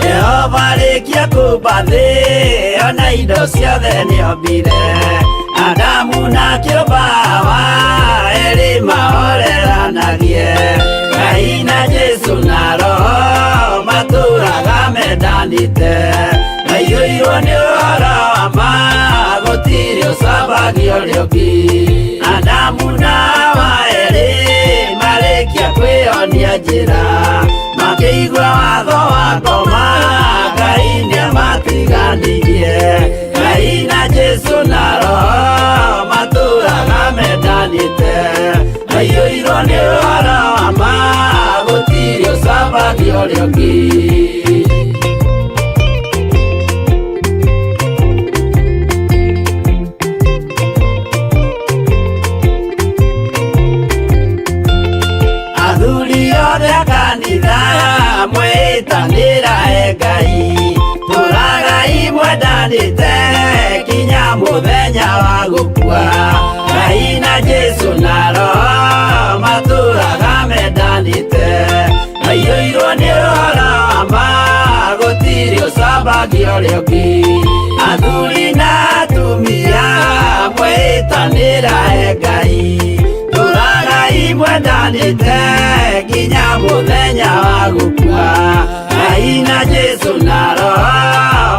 Jehova arĩkia kũmba thĩ ona indo ciothe nĩombire Adamu na kĩũmba Hawa erĩ mahoreranagie Ngai na Jesu na Roho matũraga mendanĩte maiyũirwo nĩ ũhoro wa ma gũtirĩ ũcambagio ũrĩa ũngĩ Adamu na Hawa erĩ marĩkia kwĩyonia njĩra makĩigua watho wa ngoma Ngai nĩamatiganirie Ngai na Jesu na Roho matũraga mendanĩte maiyũirwo nĩ ũhoro wa ma gũtirĩ ũcambagio ũrĩa ũngĩ. Athuri othe a kanitha mwĩtanĩra e Ngai tũragai mwendanĩte kinya mũthenya wa gũkua Ngai na Jesu na Roho matũraga mendanĩte maiyũirwo nĩ ũhoro wa ma gũtirĩ ũcambagio ũrĩa ũngĩ athuri na atumia mwĩtanĩra e Ngai tũragai mwendanĩte nginya mũthenya wa gũkua Ngai na Jesu na Roho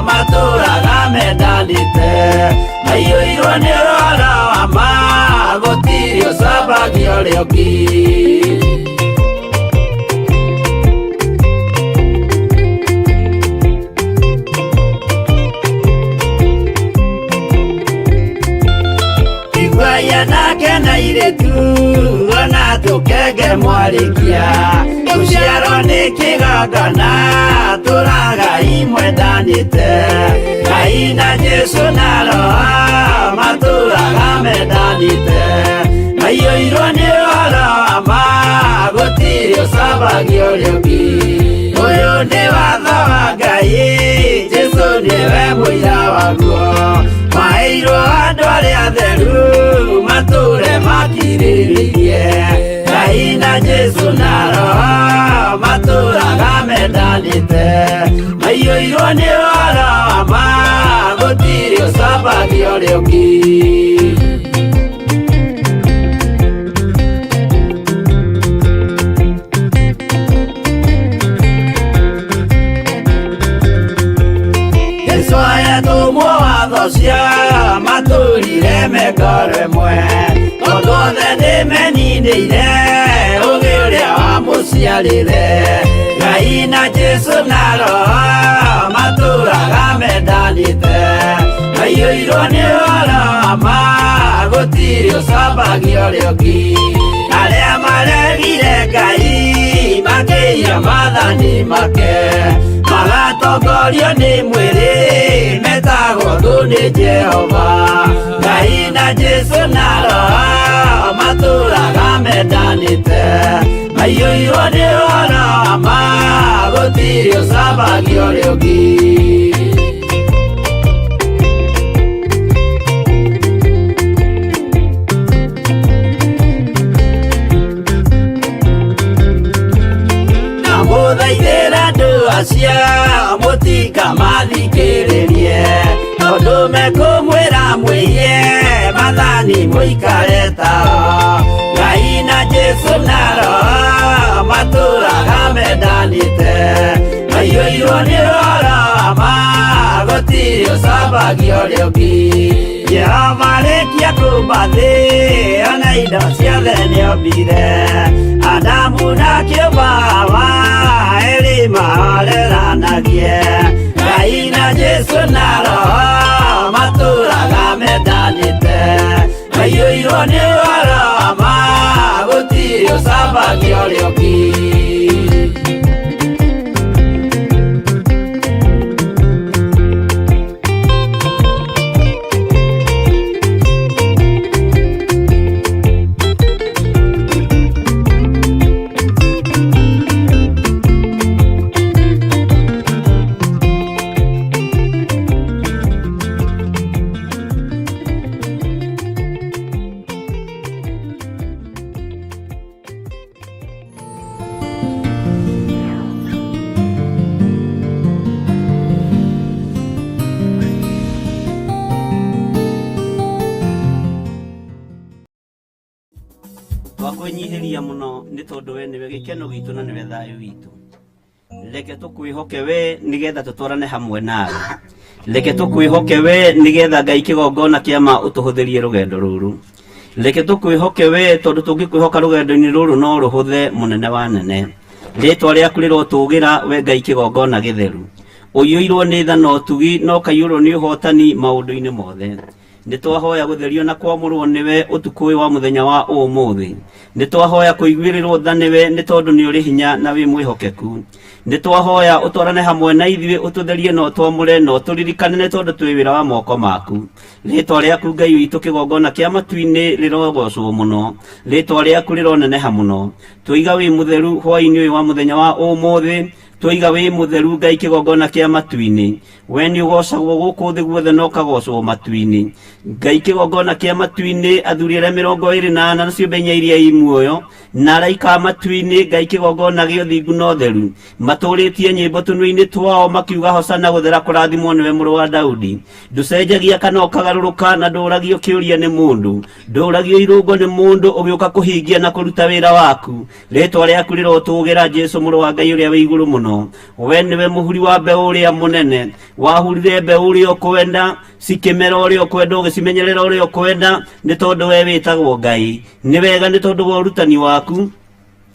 matũraga mendanĩte maiyũirwo nĩ ũhoro wa ma gũtirĩ ũcambagio ũrĩa ũngĩ. Iguai anake na airĩtu ona tũkenge mwarĩkia gũciarwo nĩ kĩgongona tũragai mwendanĩte Ngai na Jesu na Roho matũraga mendanĩte maiyũirwo nĩ ũhoro wa ma gũtirĩ ũcambagio ũrĩa ũngĩ ũyũ nĩ watho wa Ngai Jesu nĩwe mũira waguo maheirwo andũ arĩa atheru matũre makirĩrĩirie Ngai na Jesu na Roho matũraga mendanĩte maiyũirwo nĩ ũhoro wa ma gũtirĩ ũcambagio ũrĩa ũngĩ. Jesu ayatũmwo watho cia matũrire mengoro ĩmwe tondũ othe nĩmeninĩire ũgĩ ũrĩa wamũciarire Ngai na Jesu na Roho matũraga mendanĩte maiyũirwo nĩ ũhoro wa ma gũtirĩ ũcambagio ũrĩa ũngĩ arĩa maregire Ngai makĩiya maathani make magatongorio nĩ mwĩrĩ metagwo thũ nĩ Jehova Ngai na Jesu na Roho matũraga mendanĩte maiyũirwo nĩ ũhoro wa ma gũtirĩ ũcambagio ũrĩa ũngĩ. Ndamũthaithĩra andũ acio mũtikamathikĩrĩrie tondũ mekũmwĩra mwĩhie maathani mũikare tao Ngai na Jesu na Roho matũraga mendanĩte maiyũirwo nĩ ũhoro wa ma gũtirĩ ũcambagio ũrĩa ũngĩ. Jehova rĩkia kũmba thĩ ona indo ciothe nĩombire Adamu na kĩũmba Hawa erĩ mahoreranagie Ngai na Jesu na Roho matũraga mendanĩte maiyũirwo nĩ ũhoro wa ma gũtirĩ ũcambagia ũrĩa ũngĩ. Twakwĩnyihĩria mũno nĩ tondũ we nĩwe gĩkeno gitũ na nĩwe thayũ witũ. Reke tũkwĩhoke we nĩgetha tũtwarane hamwe nawe. Reke tũkwĩhoke we nĩgetha Ngai kĩgongona kĩa ma ũtũhũthĩrie rũgendo rũrũ. Reke tũkwĩhoke we tondũ tũngĩkwĩhoka rũgendo-inĩ rũrũ no rũhũthe mũnene wa nene. Rĩtwa rĩaku rĩrotũgĩra we Ngai kĩgongona gĩtheru. Ũiyũirwo nĩ tha na ũtugi na ũkaiyũrwo nĩ ũhotani maũndũ-inĩ mothe. Nĩ twahoya gũtherio na kwamũrwo nĩwe ũtukũ ũyũ wa mũthenya wa ũmũthĩ. Nĩ twahoya kũiguĩrĩrwo tha nĩwe nĩ tondũ nĩ ũrĩ hinya na wĩ mwĩhokeku. Nĩ twahoya ũtwarane hamwe na ithuĩ ũtũtherie na ũtwamũre na ũtũririkane nĩ tondũ twĩ wĩra wa moko maku. Rĩtwa rĩaku Ngai witũ kĩgongona kĩa matu-inĩ rĩrogocwo mũno. Rĩtwa rĩaku rĩroneneha mũno. Twoiga wĩ mũtheru hwaĩ-inĩ ũyũ wa mũthenya wa ũmũthĩ. Twoiga wĩ mũtheru Ngai kĩgongona kĩa matu-inĩ. We nĩ ũgocagwo gũkũ thĩ guothe na ũkagocwo matu-inĩ. Ngai kĩgongona kĩa matu-inĩ, athuri arĩa 24 na ciũmbe inya iria i muoyo, na araika a matu-inĩ, Ngai kĩgongona gĩa ũthingu na ũtheru, matũrĩtie nyĩmbo tũnua-inĩ twao makiuga hosana gũthera kũrathimwo nĩwe mũrũ wa Daudi. Ndũcenjagia kana ũkagarũrũka na ndũragio kĩũria nĩ mũndũ. Ndũragio irũngo nĩ mũndũ ũgĩũka kũhingia na kũruta wĩra waku. Rĩtwa rĩaku rĩrotũgĩra Jesu mũrũ wa Ngai ũrĩa wĩ igũrũ mũno. We nĩwe mũhuri wa mbeũ ũrĩa mũnene. Wahurire mbeũ ũrĩa ũkwenda, cikĩmera ũrĩa ũkwenda, ũgĩcimenyerera ũrĩa ũkwenda, nĩ tondũ we wĩtagwo Ngai. Nĩ wega nĩ tondũ wa ũrutani waku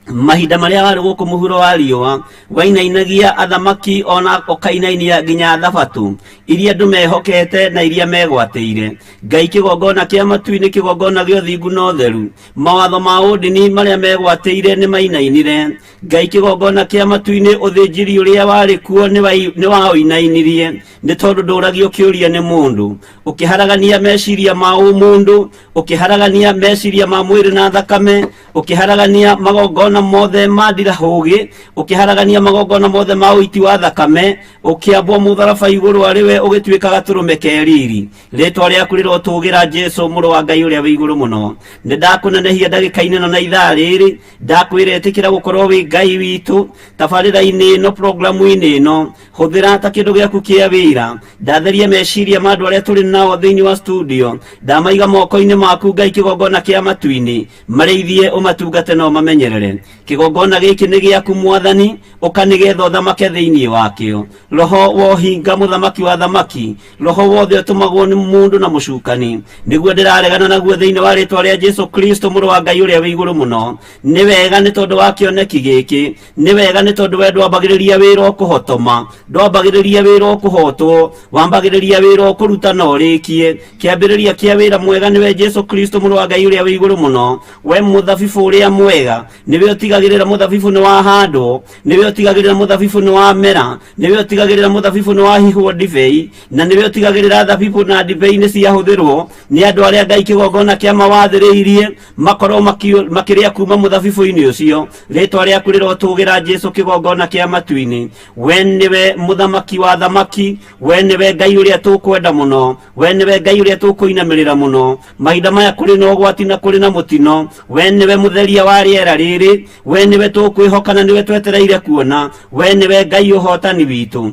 mahinda marĩa warĩ gũkũ mũhuro wa riũa wainainagia athamaki ona ũkainainia nginya thabatũ iria andũ mehokete na iria megwatĩire. Ngai kĩgongona kĩa matu-inĩ, kĩgongona gĩa ũthingu na ũtheru, mawatho ma ũndini marĩa megwatĩire nĩ mainainire. Ngai kĩgongona kĩa matu-inĩ, ũthĩnjĩri ũrĩa warĩ kuo nĩ waũinainirie, nĩ tondũ ndũragio kĩũria nĩ mũndũ. Ũkĩharagania meciria ma ũmũndũ, ũkĩharagania meciria ma mwĩrĩ na thakame, ũkĩharagania magongona mothe ma ndirahũgĩ, ũkĩharagania magongona mothe ma ũiti wa thakame, ũkĩambwo mũtharaba igũrũ arĩ we ũgĩtuĩka gatũrũme ke riri. Rĩtwa rĩaku rĩrotũgĩra Jesu mũrũ wa Ngai ũrĩa wĩ igũrũ mũno. Nĩ ndakũnenehia ndagĩka-inĩ ĩno na ithaa rĩrĩ, ndakwĩra ĩtĩkĩra gũkorwo wĩ Ngai witũ tabarĩra-inĩ ĩno, programu-inĩ ĩno, hũthĩra ta kĩndũ gĩaku kĩa wĩra. Ndatheria meciria ma andũ arĩa tũrĩ nao thĩinĩ wa studio, ndamaiga moko-inĩ maku Ngai kĩgongona kĩa matu-inĩ, marĩithie ũmatungate na ũmamenyerere. Kĩgongona gĩkĩ nĩ gĩaku Mwathani, ũka nĩgetha ũthamake thĩinĩ wakĩo. Roho wa ũhinga mũthamaki wa thamaki, roho wothe ũtũmagwo nĩ mũndũ na mũcukani, nĩguo ndĩraregana naguo thĩinĩ wa rĩtwa rĩa Jesu Kristo mũrũ wa Ngai ũrĩa wĩ igũrũ mũno. Nĩ wega nĩ tondũ wa kĩoneki gĩkĩ, nĩ wega nĩ tondũ we ndwambagĩrĩria wĩra ũkũhotoma, ndwambagĩrĩria wĩra ũkũhotwo, wambagĩrĩria wĩra ũkũruta na ũrĩkie. Kĩambĩrĩria kĩa wĩra mwega nĩwe Jesu Kristo mũrũ wa Ngai ũrĩa wĩ igũrũ mũno. We mũthabibũ ũrĩa mwega, nĩwe ũtigagĩrĩra mũthabibũ nĩ wahandwo, nĩwe ũtigagĩrĩra mũthabibũ nĩ wamera, nĩwe ũtigagĩrĩra mũthabibũ nĩ wahihwo ndibei, na nĩwe ũtigagĩrĩra thabibũ na ndibei nĩ ciahũthĩrwo nĩ andũ arĩa Ngai kĩgongona kĩa mawathĩrĩirie makorwo makĩrĩa kuma mũthabibũ-inĩ ũcio. Rĩtwa rĩaku rĩrotũgĩra Jesu kĩgongona kĩa matu-inĩ. We nĩwe mũthamaki wa thamaki, we nĩwe Ngai ũrĩa tũkwenda mũno, we nĩwe Ngai ũrĩa tũkũinamĩrĩra mũno. Mahinda maya kũrĩ na ũgwati na kũrĩ na mũtino, we nĩwe mũtheria wa rĩera rĩrĩ, we nĩwe tũkwĩhoka na nĩwe twetereire kuona, we nĩwe Ngai ũhotani witũ.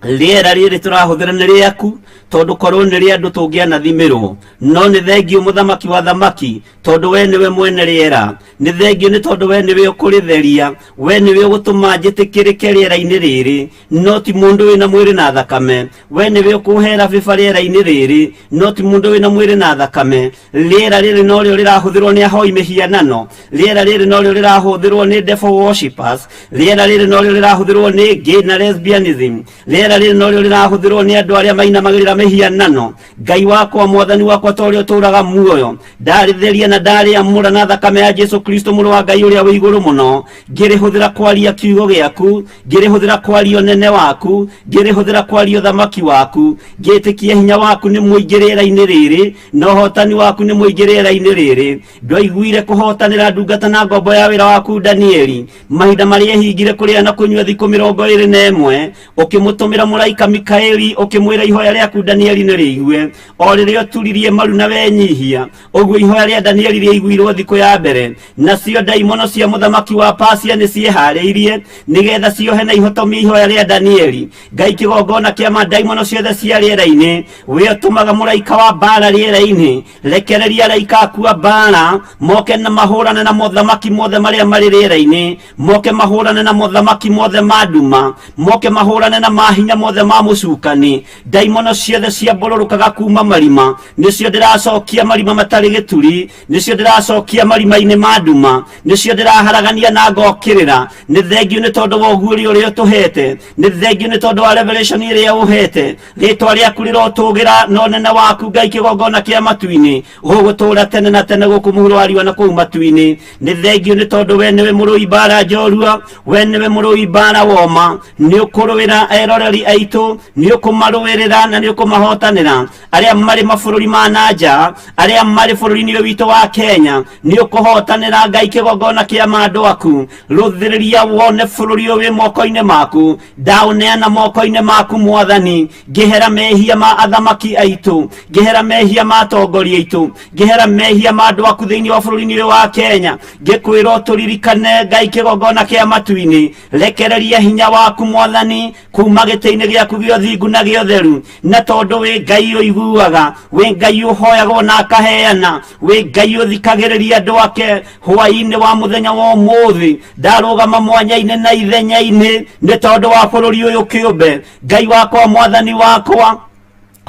Rĩera rĩrĩ tũrahũthĩra nĩ rĩaku, tondũ korwo nĩ rĩa andũ tũngĩanathimĩrwo. No nĩ thengiũ, mũthamaki wa thamaki, tondũ we nĩwe mwene rĩera. Nĩ thengiũ nĩ tondũ we nĩwe ũkũrĩtheria, we nĩwe ũgũtũma njĩtĩkĩrĩke rĩera-inĩ rĩrĩ, no ti mũndũ wĩna mwĩrĩ na thakame. We nĩwe ũkũhera bĩba rĩera-inĩ rĩrĩ, no ti mũndũ wĩna mwĩrĩ na thakame. Rĩera rĩrĩ norĩo rĩrahũthĩrwo nĩ ahoi mĩhianano, rĩera rĩrĩ norĩo rĩrahũthĩrwo nĩ devil worshippers, rĩera rĩrĩ norĩo rĩrahũthĩrwo nĩ gay na lesbianism, rĩera rĩrĩ norĩo rĩrahũthĩrwo nĩ andũ arĩa mainamagĩrĩra mĩhianano. Ngai wakwa, mwathani wakwa, ta ũrĩa ũtũũraga muoyo, ndarĩtheria na ndarĩamũra na thakame ya Jesu Kristo, mũrũ wa Ngai ũrĩa wĩ igũrũ mũno. Ngĩrĩhũthĩra kwaria kiugo gĩaku, ngĩrĩhũthĩra kwaria ũnene waku, ngĩrĩhũthĩra kwaria ũthamaki waku, ngĩtĩkia hinya waku nĩ mũingĩ rĩera-inĩ rĩrĩ, na ũhotani waku nĩ mũingĩ rĩera-inĩ rĩrĩ. Ndwaiguire kũhotanĩra ndungata na ngombo ya wĩra waku Danieli mahinda marĩa ehingire kũrĩa na kũnyua thikũ 21, ũkĩmũtũmĩra mũraika Mikaeli, ũkĩmwĩra ihoya rĩaku Danieli nĩ rĩigue. O rĩrĩa ũturirie maru na wenyihia, ũguo ihoya rĩa Danieli rĩaiguirwo thikũ ya mbere. Nacio ndaimono cia mũthamaki wa Pasia nĩ ciĩharĩirie nĩgetha ciohe na ihotomie ihoya rĩa Danieli. Ngai kĩgongona kĩa ma, ndaimono ciothe cia rĩera-inĩ, we ũtũmaga mũraika wa mbara rĩera-inĩ, rekereria araika aku a mbara moke na mahũrane na mothamaki mothe marĩa marĩ rĩera-inĩ, moke mahũrane na mothamaki mothe ma nduma, moke mahũrane na mahinya mothe ma mũcukani. Ndaimono ciothe ciambũrũrũkaga kuma marima, nĩcio ndĩracokia marima matarĩ gĩturi, nĩcio ndĩracokia marima-inĩ ma nduma, nĩcio ndĩraharagania na ngokĩrĩra. Nĩ thengiũ nĩ tondũ wa ũguũrio ũrĩa ũtũhete, nĩ thengiũ nĩ tondũ wa revelation ĩrĩa ũhete. Rĩtwa rĩaku rĩrotũgĩra na ũnene waku, Ngai kĩgongona kĩa matu-inĩ, ũgũtũra tene na tene gũkũ mũhuro wa riũa na kũu matu-inĩ. Nĩ thengiũ nĩ tondũ we nĩwe mũrũi mbara njorua, we nĩwe mũrũi mbara woma. Nĩ ũkũrũĩra eroreri aitũ, nĩ ũkũmarũĩrĩra na nĩ ũkũmahotanĩra, arĩa marĩ mabũrũri ma na nja, arĩa marĩ bũrũri-inĩ ũyũ witũ wa Kenya. Nĩ ũkũhotanĩra, Ngai kĩgongona kĩa ma andũ aku. Rũthĩrĩria wone bũrũri ũyũ wĩ moko-inĩ maku. Ndaũneana moko-inĩ maku, mwathani. Ngĩhera mehia ma athamaki aitũ, ngĩhera mehia ma atongoria aitũ, ngĩhera mehia ma andũ aku thĩinĩ wa bũrũri-inĩ ũyũ wa Kenya. Ngĩkwĩra ũtũririkane, Ngai kĩgongona kĩa matu-inĩ. Rekereria hinya waku, mwathani, kuma gĩtĩ-inĩ gĩaku gĩa ũthingu na gĩa ũtheru. Na tondũ wĩ Ngai ũiguaga, wĩ Ngai ũhoyagwo na akaheana, wĩ Ngai ũthikagĩrĩria andũ ake, hwaĩ-inĩ wa mũthenya wa ũmũthĩ ndarũgama mwanya-inĩ na ithenya-inĩ nĩ tondũ wa bũrũri ũyũ kĩũmbe. Ngai wakwa, mwathani wakwa,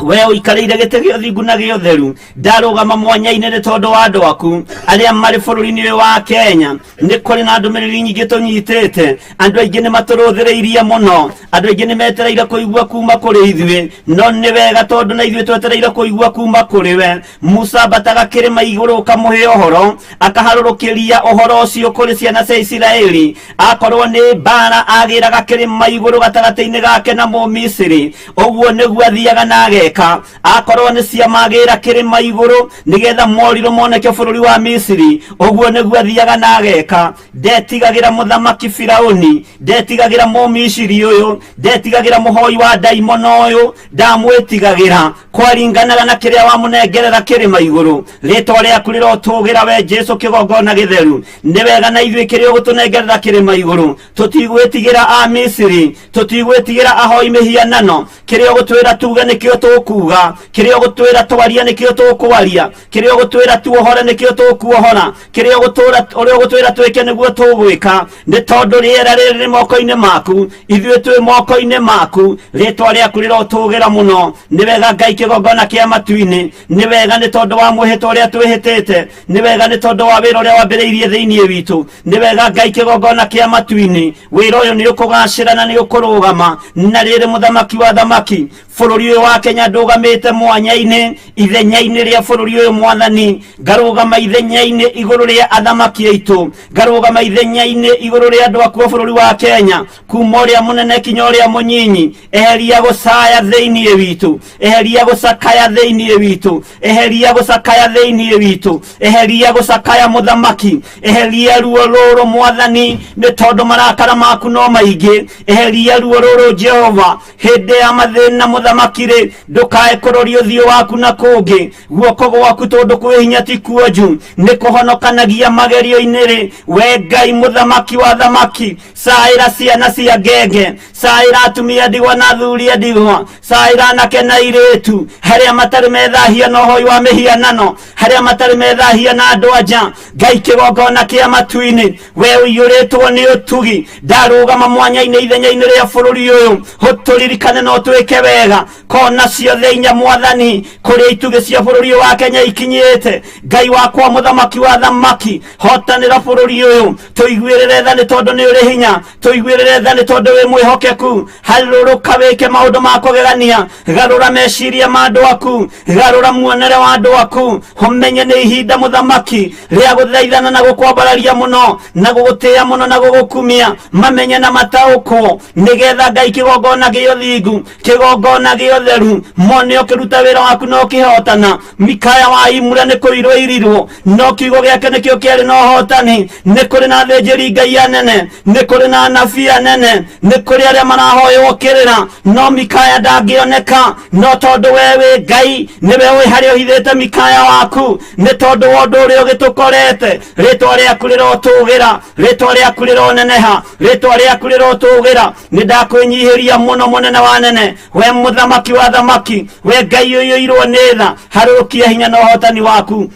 we ũikarĩire gĩtĩ gĩa ũthingu na gĩa ũtheru, ndarũgama mwanya-inĩ nĩ tondũ wa andũ aku arĩa marĩ bũrũri-inĩ ũyũ wa Kenya. Nĩ kũrĩ na ndũmĩrĩri nyingĩ tũnyitĩte. Andũ aingĩ nĩ matũrũthĩrĩirie mũno, andũ aingĩ nĩ metereire kũigua kuma kũrĩ ithuĩ. No nĩ wega, tondũ na ithuĩ twetereire kũigua kuma kũrĩ we. Musa ambataga kĩrĩma igũrũ ũkamũhe ũhoro, akaharũrũkĩria ũhoro ũcio kũrĩ ciana cia Isiraeli. Akorwo nĩ mbara agĩraga kĩrĩma igũrũ gatagatĩ-inĩ gake na Mũmisiri, ũguo nĩguo athiaga na ageka. Akorwo nĩ ciama agĩra kĩrĩma igũrũ nĩgetha morirũ moneke bũrũri wa Misiri, ũguo nĩguo athiaga na ageka. Ndetigagĩra mũthamaki Firauni, ndetigagĩra Mũmisiri ũyũ, ndetigagĩra mũhoi wa ndaimono ũyũ, ndamwĩtigagĩra. Kwaringanaga na kĩrĩa wamũnengerera kĩrĩma igũrũ. Rĩtwa rĩaku rĩrotũgĩra, we Jesu kĩgongona gĩtheru. Nĩ wega na ithuĩ kĩrĩa ũgũtũnengerera kĩrĩma igũrũ. Tũtigwĩtigĩra a Misiri, tũtigwĩtigĩra ahoi mĩhianano. Kĩrĩa ũgũtwĩra tuge nĩkĩo tũkuga, kĩrĩa ũgũtwĩra twarie nĩkĩo tũkwaria, kĩrĩa ũgũtwĩra tuohore nĩkĩo tũkuohora, kĩrĩa ũgũtũra ũrĩa ũgũtwĩra twĩke nĩguo tũgwĩka, nĩ tondũ rĩera rĩrĩ rĩ moko-inĩ maku, ithuĩ twĩ moko-inĩ maku. Rĩtwa rĩaku rĩrotũgĩra mũno. Nĩ wega, Ngai kĩgongona kĩa matu-inĩ. Nĩ wega nĩ tondũ wa mwĩhĩtwa ũrĩa twĩhĩtĩte. Nĩ wega nĩ tondũ wa wĩra ũrĩa wambĩrĩirie thĩinĩ witũ. Nĩ wega, Ngai kĩgongona kĩa matu-inĩ. Wĩra ũyũ nĩ ũkũgacĩra na nĩ ũkũrũgama. Na rĩrĩ, mũthamaki wa thamaki, bũrũri ũyũ wa Kenya ndũgamĩte mwanya-inĩ ithenya-inĩ rĩa bũrũri ũyũ. Mwathani, ngarũgama ithenya-inĩ igũrũ rĩa athamaki aitũ, ngarũgama ithenya-inĩ igũrũ rĩa andũ aku a bũrũri wa Kenya, kuma ũrĩa mũnene kinya ũrĩa mũnyinyi. Eheria gũcaya thĩinĩ witũ, eheria gũcakaya thĩinĩ witũ, eheria gũcakaya thĩinĩ witũ, eheria gũcakaya, mũthamaki. Eheria ruo rũrũ, mwathani, nĩ tondũ marakara maku no maingĩ. Eheria ruo rũrũ, Jehova. Hĩndĩ ya mathĩna, mũthamaki rĩ, ndũkae kũroria ũthiũ waku na kũngĩ. Guoko gwaku tondũ kwĩ hinya ti kuonju, nĩ kũhonokanagia magerio-inĩ rĩ. We Ngai mũthamaki wa thamaki, caĩra ciana cia ngenge. Caĩra atumia ndigwa na athuri a ndigwa, caĩra anake na airĩtu harĩa matarĩ methahia na ũhoi wa mĩhianano, harĩa matarĩ methahia na andũ anja. Ngai kĩgongona kĩa matu-inĩ, we ũiyũrĩtwo nĩ ũtugi, ndarũgama mwanya-inĩ ithenya-inĩ rĩa bũrũri ũyũ, ũtũririkane na ũtwĩke wega. Kona ciothe inya mwathani, kũrĩa itugĩ cia bũrũri ũyũ wa Kenya ikinyĩte, Ngai wakwa mũthamaki wa thamaki, hotanĩra bũrũri ũyũ, tũiguĩrĩre tha nĩ tondũ nĩ ũrĩ hinya, tũiguĩrĩre tha nĩ tondũ wĩ mwĩhokeku. Harũrũka wĩke maũndũ ma kũgegania, garũra meciria ma andũ aku, garũra muonere wa andũ aku, ũmenye nĩ ihinda mũthamaki rĩa gũthaithana na gũkwambararia mũno na gũgũtĩĩa mũno na gũgũkumia, mamenye na mataũkwo, nĩgetha Ngai kĩgongona gĩa ũthingu, kĩgongona gĩa ũtheru, mone ũkĩruta wĩra waku na ũkĩhotana. Mikaya wa Imura nĩ kũirwo irirwo, no kiugo gĩake nĩkĩo kĩarĩ na ũhotani. Nĩ kũrĩ na athĩnjĩri Ngai anene, nĩ kũrĩ na anabii anene, nĩ kũrĩ arĩa marahoywo kĩrĩra, no Mikaya ndangĩoneka. No tondũ we wĩ Ngai, nĩwe ũĩ harĩa ũhithĩte Mikaya waku. Nĩ tondũ wa ũndũ ũrĩa ũgĩtũkorete, rĩtwa rĩaku rĩrotũgĩra, rĩtwa rĩaku rĩroneneha, rĩtwa rĩaku rĩrotũgĩra. Nĩ ndakwĩnyihĩria mũno mũnene wa nene, we mũthamaki wa thamaki, we Ngai ũiyũirwo nĩ tha, harũrũkia hinya na ũhotani waku.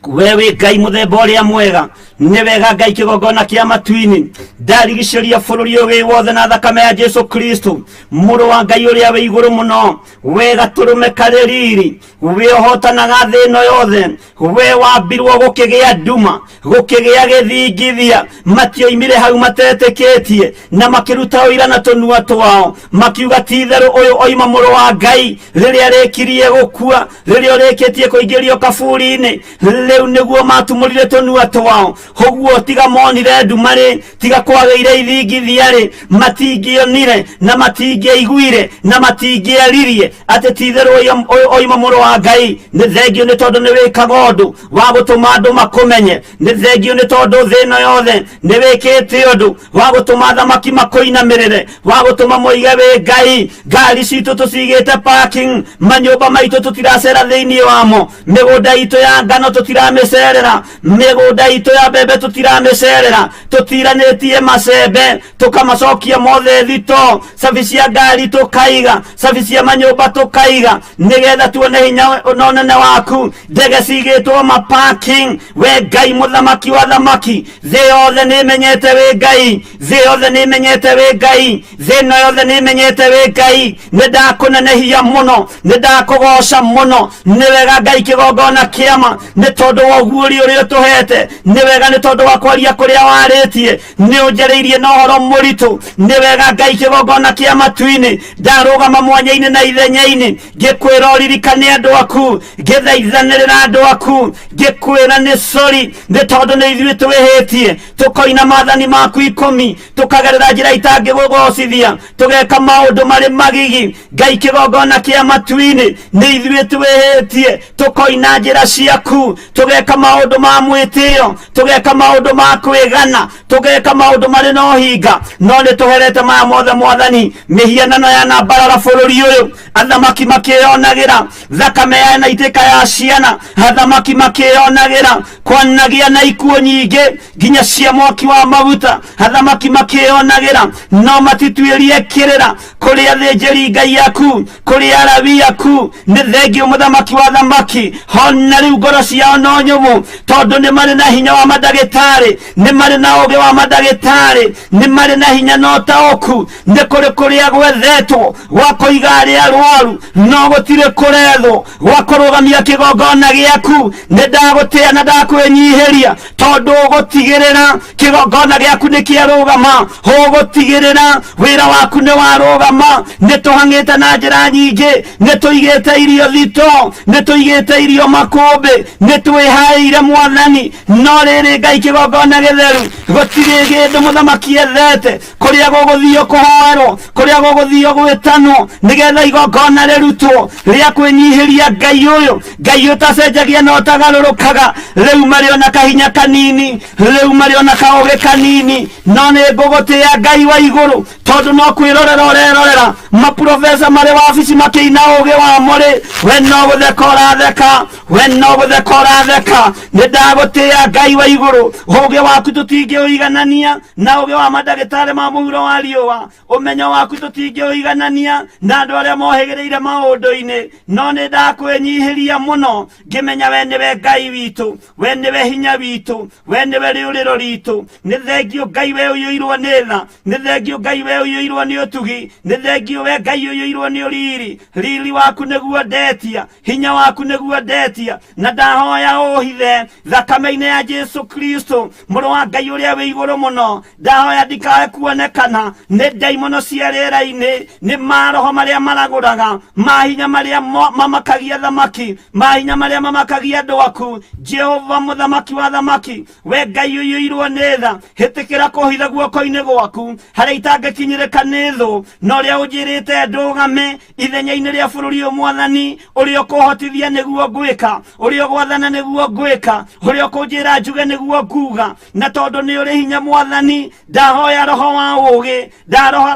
We wĩ Ngai mũthemba ũrĩa mwega, nĩ wega Ngai kĩgongona kĩa matu-inĩ. Ndarigicĩria bũrũri ũyũ wĩ wothe na thakame ya Jesu Kristo, mũrũ wa Ngai ũrĩa wĩ igũrũ mũno. We gatũrũme karĩ riri, we ũhotanaga thĩ ĩno yothe, we wambirwo gũkĩgĩa nduma, gũkĩgĩa gĩthingithia. Matioimire hau matetĩkĩtie, na makĩruta ũira na tũnua twao, makiuga ti itherũ ũyũ oima mũrũ wa Ngai. Rĩrĩa rĩkirie gũkua, rĩrĩa ũrĩkĩtie kũingĩrio kaburi-inĩ, rĩu nĩguo matumũrire tũnua twao. Ũguo tiga monire nduma rĩ, tiga kwagĩire ithingithia rĩ, matingĩonire na matingĩaiguire na matingĩaririe atĩ ti itherũ ũyũ oima mũrũ wa Ngai. Nĩ thengio nĩ tondũ nĩ wĩkaga ũndũ wa gũtũma andũ makũmenye. Nĩ thengio nĩ tondũ thĩ ĩno yothe nĩ wĩkĩte ũndũ wa gũtũma athamaki makũinamĩrĩre, wa gũtũma moige wĩ Ngai. Ngari citũ tũcigĩte parking, manyũmba maitũ tũtiracera thĩinĩ wamo, mĩgũnda itũ ya ngano tũtiramĩcerera, mĩgũnda itũ ya mbembe tũtiramĩcerera, tũtiranĩtie macembe tũkamacokia mothe thito, cabi cia ngari tũkaiga, cabi cia manyũmba tũkaiga, nĩgetha tuone hinya na ũnene waku. Ndege cigĩtwo ma parking. We Ngai mũthamaki wa thamaki, thĩ yothe nĩ ĩmenyete wĩ Ngai, thĩ yothe nĩ ĩmenyete wĩ Ngai, thĩ ĩno yothe nĩ ĩmenyete wĩ Ngai. Nĩ ndakũnenehia mũno, nĩ ndakũgoca mũno. Nĩ wega Ngai kĩgongona kĩama, nĩ tondũ wa ũguũri ũrĩa ũtũhete. Nĩ wega nĩ tondũ wa kwaria kũrĩa warĩtie, nĩ ũnjarĩirie na ũhoro mũritũ. Nĩ wega Ngai kĩgongona kĩa matu-inĩ, ndarũgama mwanya-inĩ na ithenya-inĩ, ngĩkwĩra ũririkane andũ aku, ngĩthaithanĩrĩra andũ aku, ngĩkwĩra nĩ sorry nĩ tondũ nĩ ithuĩ twĩhĩtie, tũkoina maathani maku 10, tũkagerera njĩra itangĩgũgocithia, tũgeka maũndũ marĩ magigi. Ngai kĩgongona kĩa matu-inĩ, nĩ ithuĩ twĩhĩtie, tũkoina njĩra ciaku, tũgeka maũndũ ma mwĩtĩo, tũgeka maũndũ ma kwĩgana, tũgeka maũndũ marĩ na ũhinga. No nĩ tũherete maya mothe mwathani. Mĩhianano ya nambarara bũrũri ũyũ, athamaki makĩyonagĩra thakame ya na itĩka ya ciana, athamaki makĩyonagĩra kwanagĩa na ikuũ nyingĩ nginya cia mwaki wa maguta, athamaki makĩyonagĩra, no matituĩrie kĩrĩra kũrĩ athĩnjĩri Ngai aku, kũrĩ arabi aku. Nĩ thengio mũthamaki wa thamaki, hona rĩu ngoro ciao no nyũmũ, tondũ nĩ marĩ na hinya wa mandagĩtarĩ, nĩ marĩ na ũgĩ wa mandagĩtarĩ, nĩ marĩ na hinya na ũtaũku. Nĩ kũrĩ kũrĩa gwethetwo gwa kũiga arĩa arwaru, no gũtirĩ kũrethwo gwa kũrũgamia kĩgongona gĩaku. Nĩ ndagũtĩa na ndakwĩnyihĩria, tondũ ũgũtigĩrĩra kĩgongona gĩaku nĩ kĩarũgama, ũgũtigĩrĩra wĩra waku nĩ warũgama. Nĩ tũhang'ĩte na njĩra nyingĩ, nĩ tũigĩte irio thito, nĩ tũigĩte irio makũmbĩ, nĩ twĩhaĩire mwathani. No rĩrĩ Ngai kĩgongona gĩtheru, gũtirĩ kĩndũ mũthamaki ethete, kũrĩa gũgũthio kũhoerwo, kũrĩa gũgũthio gwĩtanwo, nĩgetha igongona rĩrutwo rĩa kwĩnyihĩria Ngai ũyũ, Ngai ũtacenjagia na ũtagarũrũkaga. Rĩu marĩ ona kahinya kanini, rĩu marĩ ona kaũgĩ kanini, no nĩ ngũgũtĩa Ngai wa igũrũ, tondũ no kwĩrorera ũrerorera. Tũrakĩrorera maprofesa marĩ wabici makĩina ũgĩ wa mũrĩ, we no gũtheka ũratheka, we no gũtheka ũratheka. Nĩ ndagũtĩĩa Ngai wa igũrũ, ũgĩ waku tũtingĩũiganania na ũgĩ wa mandagĩtarĩ ma mũhuro wa riũa, ũmenyo waku tũtingĩũiganania na andũ arĩa mohĩgĩrĩire maũndũ-inĩ, no nĩ ndakwĩnyihĩria mũno ngĩmenya we nĩwe Ngai witũ, we nĩwe hinya witũ, we nĩwe rĩũrĩro ritũ. Nĩ thengio Ngai we ũiyũirwo nĩ tha, nĩ thengio Ngai we ũiyũirwo nĩ ũtugi, nĩ thengio we Ngai ũiyũirwo nĩ ũriri. Riri waku nĩguo ndetia, hinya waku nĩguo ndetia, na ndahoya ũhithe thakame-inĩ ya Jesu Kristo mũrũ wa Ngai ũrĩa wĩ igũrũ mũno. Ndahoya ndikae kuonekana nĩ ndaimono cia rĩera-inĩ, nĩ maroho marĩa maragũraga, mahinya marĩa mamakagia thamaki, mahinya marĩa mamakagia andũ aku. Jehova mũthamaki wa thamaki, we Ngai ũiyũirwo nĩ tha, hĩtĩkĩra kũhitha guoko-inĩ gwaku harĩa itangĩkinyĩrĩka nĩ thũ, na ũrĩa ũnjĩrĩte ndũgame ithenya-inĩ rĩa bũrũri ũyũ. Mwathani, ũrĩa ũkũhotithia nĩguo ngwĩka, ũrĩa ũgwathana nĩguo ngwĩka, ũrĩa ũkũnjĩra njuge nĩguo nguga. Na tondũ nĩ ũrĩ hinya Mwathani, ndahoya roho wa ũũgĩ,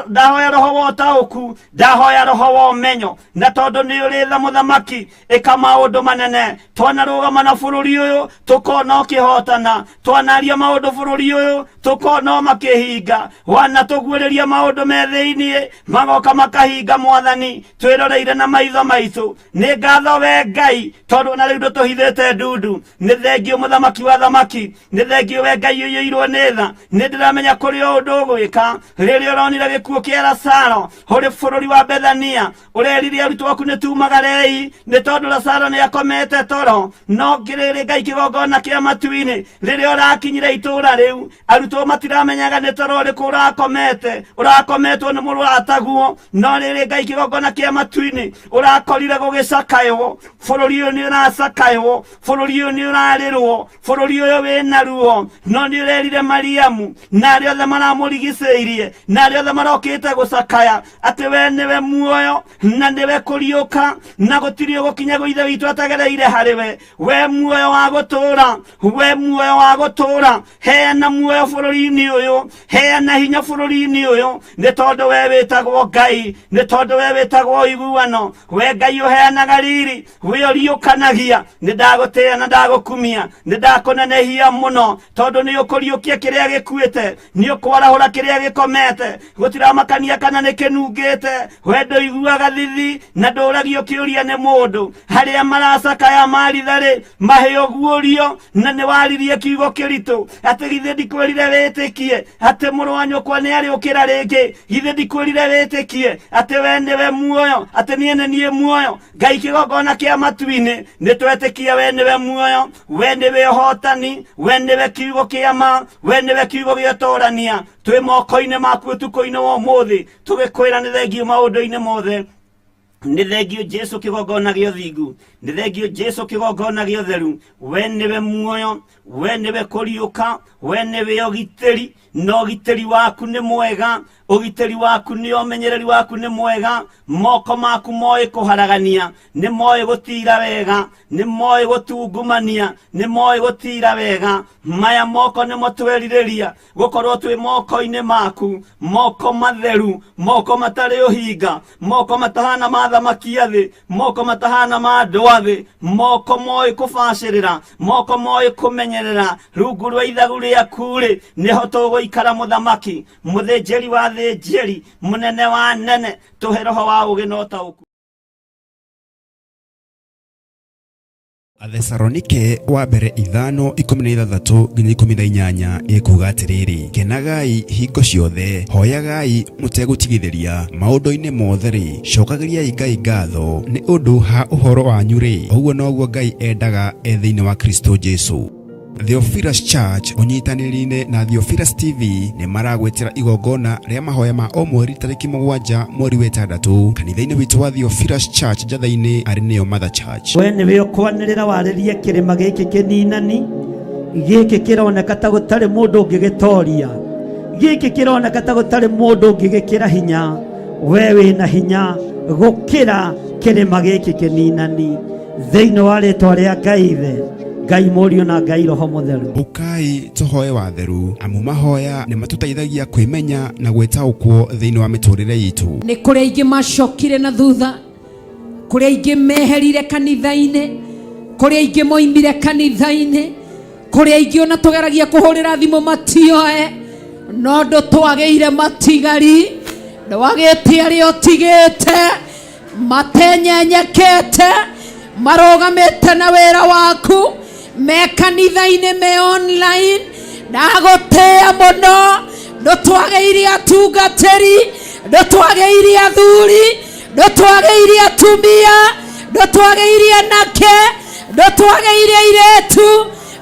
ndahoya roho wa ũtaũku, ndahoya roho wa ũmenyo. Na tondũ nĩ ũrĩ tha mũthamaki, ĩka maũndũ manene. Twanarũgama na bũrũri ũyũ tũkona ũkĩhotana, twanaria maũndũ bũrũri ũyũ tũkona makĩhinga, wanatũguũrĩria maũndũ me thĩiniĩ magoka makahinga. Mwathani, twĩroreire na maitho maitũ. Nĩ ngatho we Ngai, tondũ na rĩu ndũtũhithĩte ndundu. Nĩ thengio mũthamaki wa thamaki, nĩ thengio we Ngai ũiyũirwo nĩ tha. Nĩ ndĩramenya kũrĩ o ũndũ ũgwĩka. Rĩrĩa ũronire gĩkuũ kĩa Lazaro ũrĩ bũrũri wa Bethania, ũrerire arutwo aku nĩ tumagarei nĩ tondũ Lazaro nĩ akomete toro. No ngĩrĩrĩ Ngai kĩgongona kĩa matu-inĩ, rĩrĩa ũrakinyire itũũra rĩu, arutwo matiramenyaga nĩ toro ũrĩkũ ũrakomete, ũrakometwo nĩ mũrataguo. No rĩrĩ Ngai kĩgongona kĩa matu-inĩ, ũrakorire gũgĩcakaywo. Bũrũri ũyũ nĩ ũracakaywo, bũrũri ũyũ nĩ ũrarĩrwo, bũrũri ũyũ wĩna ruo. No nĩ ũrerire Mariamu na arĩa othe maramũrigicĩirie na arĩa othe marokĩte gũcakaya atĩ we nĩwe muoyo na nĩwe kũriũka, na gũtirĩ ũgũkinya gwĩ Ithe witũ atagereire harĩ we. We muoyo wa gũtũũra, we muoyo wa gũtũũra, heana muoyo bũrũri-inĩ ũyũ, heana hinya bũrũri-inĩ ũyũ, nĩ tondũ we wĩtagwo Ngai, nĩ tondũ we wĩtagwo ũiguano, we Ngai ũheanaga riri, we ũriũkanagia. Nĩ ndagũtĩĩa na ndagũkumia, nĩ ndakũnenehia mũno, tondũ nĩ ũkũriũkia kĩrĩa gĩkuĩte, nĩ ũkwarahũra kĩrĩa gĩkomete. Gũtiramakania kana nĩ kĩnungĩte, we ndũiguaga thithi na ndũragio kĩũria nĩ mũndũ. Harĩa maracakaya maritha-rĩ, mahe ũguũrio, na nĩ waririe kiugo kĩritũ atĩ githĩ ndikwĩrire wĩtĩkie atĩ mũrũ wa nyũkwa nĩ arĩũkĩra rĩngĩ? Githĩ ndikwĩrire wĩtĩkie atĩ we nĩwe muoyo, atĩ niĩ nĩ niĩ muoyo? Ngai kĩgongona kĩa matu-inĩ, nĩ twetĩkia we nĩwe muoyo, we nĩwe ũhotani, we nĩwe kiugo kĩa ma, we nĩwe kiugo gĩa ũtũrania. Twĩ moko-inĩ maku ũtukũ-inĩ wa ũmũthĩ, tũgĩkwĩra nĩ thengio maũndũ-inĩ mothe. Nĩ thengio Jesu kĩgongona gĩa ũthingu, nĩ thengio Jesu kĩgongona gĩa ũtheru. We nĩwe muoyo, we nĩwe kũriũka, we nĩwe ũgitĩri, na ũgitĩri waku nĩ mwega, ũgitĩri waku nĩ ũmenyereri waku nĩ mwega. Moko maku moĩ kũharagania, nĩ moĩ gũtira wega, nĩ moĩ gũtungumania, nĩ moĩ gũtira wega. Maya moko nĩmo twerirĩria gũkorwo twĩ moko-inĩ maku, moko matheru, moko matarĩ ũhinga, moko matahana ma thamaki a thĩ, moko matahana ma andũ a thĩ, moko moĩ kũbacĩrĩra, moko moĩ kũmenyerera. Rungu rwa ithagu rĩaku-rĩ, nĩho tũgũikara mũthamaki, mũthĩnjĩri wa thĩnjĩri, mũnene wa nene. Tũhe roho wa ũũgĩ na ũtaũku. Athesalonike wa mbere 5:16 nginya 18 ĩkuuga atĩrĩrĩ, kenagai hingo ciothe, hoyagai mũtegũtigithĩria, maũndũ-inĩ mothe-rĩ, cokagĩriai Ngai ngatho nĩ ũndũ ha ũhoro wanyu-rĩ, ũguo noguo Ngai endaga e thĩinĩ wa Kristo Jesu. Theophilus Church ũnyitanĩri-inĩ na Theophilus TV nĩ maragwĩtĩra igongona rĩa mahoya ma o mweri tarĩki 7 mweri wa 6 kanitha-inĩ witũ wa Theophilus Church Njatha-inĩ arĩ nĩyo Mother Church. We nĩwe ũkwanĩrĩra warĩrie kĩrĩma gĩkĩ kĩninani, gĩkĩ kĩroneka ta gũtarĩ mũndũ ũngĩgĩtoria, gĩkĩ kĩroneka ta gũtarĩ mũndũ ũngĩgĩkĩra hinya. We wĩna hinya gũkĩra kĩrĩma gĩkĩ kĩninani. Thĩinĩ wa rĩtwa rĩa Ngai Ithe Ngai Mũriũ na Ngai Roho Mũtheru. Ũkai tũhoe watheru, amu mahoya nĩ matũteithagia kwĩmenya na gwĩtaũkwo thĩinĩ wa mĩtũrĩre itũ. Nĩ kũrĩ aingĩ macokire na thutha, kũrĩ aingĩ meherire kanitha-inĩ, kũrĩ aingĩ moimire kanitha-inĩ, kũrĩ aingĩ ona tũgeragia kũhũrĩra thimũ matioe, no ndũtwagĩire matigari, ndwagĩte arĩa ũtigĩte matenyenyekete, marũgamĩte na wĩra waku, me kanitha-inĩ, me online. Ndagũtĩĩa mũno, ndũtwagĩire atungatĩri, ndũtwagĩire athuri, ndũtwagĩire atumia, ndũtwagĩire anake, ndũtwagĩire airĩtu,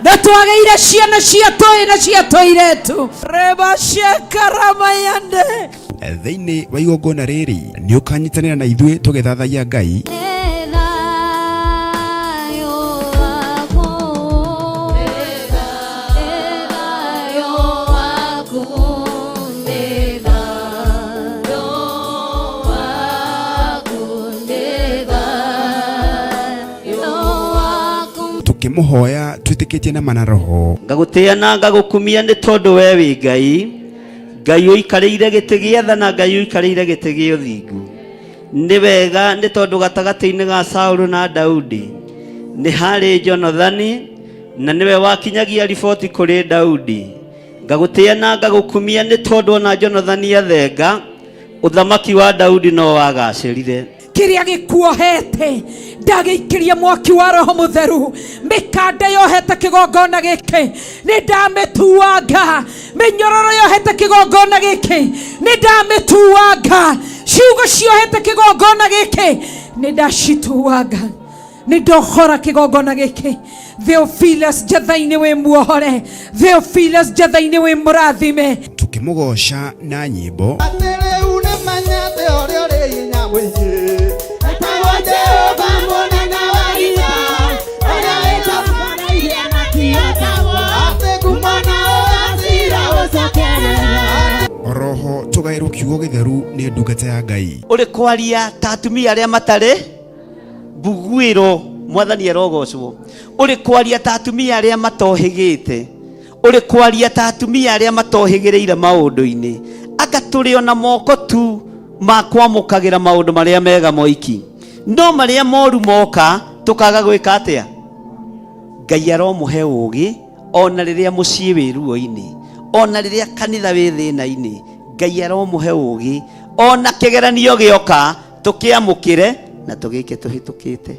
ndũtwagĩire ciana cia tũĩ na cia tũirĩtu. Rebashekaramayande. Thĩinĩ wa igongona rĩrĩ nĩ ũkanyitanĩra na ithuĩ tũgĩthathaiya Ngai, tũkĩmũhoya twĩtĩkĩtie na mana roho. Ngagũtĩĩa na ngagũkumia nĩ tondũ we wĩ Ngai, Ngai ũikarĩire gĩtĩ gĩa tha na Ngai ũikarĩire gĩtĩ gĩa ũthingu. Nĩ wega nĩ tondũ gatagatĩ-inĩ ga Saũlũ na Daudi nĩ harĩ Jonathani, na nĩwe wakinyagia riboti kũrĩ Daudi. Ngagũtĩĩa na ngagũkumia nĩ tondũ ona Jonathani athenga, ũthamaki wa Daudi no wagacĩrire. Kĩrĩa gĩkuohete ndagĩikĩria mwaki wa Roho Mũtheru, mĩkanda yohete kĩgongona gĩkĩ nĩ ndamĩtuanga, mĩnyororo yohete kĩgongona gĩkĩ nĩ ndamĩtuanga, ciugo ciohete kĩgongona gĩkĩ nĩ ndacituanga, nĩ ndohora kĩgongona gĩkĩ. Theophilus Njatha-inĩ wĩ muohore, Theophilus Njatha-inĩ wĩ mũrathime. Tũkĩmũgoca na nyĩmbo, Atĩ rĩu nĩmenyete ũrĩa ũrĩ hinya mũingĩ, etagwo Jehova mũnene wa ita, ũrĩa wĩtambanairie na kĩhotagwo, atĩ ngumo na ũgacira ũcokerera. Oroho tũgaĩrwo kiugo gĩtheru nĩ ndungata ya Ngai. Ũrĩ kwaria ta atumia arĩa matarĩ mbuguĩro, mwathani arogocwo. Ũrĩ kwaria ta atumia arĩa matohĩgĩte, ũrĩ kwaria ta atumia arĩa matohĩgĩrĩire maũndũ-inĩ, anga tũrĩ ona moko tu ma kwamũkagĩra maũndũ marĩa mega moiki, no marĩa moru moka tũkaga gwĩka atĩa? Ngai aromũhe ũũgĩ ona rĩrĩa mũciĩ wĩ ruo-inĩ, ona rĩrĩa kanitha wĩ thĩna-inĩ, Ngai aromũhe ũũgĩ ona kĩgeranio gĩoka tũkĩamũkĩre na tũgĩke tũhĩtũkĩte.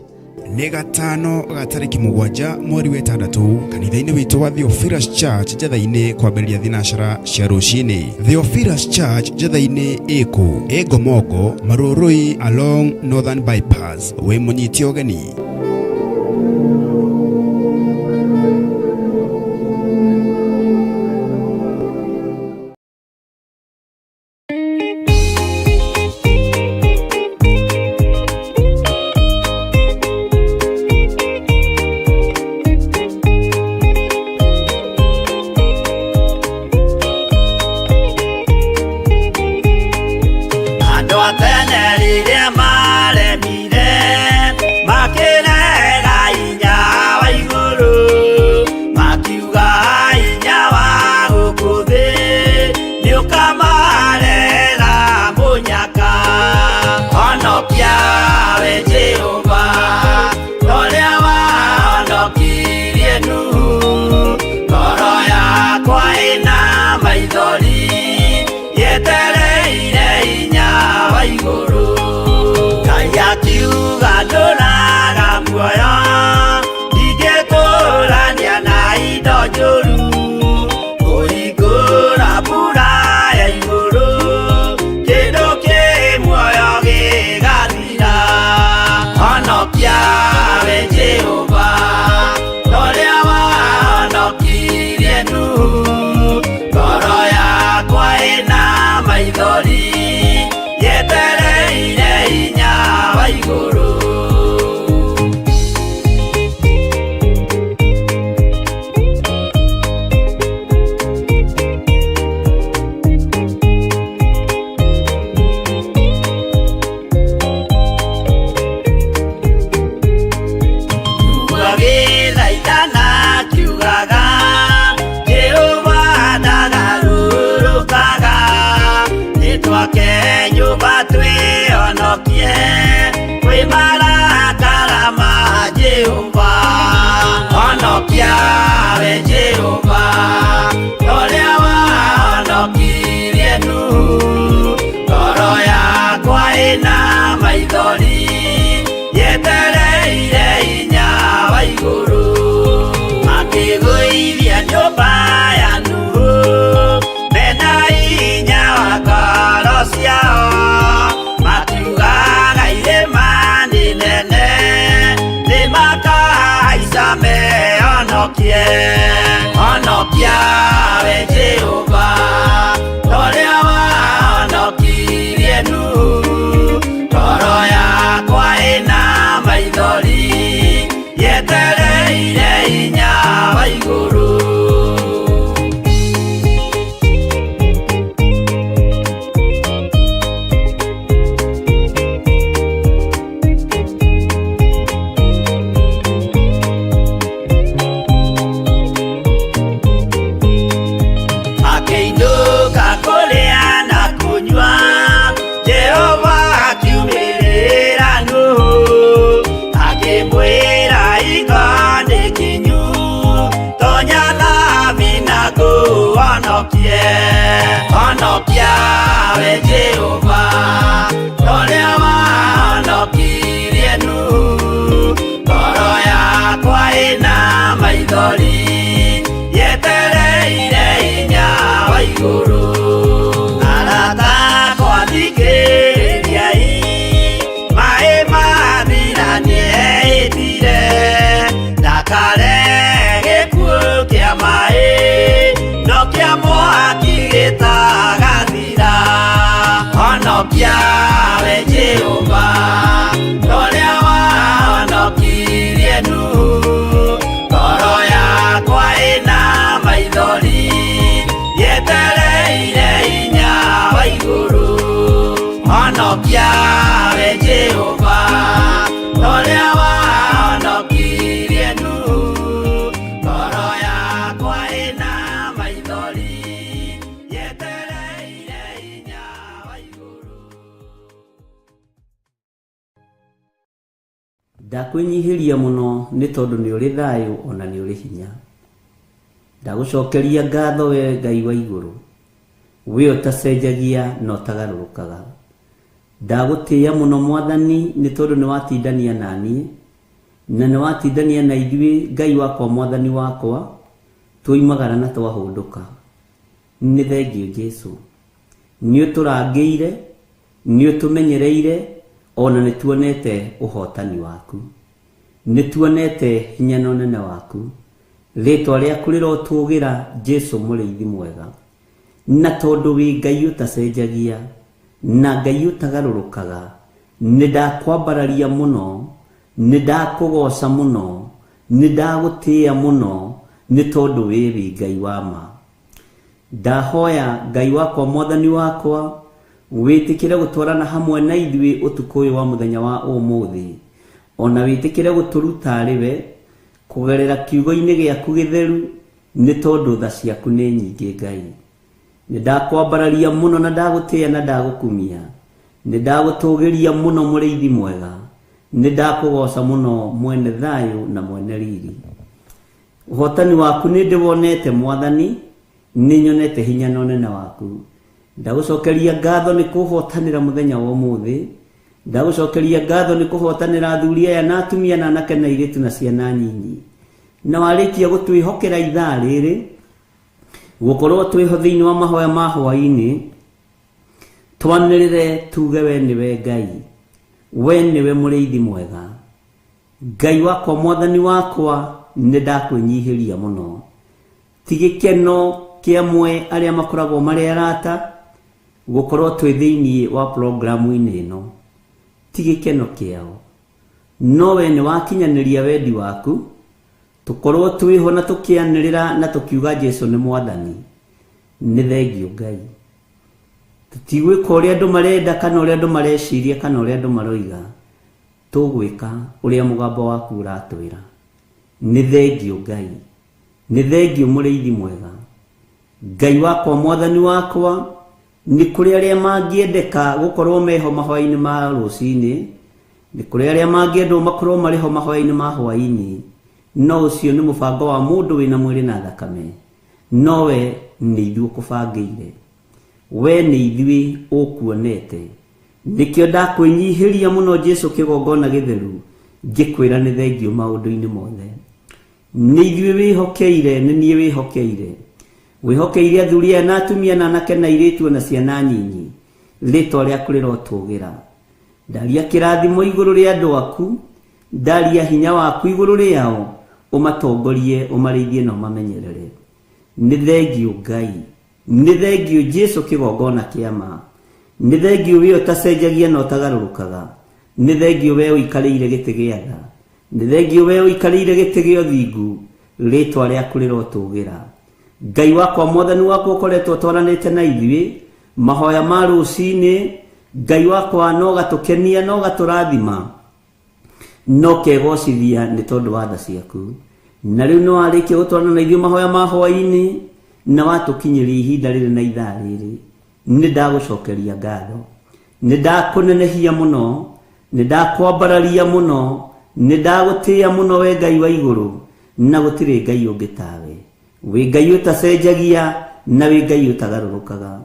Nĩ gatano ga tarĩki 7 mweri wa 6 kanitha-inĩ witũ wa Theophilus Church Njatha-inĩ kwambĩrĩria thinacara cia rũcinĩ. Theophilus Church Njatha-inĩ ĩkũ? Ĩ Ngomongo, Marũrũi along Northern Bypass. Wĩ mũnyite ũgeni. Andũ a tene rĩrĩa maremire makĩrega hinya wa igũrũ, makiuga hinya wa gũkũ thĩ nĩũkamarega mũnyaka. Honokia we Jehova, ũrĩa wahonokirie Nuhu, ngoro yakwa ĩna maithori yetereire hinya wa igũrũ. Ngai akiuga ndũraga muoyo, ndingĩtũrania na indo njũru, kũhingũra mbura ya igũrũ, kĩndũ kĩ muoyo gĩgathira. Honokia we Jehova, ũrĩa wahonokirie Nuhu, ngoro yakwa ĩna maithori yetereire hinya wa igũrũ. Wĩhonokie kwĩ marakara ma Jehova. Honokia we Jehova, ũrĩa wahonokirie Nuhu. Ngoro yakwa ĩna maithori, yetereire hinya wa igũrũ. Makĩgũithia nyũmba ya Nuhu, mena hinya wa ngoro ciao. Makiugaga irĩma nĩ nene, nĩmakahaica mehonokie. Honokia we Jehova, ũrĩa wahonokirie Nuhu. Ngoro yakwa ĩna maithori, yetereire hinya wa igũrũ. Akĩinũka kũrĩa na kũnyua, Jehova akiumĩrĩra Nuhu, akĩmwĩra hingo nĩ kinyu, tonya thabina ngũhonokie. Honokia we Jehova, ũrĩa wahonokirie Nuhu. Ngoro yakwa ĩna maithori, yetereire hinya wa igũrũ. Arata akwa thikĩrĩriai, maĩ mathira nĩehĩtire, ndakare gĩkuũ kĩa maĩ, no kĩa mwaki gĩtagathira. Honokia we Jehova, ũrĩa wahonokirie Nuhu. Ngoro yakwa ĩna maithori, yetereire hinya wa igũrũ. Honokia we Jehova, ũrĩa wahonokirie Nuhu. Ngoro yakwa ĩna maithori, yetereire hinya wa igũrũ. Ndakwĩnyihĩria mũno nĩ tondũ nĩ ũrĩ thayũ ona nĩ ũrĩ hinya. Ndagũcokeria ngatho we Ngai wa igũrũ, we ũtacenjagia na ũtagarũrũkaga. Ndagũtĩĩa mũno Mwathani nĩ tondũ nĩ watindania na niĩ, na nĩ watindania na ithuĩ Ngai wakwa Mwathani wakwa, twoimagara na twahũndũka. Nĩ thengiũ Jesũ. Nĩ ũtũrangĩire, nĩ ũtũmenyereire, ona nĩ tuonete ũhotani waku. Nĩ tuonete hinya na ũnene waku. Rĩtwa rĩaku rĩrotũgĩra Jesũ mũrĩithi mwega. Na tondũ wĩ Ngai ũtacenjagia, na Ngai ũtagarũrũkaga, nĩ ndakwambararia mũno, nĩ ndakũgoca mũno, nĩ ndagũtĩĩa mũno, nĩ tondũ wĩ wĩ Ngai wa ma. Ndahoya Ngai wakwa Mwathani wakwa, wĩtĩkĩre gũtwarana hamwe na ithuĩ ũtukũ ũyũ wa mũthenya wa ũmũthĩ, ona wĩtĩkĩre gũtũruta arĩ we kũgerera kiugo-inĩ gĩaku gĩtheru, nĩ tondũ tha ciaku nĩ nyingĩ Ngai. Nĩ ndakwambararia mũno na ndagũtĩĩa na ndagũkumia, nĩ ndagũtũgĩria mũno mũrĩithi mwega, nĩ ndakũgoca mũno mwene thayũ na mwene riri. Ũhotani waku nĩ ndĩwonete Mwathani, nĩ nyonete hinya na ũnene waku. Ndagũcokeria ngatho nĩ kũhotanĩra mũthenya wa ũmũthĩ. Ndagũcokeria ngatho nĩ kũhotanĩra athuri aya na atumia na anake na airĩtu na ciana nyinyi. Na warĩkia gũtwĩhokera ithaa rĩrĩ, gũkorwo twĩho thĩinĩ wa mahoya ma hwaĩ-inĩ, twanĩrĩre tuge we nĩwe Ngai, we nĩwe mũrĩithi mwega. Ngai wakwa Mwathani wakwa, nĩ ndakwĩnyihĩria mũno. Ti gĩkeno kĩa amwe arĩa makoragwo marĩ arata gũkorwo twĩ thĩinĩ wa programu-inĩ ĩno, ti gĩkeno kĩao, no we nĩ wakinyanĩria wendi waku, tũkorwo twĩho na tũkĩanĩrĩra na tũkiuga Jesũ nĩ Mwathani. Nĩ thengiũ Ngai. Tũtigwĩka ũrĩa andũ marenda kana ũrĩa andũ mareciria kana ũrĩa andũ maroiga, tũgwĩka ũrĩa mũgambo waku ũratwĩra. Nĩ thengiũ Ngai, nĩ thengiũ mũrĩithi mwega. Ngai wakwa Mwathani wakwa, Nĩ kũrĩ arĩa mangĩendeka gũkorwo meho mahoya-inĩ ma rũcinĩ, nĩ kũrĩ arĩa mangĩendwo makorwo marĩ ho mahoya-inĩ ma hwaĩ-inĩ, no ũcio nĩ mũbango wa mũndũ wĩna mwĩrĩ na thakame. No we nĩ ithuĩ ũkũbangĩire. We nĩ ithuĩ ũkuonete. Nĩkĩo ndakwĩnyihĩria mũno Jesu kĩgongona gĩtheru, ngĩkwĩra nĩ thengiũ maũndũ-inĩ mothe. Nĩ ithuĩ wĩhokeire, nĩ niĩ wĩhokeire. Wĩhokeire athuri aya na atumia na anake na airĩtu na ciana nyinyi. Rĩtwa rĩaku rĩrotũgĩra. Ndaria kĩrathimo igũrũ rĩa andũ aku, ndaria hinya waku igũrũ rĩao, ũmatongorie, ũmarĩithie na ũmamenyerere. Nĩ thengiũ Ngai. Nĩ thengiũ Jesu kĩgongona kĩa ma. Nĩ thengiũ we ũtacenjagia na ũtagarũrũkaga. Nĩ thengiũ we ũikarĩire gĩtĩ gĩa tha. Nĩ thengiũ we ũikarĩire gĩtĩ gĩa ũthingu. Rĩtwa rĩaku rĩrotũgĩra. Ngai wakwa mwathani wakwa ũkoretwo ũtwaranĩte na ithuĩ mahoya ma rũcinĩ. Ngai wakwa no gatũkenia no gatũrathima no kegocithia nĩ tondũ wa tha ciaku. Na rĩu nĩ warĩkia gũtwarana na ithuĩ mahoya ma hwaĩ-inĩ na watũkinyĩria ihinda rĩrĩ na ithaa rĩrĩ. Nĩ ndagũcokeria ngatho, nĩ ndakũnenehia mũno, nĩ ndakwambararia mũno, nĩ ndagũtĩĩa mũno we Ngai wa igũrũ, na gũtirĩ Ngai ũngĩ tawe. Wĩ Ngai ũtacenjagia na wĩ Ngai ũtagarũrũkaga.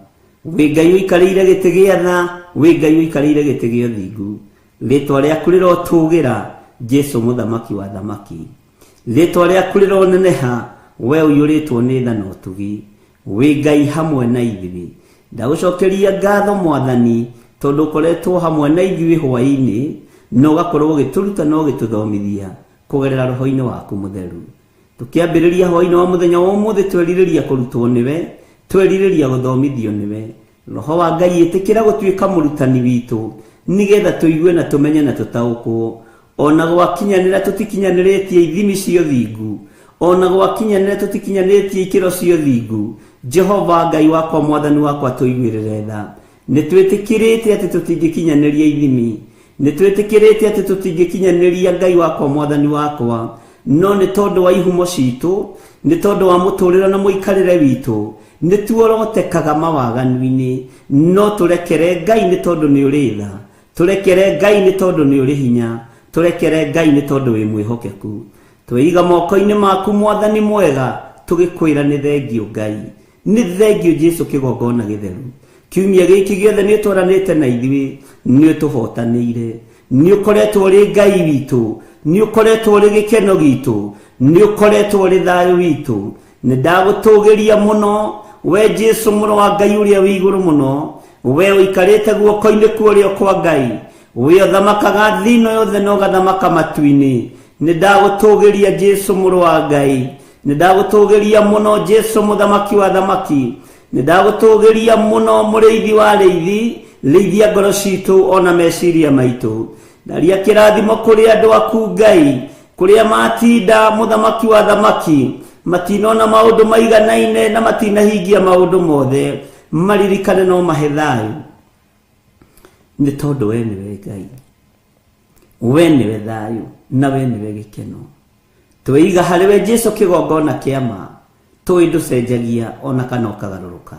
Wĩ Ngai ũikarĩire gĩtĩ gĩa tha, wĩ Ngai ũikarĩire gĩtĩ gĩa ũthingu. Rĩtwa rĩaku rĩrotũgĩra, Jesu mũthamaki wa thamaki. Rĩtwa rĩaku rĩroneneha, we ũiyũrĩtwo nĩ tha na ũtugi. Wĩ Ngai hamwe na ithuĩ. Ndagũcokeria ngatho mwathani, tondũ ũkoretwo hamwe na ithuĩ hwaĩ-inĩ, na ũgakorwo ũgĩtũruta na ũgĩtũthomithia kũgerera roho-inĩ waku mũtheru. Tũkĩambĩrĩria hwaĩ-inĩ wa mũthenya wa ũmũthĩ, twerirĩria kũrutwo nĩwe, twerirĩria gũthomithio nĩwe. Roho wa Ngai ĩtĩkĩra gũtuĩka mũrutani witũ, nĩgetha tũigue na tũmenye na tũtaũkwo. Ona gwakinyanĩra tũtikinyanĩrĩtie ithimi cia ũthingu, ona gwakinyanĩra tũtikinyanĩrĩtie ikĩro cia ũthingu, Jehova Ngai wakwa mwathani wakwa tũiguĩrĩre tha. Nĩ twĩtĩkĩrĩte atĩ tũtingĩkinyanĩria ithimi, nĩ twĩtĩkĩrĩte atĩ tũtingĩkinyanĩria Ngai wakwa mwathani wakwa, no nĩ tondũ wa ihumo citũ, nĩ tondũ wa mũtũrĩre na mũikarĩre witũ, nĩ tuorotekaga mawaganu-inĩ. No tũrekere Ngai nĩ tondũ nĩ ũrĩ tha, tũrekere Ngai nĩ tondũ nĩ ũrĩ hinya, tũrekere Ngai nĩ tondũ wĩ mwĩhokeku. Twĩiga moko-inĩ maku mwathani mwega, tũgĩkwĩra nĩ thengiũ Ngai, nĩ thengiũ Jesu kĩgongona gĩtheru. Kiumia gĩkĩ gĩothe nĩ ũtwaranĩte na ithuĩ, nĩ ũtũhotanĩire, nĩ ũkoretwo ũrĩ Ngai witũ, nĩ ũkoretwo ũrĩ gĩkeno gitũ, nĩ ũkoretwo ũrĩ thayũ witũ. Nĩ ndagũtũgĩria mũno we Jesu mũrũ wa Ngai ũrĩa wĩ igũrũ mũno, we ũikarĩte guoko-inĩ kwa ũrĩo kwa Ngai, we ũthamakaga thĩ ĩno yothe na ũgathamaka matu-inĩ. Nĩ ndagũtũgĩria Jesu mũrũ wa Ngai, nĩ ndagũtũgĩria mũno Jesu mũthamaki wa thamaki, nĩ ndagũtũgĩria mũno mũrĩithi wa arĩithi, rĩithia ngoro citũ ona meciria maitũ. Ndaria kĩrathimo kũrĩ andũ aku Ngai, kũrĩa matinda mũthamaki wa thamaki, matinona maũndũ maiganaine na matinahingia maũndũ mothe, maririkane no mahe thayũ, nĩ tondũ we nĩwe Ngai, we nĩwe thayũ na we nĩwe gĩkeno. Twĩiga harĩ we Jesu kĩgongona kĩa ma, tũĩ ndũcenjagia ona kana ũkagarũrũka.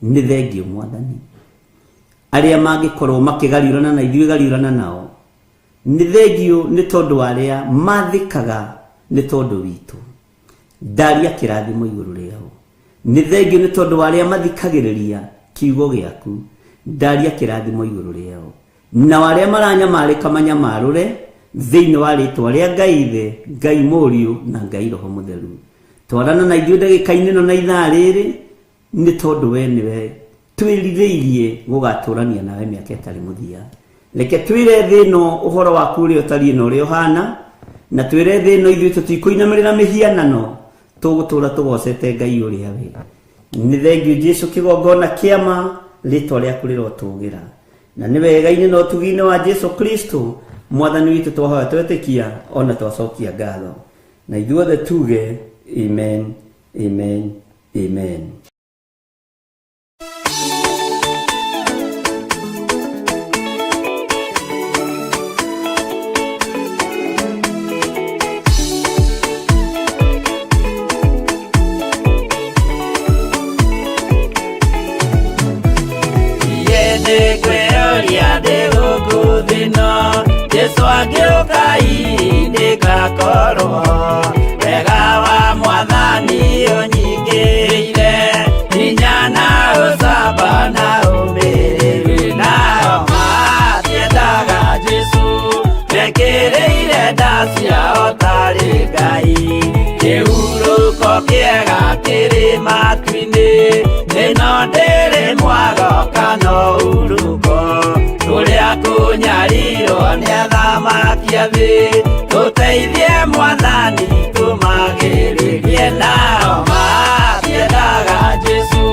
Nĩ thengiũ mwathani. Arĩa mangĩkorwo makĩgariũrana na ithuĩ gariũrana nao. Nĩ thengiũ nĩ tondũ wa arĩa mathĩkaga nĩ tondũ witũ. Ndaria kĩrathimo igũrũ rĩao. Nĩ thengiũ nĩ tondũ wa arĩa mathikagĩrĩria kiugo gĩaku. Ndaria kĩrathimo igũrũ rĩao. Na arĩa maranyamarĩka manyamarũre thĩinĩ wa rĩtwa rĩa Ngai Ithe, Ngai Mũriũ na Ngai Roho Mũtheru. Twarana na ithuĩ ndagĩka-inĩ ĩno na ithaa rĩrĩ, nĩ tondũ we nĩwe twĩrirĩirie gũgatũrania nawe mĩaka ĩtarĩ mũthia. Reke twĩre thĩ ĩno ũhoro waku ũrĩa ũtariĩ na ũrĩa ũhana, na twĩre thĩ ĩno ithuĩ tũtikũinamĩrĩra mĩhianano, tũgũtũra tũgocete Ngai ũrĩa wĩ. Nĩ thengiũ Jesu kĩgongona kĩa ma, rĩtwa rĩaku rĩrotũgĩra. Na nĩ wega-inĩ na ũtugi-inĩ wa Jesu Kristo mwathani witũ twahoya twetĩkia ona twacokia ngatho. Na ithuothe tuge amen, amen, amen. Jesu mekĩrĩire nda ciao tarĩ Ngai kĩhurũko kĩega kĩrĩ matu-inĩ ĩno ndĩrĩ mwago kana ũhurũko kũrĩa kũnyarirwo nĩ athamaki a thĩ tũteithie mwathani tũmagĩrĩrie nao matiendaga Jesu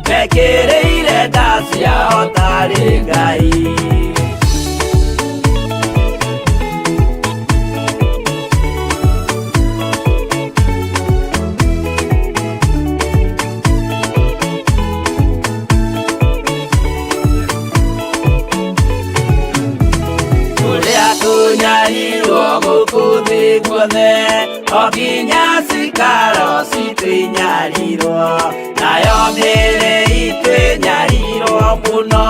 mekĩrĩire nda ciao tarĩ Ngai. Kũrĩa kũnyarirwo gũkũ thĩ guothe o nginya cikaro citũ inyarirwo nayo mĩĩrĩ itũ ĩnyarirwo mũno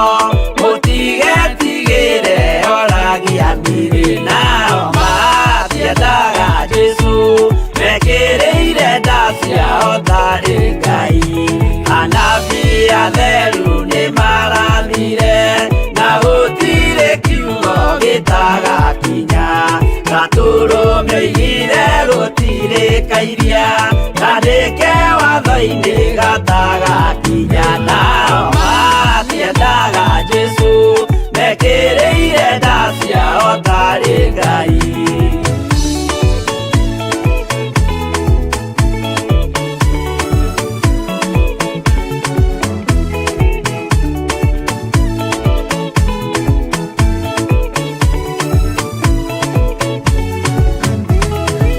mũtigetigĩre oragia mĩrĩ nao matiendaga Jesu mekĩrĩire nda ciao tarĩ Ngai anabii atheru nĩmarathire na gũtirĩ kiugo gĩtagakinya gatũrũme oigire gũtirĩ kairia kandĩke watho-inĩ gatagakinya nao matiendaga Jesu mekĩrĩire nda ciao tarĩ Ngai.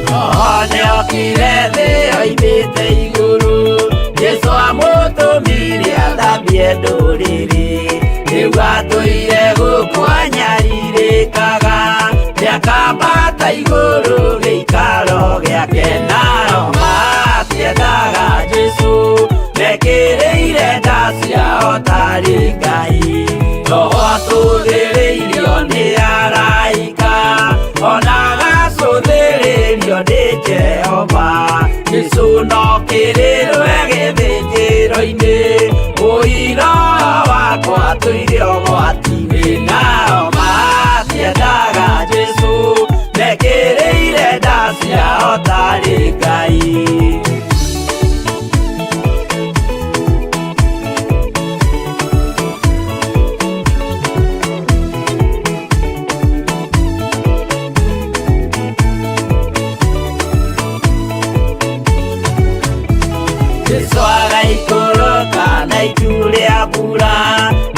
Roho nĩokire thĩ oimĩte igũrũ Jesũ amũtũmire athambie ndũrĩrĩ rĩu atũire gũkũ anyarirĩkaga nĩakambata igũrũ gĩikaro gĩake nao matiendaga Jesũ mekĩrĩire nda ciao tarĩ Ngai Roho atũthĩrĩirio nĩ araika ona agacũthĩrĩrio nĩ Jehova Jesũ no kĩrĩrwe gĩthĩnjĩro-inĩ ũira wakwa tũire ũgwati-inĩ nao matiendaga Jesũ mekĩrĩire nda ciao tarĩ Ngai. Jesũ agaikũrũka na itu rĩa mbura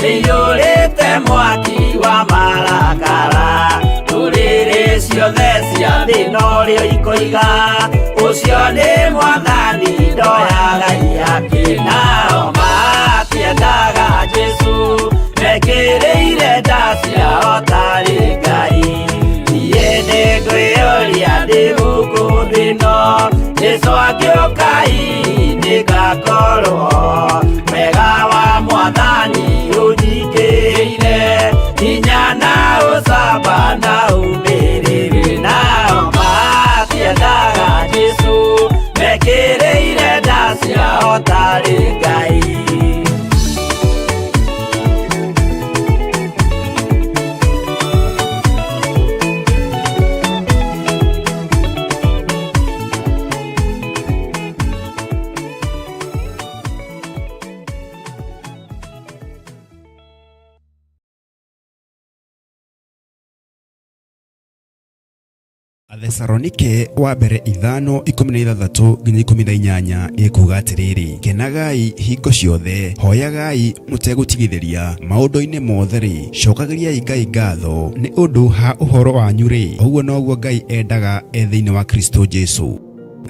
rĩiyũrĩte mwaki wa marakara ndũrĩrĩ ciothe cia thĩ norĩo ikoiga ũcio nĩ mwathani ndoyaga ihaki nao matiendaga Jesũ mekĩrĩire nda ciao tarĩ Ngai niĩ nĩngwĩyũria ndĩ gũkũ thĩ ĩno Jesũ angĩũka hihi nĩngakorwo wega wa mwathani ũnyingĩrĩire hinya na ũcamba na ũmĩrĩru nao matiendaga Jesũ mekĩrĩire nda ciao tarĩ Ngai. Athesalonike wa mbere 5:16 nginya 18 ĩkuga atĩrĩrĩ kenagai hingo ciothe hoyagai mũtegũtigithĩria maũndũ-inĩ mothe rĩ cokagĩriai Ngai ngatho nĩ ũndũ ha ũhoro wanyu rĩ ũguo noguo Ngai endaga e thĩinĩ wa Kristo Jesu.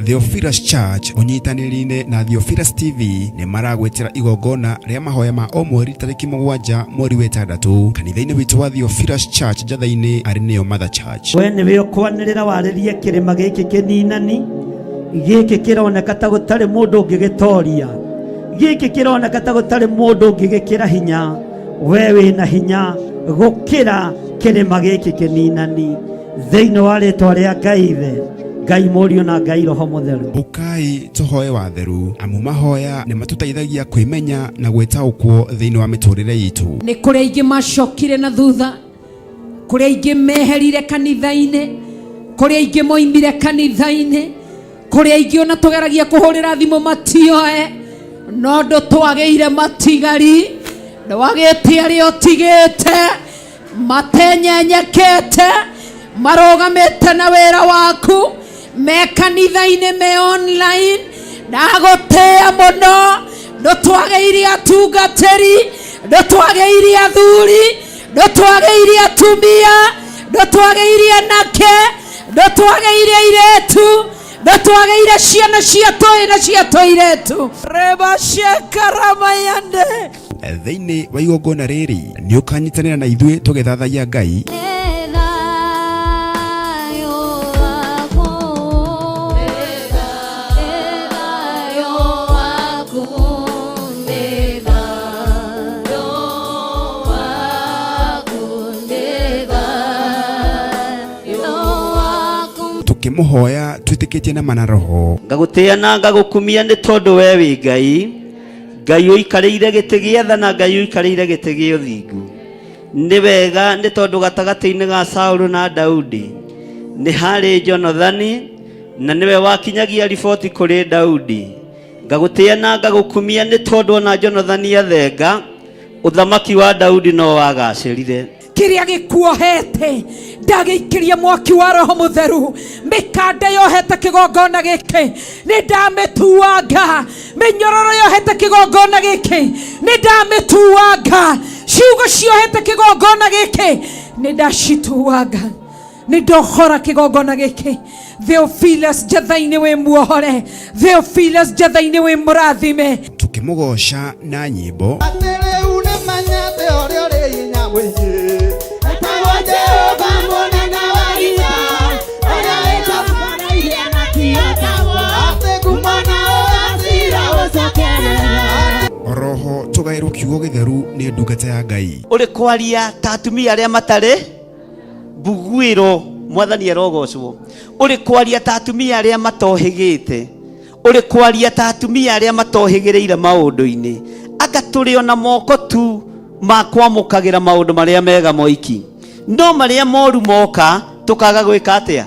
Theophilus Church ũnyitanĩri-inĩ na Theophilus TV nĩ maragwĩtĩra igongona rĩa mahoya ma o mweri tarĩki 7 mweri wa 6 kanitha-inĩ witũ wa Theophilus Church Njatha-inĩ arĩ nĩyo Mother Church. We nĩwe ũkwanĩrĩra warĩrie kĩrĩma gĩkĩ kĩninani gĩkĩ kĩroneka ta gũtarĩ mũndũ ũngĩgĩtoria gĩkĩ kĩroneka ta gũtarĩ mũndũ ũngĩgĩkĩra hinya we wĩna hinya gũkĩra kĩrĩma gĩkĩ kĩninani thĩinĩ wa rĩtwa rĩa Ngai Ithe Ngai Mũriũ na Ngai Roho Mũtheru. Ũkai tũhoe watheru amu mahoya nĩ matũteithagia kwĩmenya na gwĩtaũkwo thĩinĩ wa mĩtũrĩre itũ. Nĩ kũrĩ aingĩ macokire na thutha. Kũrĩ aingĩ meherire kanitha-inĩ, kũrĩ aingĩ moimire kanitha-inĩ, kũrĩ aingĩ ona tũgeragia kũhũrĩra thimũ matioe, no ndũtwagĩire matigari, ndwagĩte arĩa ũtigĩte matenyenyekete, marũgamĩte na wĩra waku, me kanitha-inĩ, me online. Ndagũtĩĩa mũno, ndũtwagĩire atungatĩri, ndũtwagĩire athuri, ndũtwagĩire atumia, ndũtwagĩire anake, ndũtwagĩire airĩtu, ndũtwagĩire ciana cia tũĩ na cia tũirĩtu. Rebashekaramayande. Thĩinĩ wa igongona rĩrĩ nĩ ũkanyitanĩra na ithuĩ tũgĩthathaiya Ngai. Tũkĩmũhoya twĩtĩkĩtie na mana roho. Ngagũtĩĩa na ngagũkumia nĩ tondũ we wĩ Ngai, Ngai ũikarĩire gĩtĩ gĩa tha na Ngai ũikarĩire gĩtĩ gĩa ũthingu. Nĩ wega nĩ tondũ gatagatĩ-inĩ ga Saũlũ na Daudi nĩ harĩ Jonathani, na nĩwe wakinyagia riboti kũrĩ Daudi. Ngagũtĩĩa na ngagũkumia nĩ tondũ ona Jonathani athenga, ũthamaki wa Daudi no wagacĩrire. Kĩrĩa gĩkuohete ndagĩikĩria mwaki wa roho mũtheru, mĩkanda yohete kĩgongona gĩkĩ nĩ ndamĩtuanga, mĩnyororo yohete kĩgongona gĩkĩ nĩ ndamĩtuanga, ciugo ciohete kĩgongona gĩkĩ nĩ ndacituanga, nĩ ndohora kĩgongona gĩkĩ. Theophilus Njatha-inĩ wĩ muohore, Theophilus Njatha-inĩ wĩ mũrathime. Tũkĩmũgoca na nyĩmbo. Atĩ rĩu nĩmenyete ũrĩa ũrĩ hinya mũingĩ, etagwo Jehova mũnene wa ita, ũrĩa wĩtambanairie na kĩotagwo, atĩ ngumo na ũgacira ũcokerera. Oroho tũgaĩrwo kiugo gĩtheru nĩ ndungata ya Ngai. Ũrĩ kwaria ta atumia arĩa matarĩ mbuguĩro, mwathani arogocwo. Ũrĩ kwaria ta atumia arĩa matohĩgĩte, ũrĩ kwaria ta atumia arĩa matohĩgĩrĩire maũndũ-inĩ, anga tũrĩ ona moko tu ma kwamũkagĩra maũndũ marĩa mega moiki, no marĩa moru moka tũkaga gwĩka atĩa?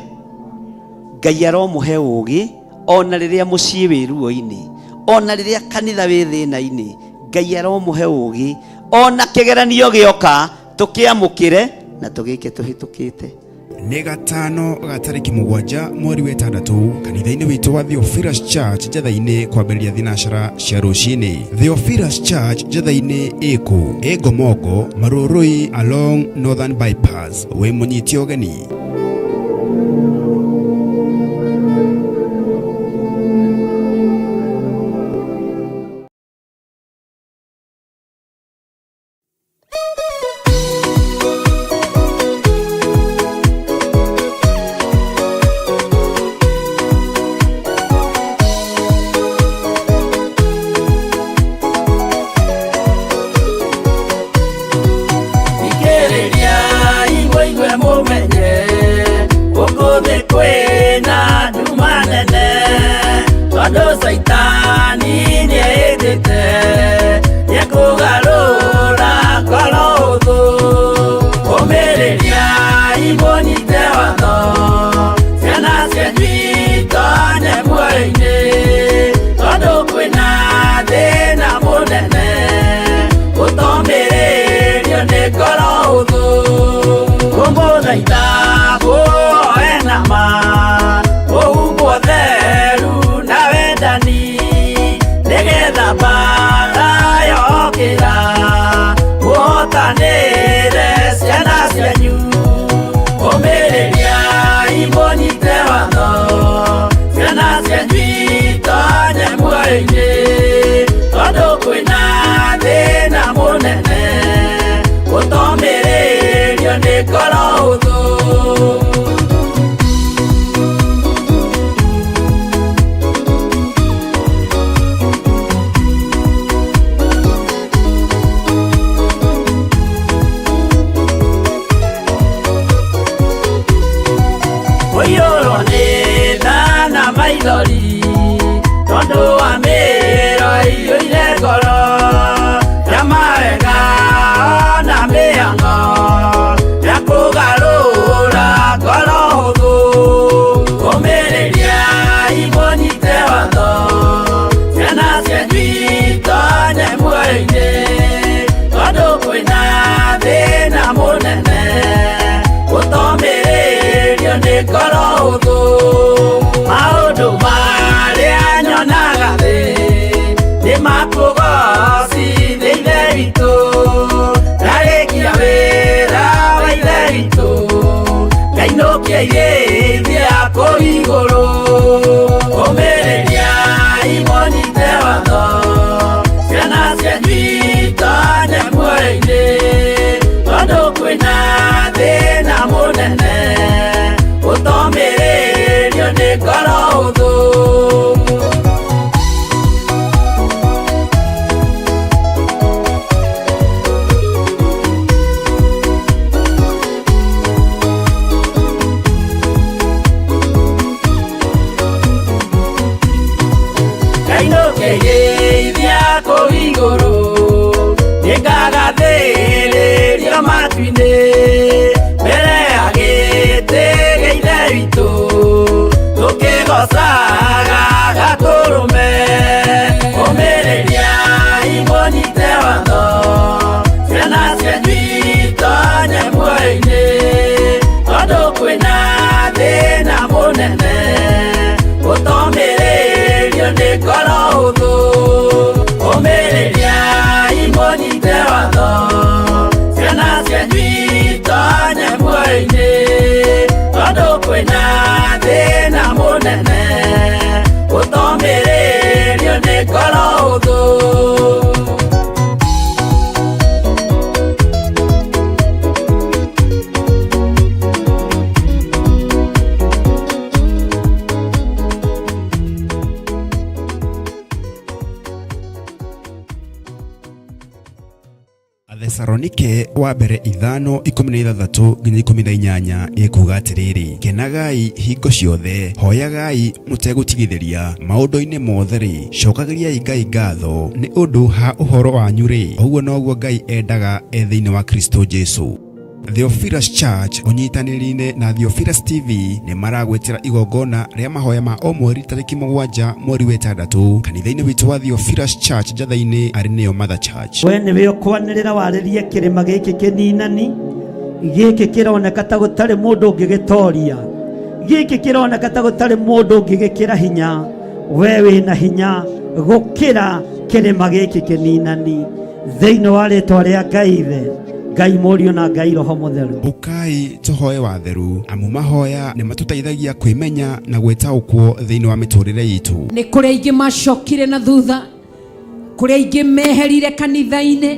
Ngai aromũhe ũũgĩ ona rĩrĩa mũciĩ wĩ ruo-inĩ, ona rĩrĩa kanitha wĩ thĩna-inĩ, Ngai aromũhe ũũgĩ ona kĩgeranio gĩoka tũkĩamũkĩre na tũgĩke tũhĩtũkĩte. Nĩ gatano ga tarĩki 7 mweri wa 6 kanitha-inĩ witũ wa Theophilus Church Njatha-inĩ kwambĩrĩria thinacara cia rũcinĩ. Theophilus Church Njatha-inĩ ĩkũ? Ĩ Ngomongo, Marũrũi along Northern Bypass. Wĩ mũnyite ũgeni. Thikĩrĩriai mũigue mũmenye, gũkũ thĩ kwĩna nduma nene, tondũ Caitani nĩehĩtĩte nĩekũgarũra ngoro ũthũ. Ũmĩrĩriai mũnyite watho, ciana cianyu itonye muoyo-inĩ, tondũ kwĩna thĩna mũnene, gũtomĩrĩrio nĩ ngoro ũthũ. Kũmũthaitha mũoe na ma, mũhumbwo theru na wendani, nĩgetha mbaara yokĩra, mũhotanĩre ciana cianyu. Ũmĩrĩriai mũnyite watho, ciana cianyu itonye muoyo-inĩ, tondũ kwĩna thĩna mũnene, gũtomĩrĩrio nĩ ngoro ũthũ. igũrũ nĩngagathĩrĩria matu-inĩ mbere ya gĩtĩ gĩa ithe witũ tũkĩgocaga gatũrũme ũmĩrĩria imũnyite watho ciana cianyu itonye muoyo-inĩ tondũ kwĩna thĩna mũnene ũtomĩrĩrio nĩ ngoro hũthũ ũmĩrĩria imũnyite watho ciana cianyu itonye muoyo-inĩ tondũ kwĩna thĩna mũnene ũtomĩrĩrio nĩ ngoro hũthũ. Athesalonike wa mbere 5:16 nginya 18 ĩkuuga atĩrĩrĩ, kenagai hingo ciothe, hoyagai mũtegũtigithĩria, maũndũ-inĩ mothe-rĩ, cokagĩriai Ngai ngatho nĩ ũndũ ha ũhoro wanyu-rĩ, ũguo noguo Ngai endaga e thĩinĩ wa Kristo Jesu. Theophilus Church ũnyitanĩri-inĩ na Theophilus TV nĩ maragwĩtĩra igongona rĩa mahoya ma o mweri tarĩki 7 mweri wa 6 kanitha-inĩ witũ wa Theophilus Church Njatha-inĩ arĩ nĩyo Mother Church. We nĩwe ũkwanĩrĩra warĩrie kĩrĩma gĩkĩ kĩninani, gĩkĩ kĩroneka ta gũtarĩ mũndũ ũngĩgĩtoria, gĩkĩ kĩroneka ta gũtarĩ mũndũ ũngĩgĩkĩra hinya. We wĩna hinya gũkĩra kĩrĩma gĩkĩ kĩninani, thĩinĩ wa rĩtwa rĩa Ngai Ithe, Ngai Mũriũ na Ngai Roho Mũtheru. Ũkai tũhoe watheru, amu mahoya nĩ matũteithagia kwĩmenya na gwĩtaũkwo thĩinĩ wa mĩtũrĩre itũ. Nĩ kũrĩ aingĩ macokire na thutha, kũrĩ aingĩ meherire kanitha-inĩ,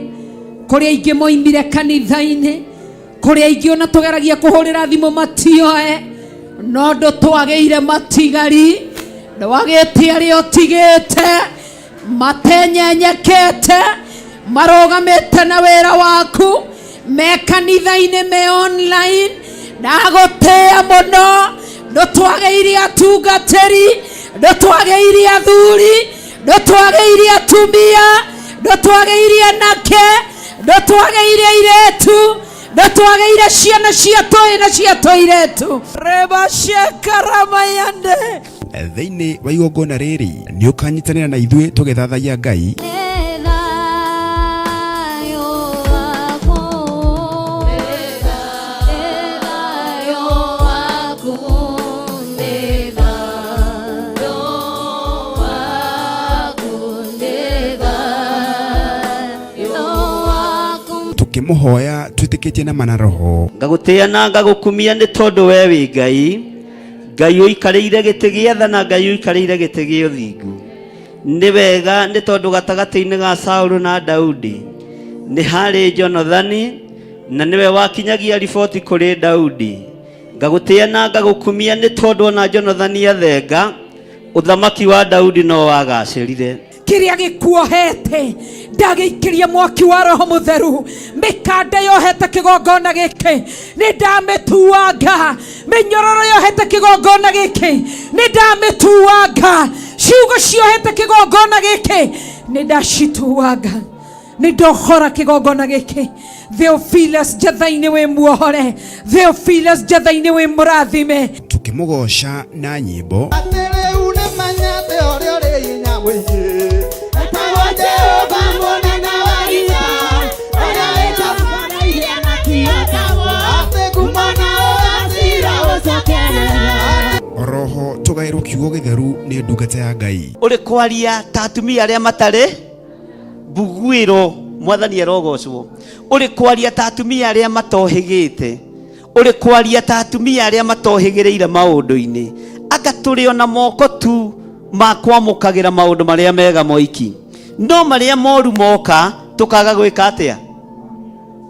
kũrĩ aingĩ moimire kanitha-inĩ, kũrĩ aingĩ ona tũgeragia kũhũrĩra thimũ matioe, no ndũtwagĩire matigari, ndwagĩte arĩa ũtigĩte matenyenyekete, marũgamĩte na wĩra waku, me kanitha-inĩ, me online. Ndagũtĩĩa mũno, ndũtwagĩire atungatĩri, ndũtwagĩire athuri, ndũtwagĩire atumia, ndũtwagĩire anake, ndũtwagĩire airĩtu, ndũtwagĩire ciana cia tũĩ na cia tũirĩtu. Rebashekaramayande. Thĩinĩ wa igongona rĩrĩ nĩ ũkanyitanĩra na ithuĩ tũgĩthathaiya Ngai. Tũkĩmũhoya twĩtĩkĩtie na mana roho. Ngagũtĩĩa na ngagũkumia nĩ tondũ we wĩ Ngai, Ngai ũikarĩire gĩtĩ gĩa tha na Ngai ũikarĩire gĩtĩ gĩa ũthingu. Nĩ wega nĩ tondũ gatagatĩ-inĩ ga Saũlũ na Daudi nĩ harĩ Jonathani, na nĩwe wakinyagia riboti kũrĩ Daudi. Ngagũtĩĩa na ngagũkumia nĩ tondũ ona Jonathani athenga, ũthamaki wa Daudi no wagacĩrire. Kĩrĩa gĩkuohete ndagĩikĩria mwaki wa Roho Mũtheru, mĩkanda yohete kĩgongona gĩkĩ nĩ ndamĩtuanga, mĩnyororo yohete kĩgongona gĩkĩ nĩ ndamĩtuanga, ciugo ciohete kĩgongona gĩkĩ nĩ ndacituanga, nĩ ndohora kĩgongona gĩkĩ. Theophilus Njatha-inĩ wĩ muohore, Theophilus Njatha-inĩ wĩ mũrathime. Tũkĩmũgoca na nyĩmbo. Atĩ rĩu nĩ menyete ũrĩa ũrĩ hinya mũingĩ, etagwo Jehova mũnene wa ita, ũrĩa wĩtambanairie na kĩotagwo, atĩ ngumo na ũgacira ũcokerera. Oroho tũgaĩrwo kiugo gĩtheru nĩ ndungata ya Ngai. Ũrĩ kwaria ta atumia arĩa matarĩ mbuguĩro, mwathani arogocwo. Ũrĩ kwaria ta atumia arĩa matohĩgĩte, ũrĩ kwaria ta atumia arĩa matohĩgĩrĩire maũndũ-inĩ, anga tũrĩ ona moko tu ma kwamũkagĩra maũndũ marĩa mega moiki, no marĩa moru moka tũkaga gwĩka atĩa?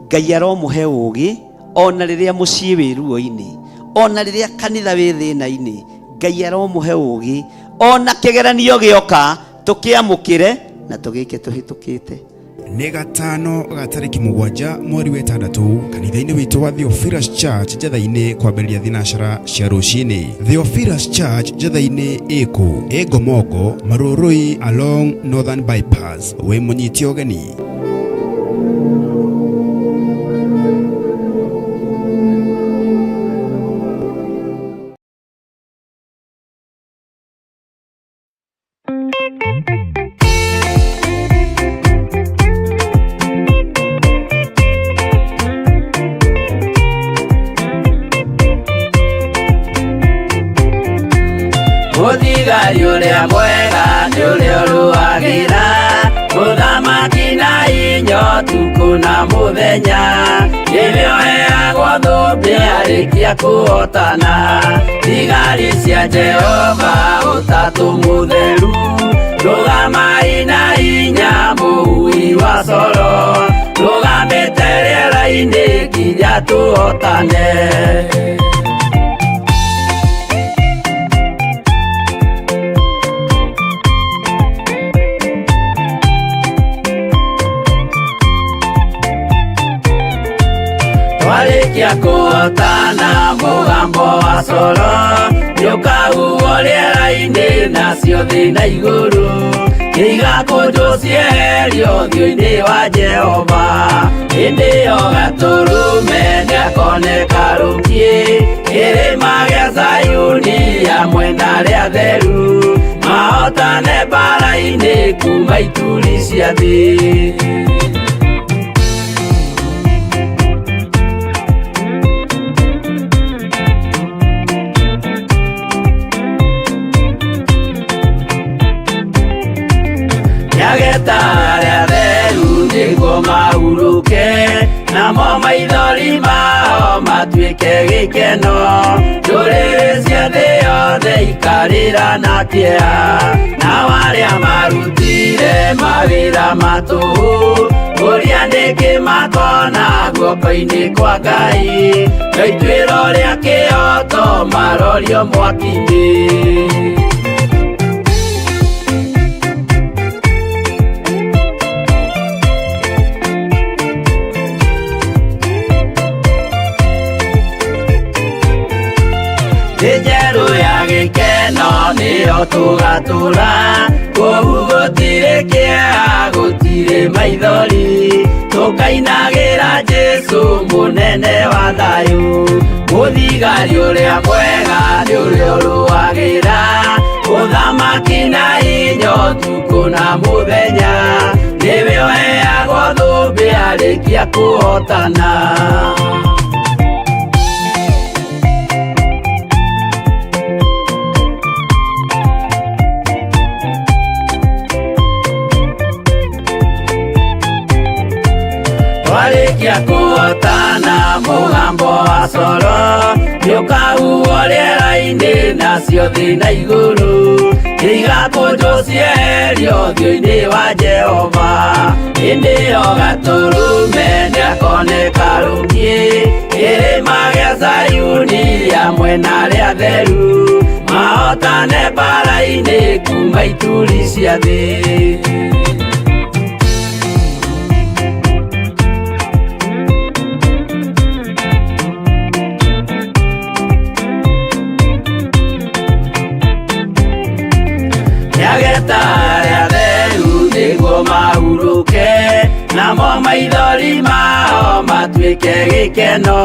Ngai aromũhe ũũgĩ ona rĩrĩa mũciĩ wĩ ruo-inĩ, ona rĩrĩa kanitha wĩ thĩna-inĩ, Ngai aromũhe ũũgĩ ona kĩgeranio gĩoka tũkĩamũkĩre na tũgĩke tũhĩtũkĩte. Nĩ gatano ga tarĩki 7 mweri wa 6 kanitha-inĩ witũ wa Theophilus Church Njetha-inĩ kwambĩrĩria thinacara cia rũcinĩ. Theophilus Church Njetha-inĩ ĩkũ? Ĩ Ngomongo, Marurui along Northern Bypass. Wĩ mũnyite ũgeni. Mũthigari ũrĩa mwega nĩ ũrĩa ũrũagĩra mũthamaki na inyo tukũ na mũthenya, nĩwe ũheagwo thũmbĩ arĩkia kũhotana. Thigari cia Jehova ũtatũ mũtheru, rũgamai na hinya mũhui wa coro, rũgamĩte rĩera-inĩ nginya tũhotane. Twarĩkia kũhotana mũgambo wa coro nĩũkahuhwo rĩera-inĩ nacio thĩ na igũrũ igakũnjwo cieherio ũthiũ-inĩ wa Jehova. Hĩndĩ ĩyo gatũrũme nĩakoneka rũkiĩ kĩrĩma gĩa Zayuni hamwe na arĩa atheru, mahotane mbara-inĩ kuma ituri cia thĩ. Nĩageta arĩa atheru nĩguo mahurũke, namo maithori mao matuĩke gĩkeno. Ndũrĩrĩ cia thĩ yothe ikarĩra na kĩeha, nao arĩa marutire mawĩra ma tũhũ, ũrĩa nĩkĩ makona guoko-inĩ kwa Ngai, no ituĩro rĩa kĩhooto marorio mwaki-inĩ. Thĩ njerũ ya gĩkeno nĩyo tũgatũra, kũu gũtirĩ kĩeha gũtirĩ maithori, tũkainagĩra Jesũ mũnene wa thayũ. Mũthigari ũrĩa mwega nĩ ũrĩa ũrũagĩra ũthamaki na hinya ũtukũ na mũthenya, nĩwe ũheagwo thũmbĩ arĩkia kũhotana. Twarĩkia kũhotana mũgambo wa coro nĩũkahuhwo rĩera-inĩ nacio thĩ na igũrũ igakũnjwo cieherio ũthiũ-inĩ wa Jehova. Hĩndĩ ĩyo gatũrũme nĩakoneka rũkiĩ kĩrĩma gĩa Zayuni hamwe na arĩa atheru, mahotane mbara-inĩ kuma ituri cia thĩ. Nĩageta arĩa atheru nĩguo mahurũke, namo maithori mao matuĩke gĩkeno.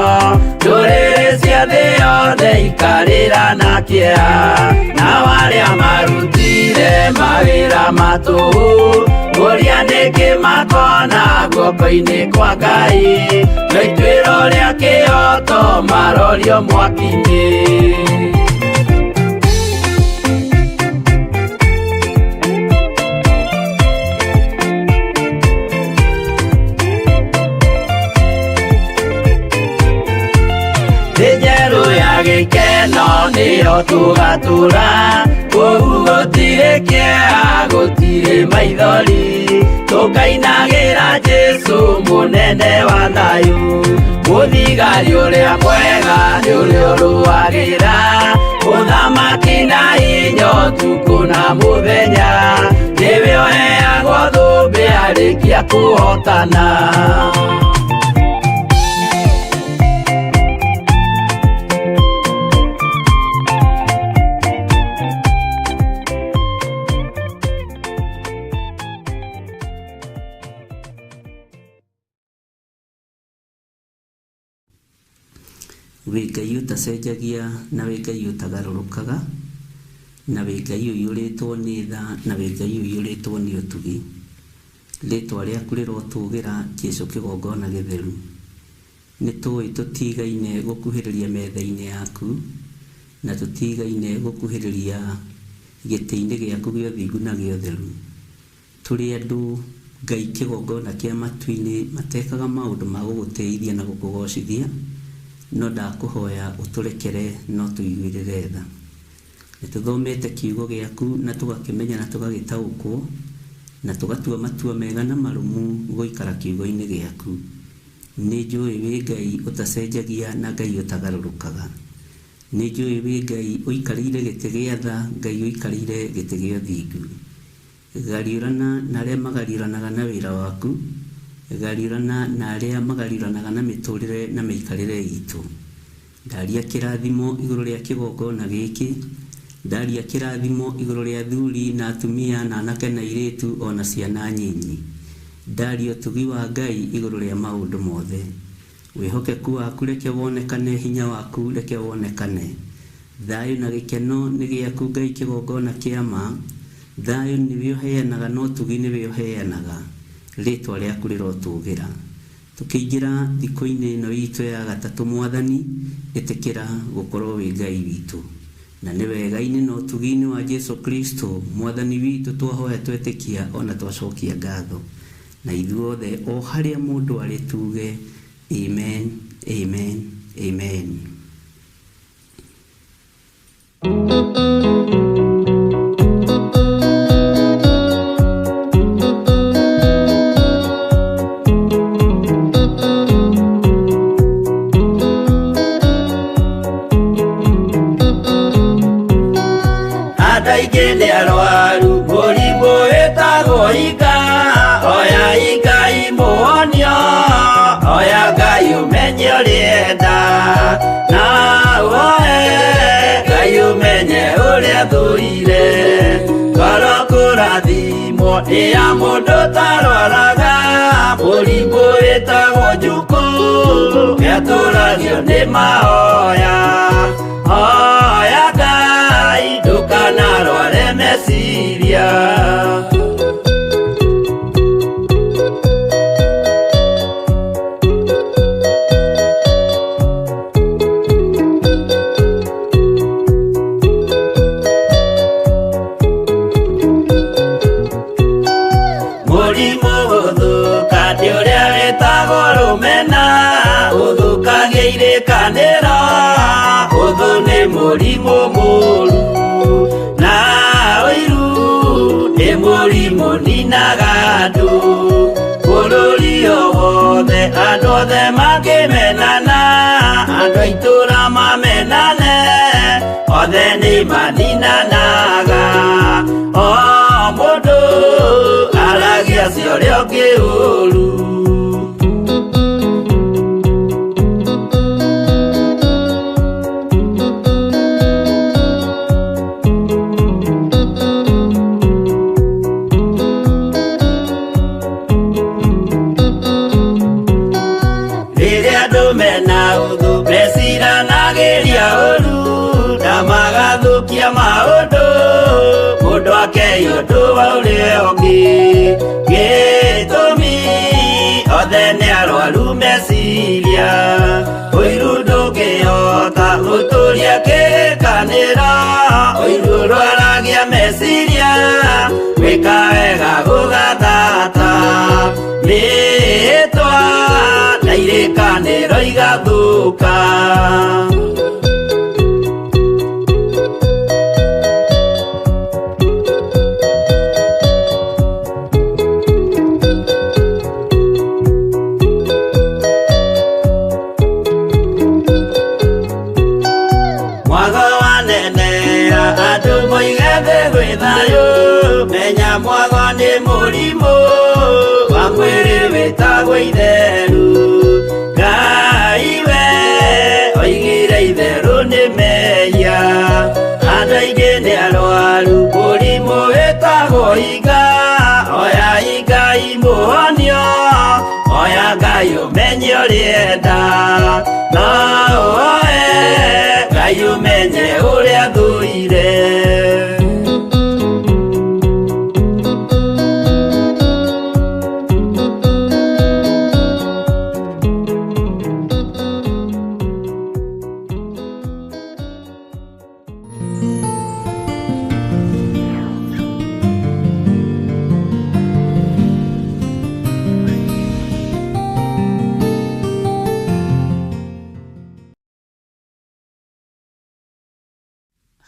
Ndũrĩrĩ cia thĩ yothe ikarĩra na kĩeha, nao arĩa marutire mawĩra ma tũhũ, ũrĩa nĩkĩ makona guoko-inĩ kwa Ngai, no ituĩro rĩa kĩhooto marorio mwaki-inĩ. Thĩ njerũ ya gĩkeno nĩyo tũgatũra, kũu gũtirĩ kĩeha gũtirĩ maithori, tũkainagĩra Jesũ mũnene wa thayũ. Mũthigari ũrĩa mwega nĩ ũrĩa ũrũagĩra ũthamaki na hinya ũtukũ na mũthenya, nĩwe ũheagwo thũmbĩ Marĩkia kũhotana. Wĩ Ngai ũtacenjagia na wĩ Ngai ũtagarũrũkaga, na wĩ Ngai ũiyũrĩtwo nĩ tha na wĩ Ngai ũiyũrĩtwo nĩ ũtugi. Rĩtwa rĩaku rĩrotũgĩra Jesu kĩgongona gĩtheru. Nĩ tũĩ tũtigaine gũkuhĩrĩria metha-inĩ yaku, na tũtigaine gũkuhĩrĩria gĩtĩ-inĩ gĩaku gĩa ũthingu na gĩa ũtheru. Tũrĩ andũ Ngai kĩgongona kĩa matu-inĩ matekaga maũndũ ma gũgũtĩithia na gũkũgocithia, no ndakũhoya ũtũrekere na ũtũiguĩrĩre tha. Nĩ tũthomete kiugo gĩaku na tũgakĩmenya na tũgagĩtaũkwo, na tũgatua matua mega na marũmu gũikara kiugo-inĩ gĩaku. Nĩ njũĩ wĩ Ngai ũtacenjagia na Ngai ũtagarũrũkaga. Nĩ njũĩ wĩ Ngai ũikarĩire gĩtĩ gĩa tha, Ngai ũikarĩire gĩtĩ gĩa ũthingu. Gariũrana na arĩa magariũranaga na wĩra waku, gariũrana na arĩa magariũranaga na mĩtũrĩre na mĩikarĩre itũ. Ndaria kĩrathimo igũrũ rĩa kĩgongona gĩkĩ, ndaria kĩrathimo igũrũ rĩa athuri na atumia na anake na airĩtu ona ciana nyinyi. Ndaria ũtugi wa Ngai igũrũ rĩa maũndũ mothe. Wĩhokeku waku reke wonekane, hinya waku reke wonekane. Thayũ na gĩkeno nĩ gĩaku Ngai kĩgongona kĩa ma. Thayũ nĩwe ũheanaga na ũtugi nĩwe ũheanaga. Rĩtwa rĩaku rĩrotũgĩra. Tũkĩingĩra thikũ-inĩ ĩno itũ ya gatatũ Mwathani, ĩtĩkĩra gũkorwo wĩ Ngai witũ. Na nĩ wega-inĩ na ũtugi-inĩ wa Jesu Kristo Mwathani witũ twahoya twetĩkia ona twacokia ngatho. Na ithuothe o harĩa mũndũ arĩ tuge amen, amen, amen. Andũ aingĩ nĩ arwaru mũrimũ wĩtagwo inga, oya Ngai mũhonio, oya Ngai ũmenye ũrĩa enda, na woe Ngai ũmenye ũrĩa thũire. Ngoro kũrathimwo nĩ ya mũndũ ũtarwaraga, mũrimũ wĩtagwo njukũ, nĩatũragio nĩ mahoya. Hoya Ngai ndũkanarware meciria. Mũrimũ gũthũka nĩ ũrĩa wĩtagwo rũmena, ũthũkagia irĩkanĩro, ũthũ nĩ mũrimũ mũru, na ũiru nĩ mũrimũ ninaga andũ. Bũrũri o wothe andũ othe mangĩmenana, andũ a itũũra mamenane, othe nĩ maninanaga. O mũndũ aragia cia ũrĩa ũngĩ ũru. Rĩrĩa andũ mena ũthũ meciranagĩria ũru, na magathũkia maũndũ, mũndũ akei ũndũ wa ũrĩa ũngĩ. Gĩtũmi othe nĩ arwaru meciria, ũiru ndũngĩhota gũtũria kĩrĩkanĩro, ũiru ũrwaragia meciria, gwĩka wega gũgathata. Mĩĩtwa na irĩkanĩro igathũka. Mwago wanenea andũ moige thĩ gwĩ thayũ, menya mwago nĩ mũrimũ wĩtagwo itheru Ngai we oigire itherũ nĩ mehia andũ aingĩ nĩ arwaru mũrimũ wĩtagwo iga oya Ngai mũhonio oya Ngai ũmenye ũrĩenda no oe Ngai ũmenye ũrĩa thũire.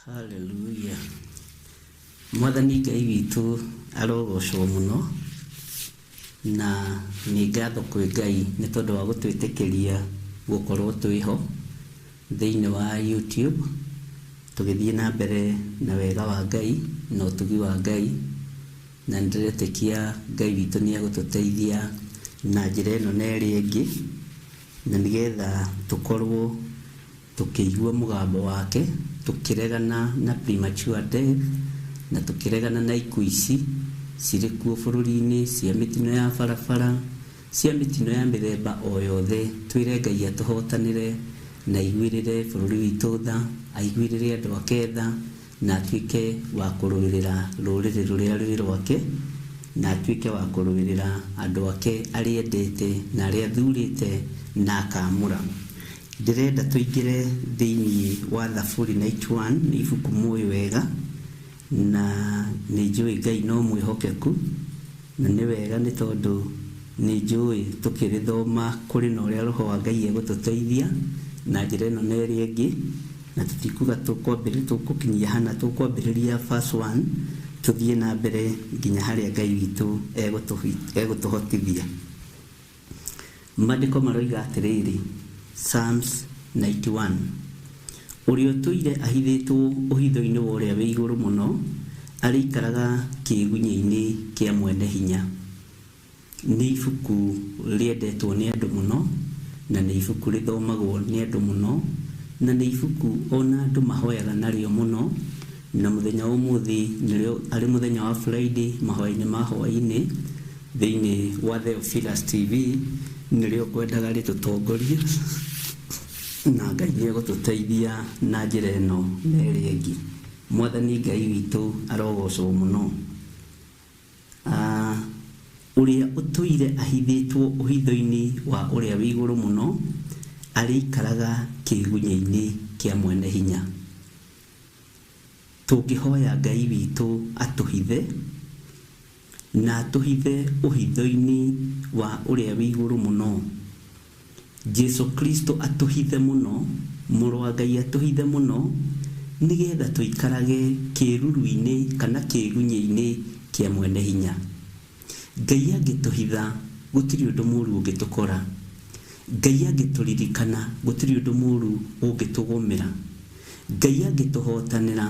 Hallelujah. Mwathani Ngai witũ arogocwo mũno na nĩ ngatho kwĩ Ngai nĩ tondũ wa gũtwĩtĩkĩria gũkorwo twĩho thĩinĩ wa YouTube tũgĩthiĩ na mbere na wega wa Ngai na ũtugi wa Ngai na nĩndĩretĩkia Ngai witũ nĩ egũtũteithia na njĩra ĩno na ĩrĩa ĩngĩ na nĩgetha tũkorwo tũkĩigua mũgambo wake tũkĩregana na premature death na tũkĩregana na ikuũ ici cirĩ kuo bũrũri-inĩ cia mĩtino ya barabara cia mĩtino ya mĩthemba o yothe twĩre Ngai atũhotanĩre na aiguĩrĩre bũrũri witũ tha aiguĩrĩre andũ ake tha na atuĩke wa kũrũĩrĩra rũrĩrĩ rũrĩa rwĩ rwake na atuĩke wa kũrũĩrĩra andũ ake arĩa endete na arĩa athurĩte na akaamũra. Ndĩrenda tũingĩre thĩinĩ wa Thaburi 91 nĩ ibuku mũĩ wega na nĩ njũĩ Ngai no mwĩhokeku na nĩ wega nĩ tondũ nĩ njũĩ tũkĩrĩthoma kũrĩ na ũrĩa Roho wa Ngai egũtũteithia na njĩra ĩno na ĩrĩa ĩngĩ na tũtikuga tũgũkinyia hana tũkwambĩrĩria verse 1 tũthiĩ na mbere nginya harĩa Ngai witũ egũtũhotithia. Maandĩko maroiga atĩrĩrĩ, Psalms 91 ũrĩa ũtũire ahithĩtwo ũhitho-inĩ wa ũrĩa wĩ igũrũ mũno arĩikaraga kĩĩgunyĩ-inĩ kĩa mwene hinya. Nĩ ibuku rĩendetwo nĩ andũ mũno na nĩ ibuku rĩthomagwo nĩ andũ mũno na nĩ ibuku ona andũ mahoyaga narĩo mũno na mũthenya wa ũmũthĩ nĩrĩo arĩ mũthenya wa Friday mahoya-inĩ ma hwaĩ-inĩ thĩinĩ wa Theophilus TV nĩrĩo ngwendaga rĩtũtongorie na Ngai nĩ egũtũteithia na njĩra ĩno na ĩrĩa ĩngĩ. Mwathani Ngai witũ arogocwo mũno. Ũrĩa ũtũire ahithĩtwo ũhitho-inĩ wa ũrĩa wĩ igũrũ mũno arĩikaraga kĩĩgunyĩ-inĩ kĩa mwene hinya. Tũngĩhoya Ngai witũ atũhithe na atũhithe ũhitho-inĩ wa ũrĩa wĩ igũrũ mũno, Jesu Kristo atũhithe mũno, Mũrũ wa Ngai atũhithe mũno nĩgetha tũikarage kĩruru-inĩ kana kĩĩgunyĩ-inĩ kĩa mwene hinya. Ngai angĩtũhitha gũtirĩ ũndũ mũũru ũngĩtũkora. Ngai angĩtũririkana gũtirĩ ũndũ mũũru ũngĩtũgũmĩra. Ngai angĩtũhotanĩra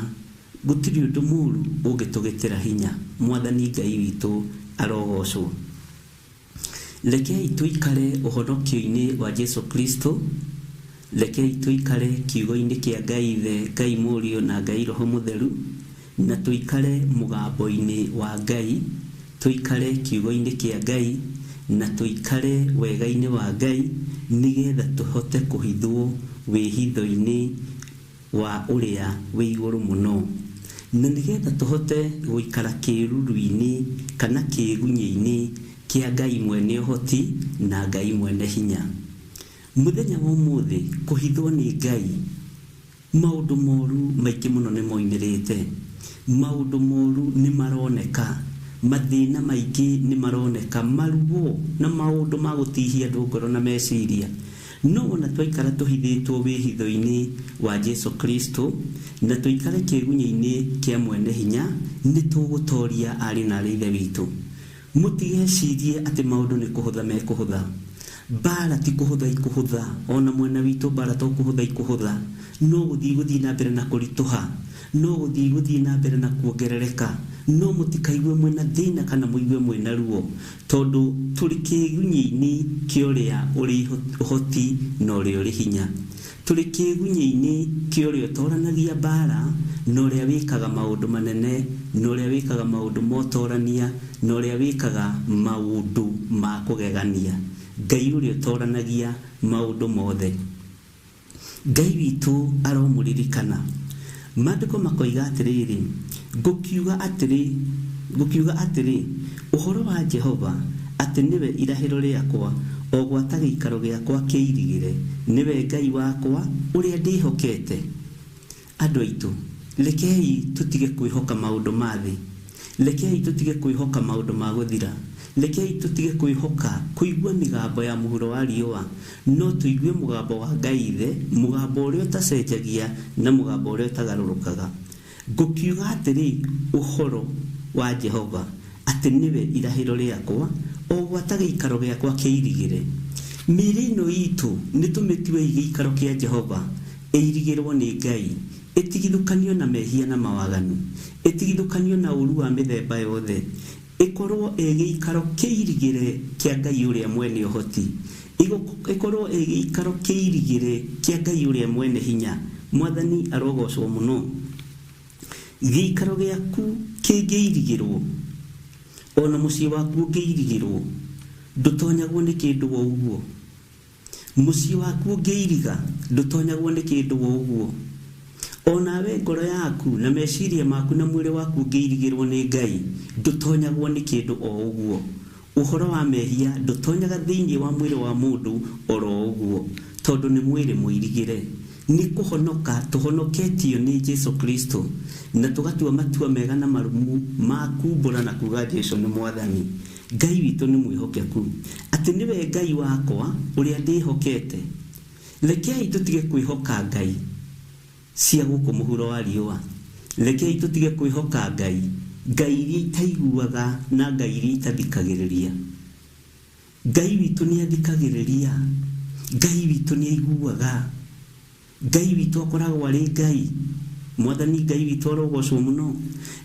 gũtirĩ ũndũ mũũru ũngĩtũgĩtĩra hinya. Mwathani Ngai witũ arogocwo. Rekei tũikare ũhonokio-inĩ wa Jesu Kristo, rekei tũikare kiugo-inĩ kĩa Ngai Ithe, Ngai Mũriũ na Ngai Roho Mũtheru, na tũikare mũgambo-inĩ wa Ngai, tũikare kiugo-inĩ kĩa Ngai na tũikare wega-inĩ wa Ngai nĩgetha tũhote kũhithwo wĩhitho-inĩ wa ũrĩa wĩ igũrũ mũno na nĩgetha tũhote gũikara kĩruru-inĩ kana kĩĩgunyĩ-inĩ kĩa Ngai mwene ũhoti na Ngai mwene hinya. Mũthenya wa ũmũthĩ kũhithwo nĩ Ngai maũndũ moru maingĩ mũno nĩ moimĩrĩte, maũndũ moru nĩ maroneka, mathĩna maingĩ nĩ maroneka, maruo na maũndũ ma gũtihia andũ ngoro na meciria. No ona twaikara tũhithĩtwo wĩhitho-inĩ wa Jesu Kristo na tũikare kĩĩgunyĩ-inĩ kĩa mwene hinya nĩ tũgũtoria arĩ na arĩ ithe witũ. Mũtigecirie atĩ maũndũ nĩ kũhũtha mekũhũtha. Mbara ti kũhũtha ikũhũtha, ona mwena witũ mbara to kũhũtha ikũhũtha. No gũthiĩ gũthiĩ na mbere na kũritũha, no gũthiĩ gũthiĩ na mbere na kuongerereka, no mũtikaigue mwĩna thĩna kana mũigue mwĩna ruo, tondũ tũrĩ kĩgunyĩ-inĩ kĩa ũrĩa ũrĩ ũhoti na ũrĩa ũrĩ hinya. Tũrĩ kĩgunyĩ-inĩ kĩa ũrĩa ũtoranagia mbara na ũrĩa wĩkaga maũndũ manene na ũrĩa wĩkaga maũndũ ma ũtorania na ũrĩa wĩkaga maũndũ ma kũgegania. Ngai ũrĩa ũtoranagia maũndũ mothe. Ngai witũ aromũririkana. Maandĩko makoiga atĩrĩrĩ, ngũkiuga atĩrĩ ũhoro wa Jehova, atĩ nĩwe irahĩro rĩakwa, o gwata gĩikaro gĩakwa kĩirigĩre, nĩwe Ngai wakwa ũrĩa ndĩhokete. Andũ aitũ, rekei tũtige kwĩhoka maũndũ ma thĩ, rekei tũtige kwĩhoka maũndũ ma gũthira, rekei tũtige kwĩhoka kũigua mĩgambo ya mũhuro wa riũa, no tũigue mũgambo wa Ngai Ithe, mũgambo ũrĩa ũtacenjagia na mũgambo ũrĩa ũtagarũrũkaga. Ngũkiuga atĩrĩ ũhoro wa Jehova, atĩ nĩwe irahĩro rĩakwa, o gwata gĩikaro gĩakwa kĩirigĩre. Mĩĩrĩ ĩno itũ nĩ tũmĩtue gĩikaro kĩa Jehova, ĩirigĩrwo nĩ Ngai, ĩtigithũkanio na mehia na mawaganu, ĩtigithũkanio na ũũru wa mĩthemba yothe, ĩkorwo ĩ gĩikaro kĩirigĩre kĩa Ngai ũrĩa mwene ũhoti, ĩkorwo ĩ gĩikaro kĩirigĩre kĩa Ngai ũrĩa mwene hinya. Mwathani arogocwo mũno. Gĩikaro gĩaku kĩngĩirigĩrwo, ona mũciĩ waku ũngĩirigĩrwo, ndũtonyagwo nĩ kĩndũ o ũguo. Mũciĩ waku ũngĩiriga, ndũtonyagwo nĩ kĩndũ o ũguo. Onawe ngoro yaku na meciria maku na mwĩrĩ waku ũngĩirigĩrwo nĩ Ngai, ndũtonyagwo nĩ kĩndũ o ũguo. Ũhoro wa mehia ndũtonyaga thĩinĩ wa mwĩrĩ wa mũndũ oro ũguo, tondũ nĩ mwĩrĩ mũirigĩre. Nĩ kũhonoka tũhonoketio nĩ Jesu Kristo, na tũgatua matua mega na marumu ma kumbũra na kuga Jesu nĩ Mwathani. Ngai witũ nĩ mwĩhokeku, atĩ nĩwe Ngai wakwa ũrĩa ndĩhokete. Rekei tũtige kwĩhoka Ngai cia gũkũ mũhuro wa riũa, rekei tũtige kwĩhoka Ngai, Ngai iria itaiguaga na Ngai iria itathikagĩrĩria. Ngai witũ nĩ athikagĩrĩria, Ngai witũ nĩ aiguaga, Ngai witũ akoragwo arĩ Ngai. Mwathani Ngai witũ arogocwo mũno.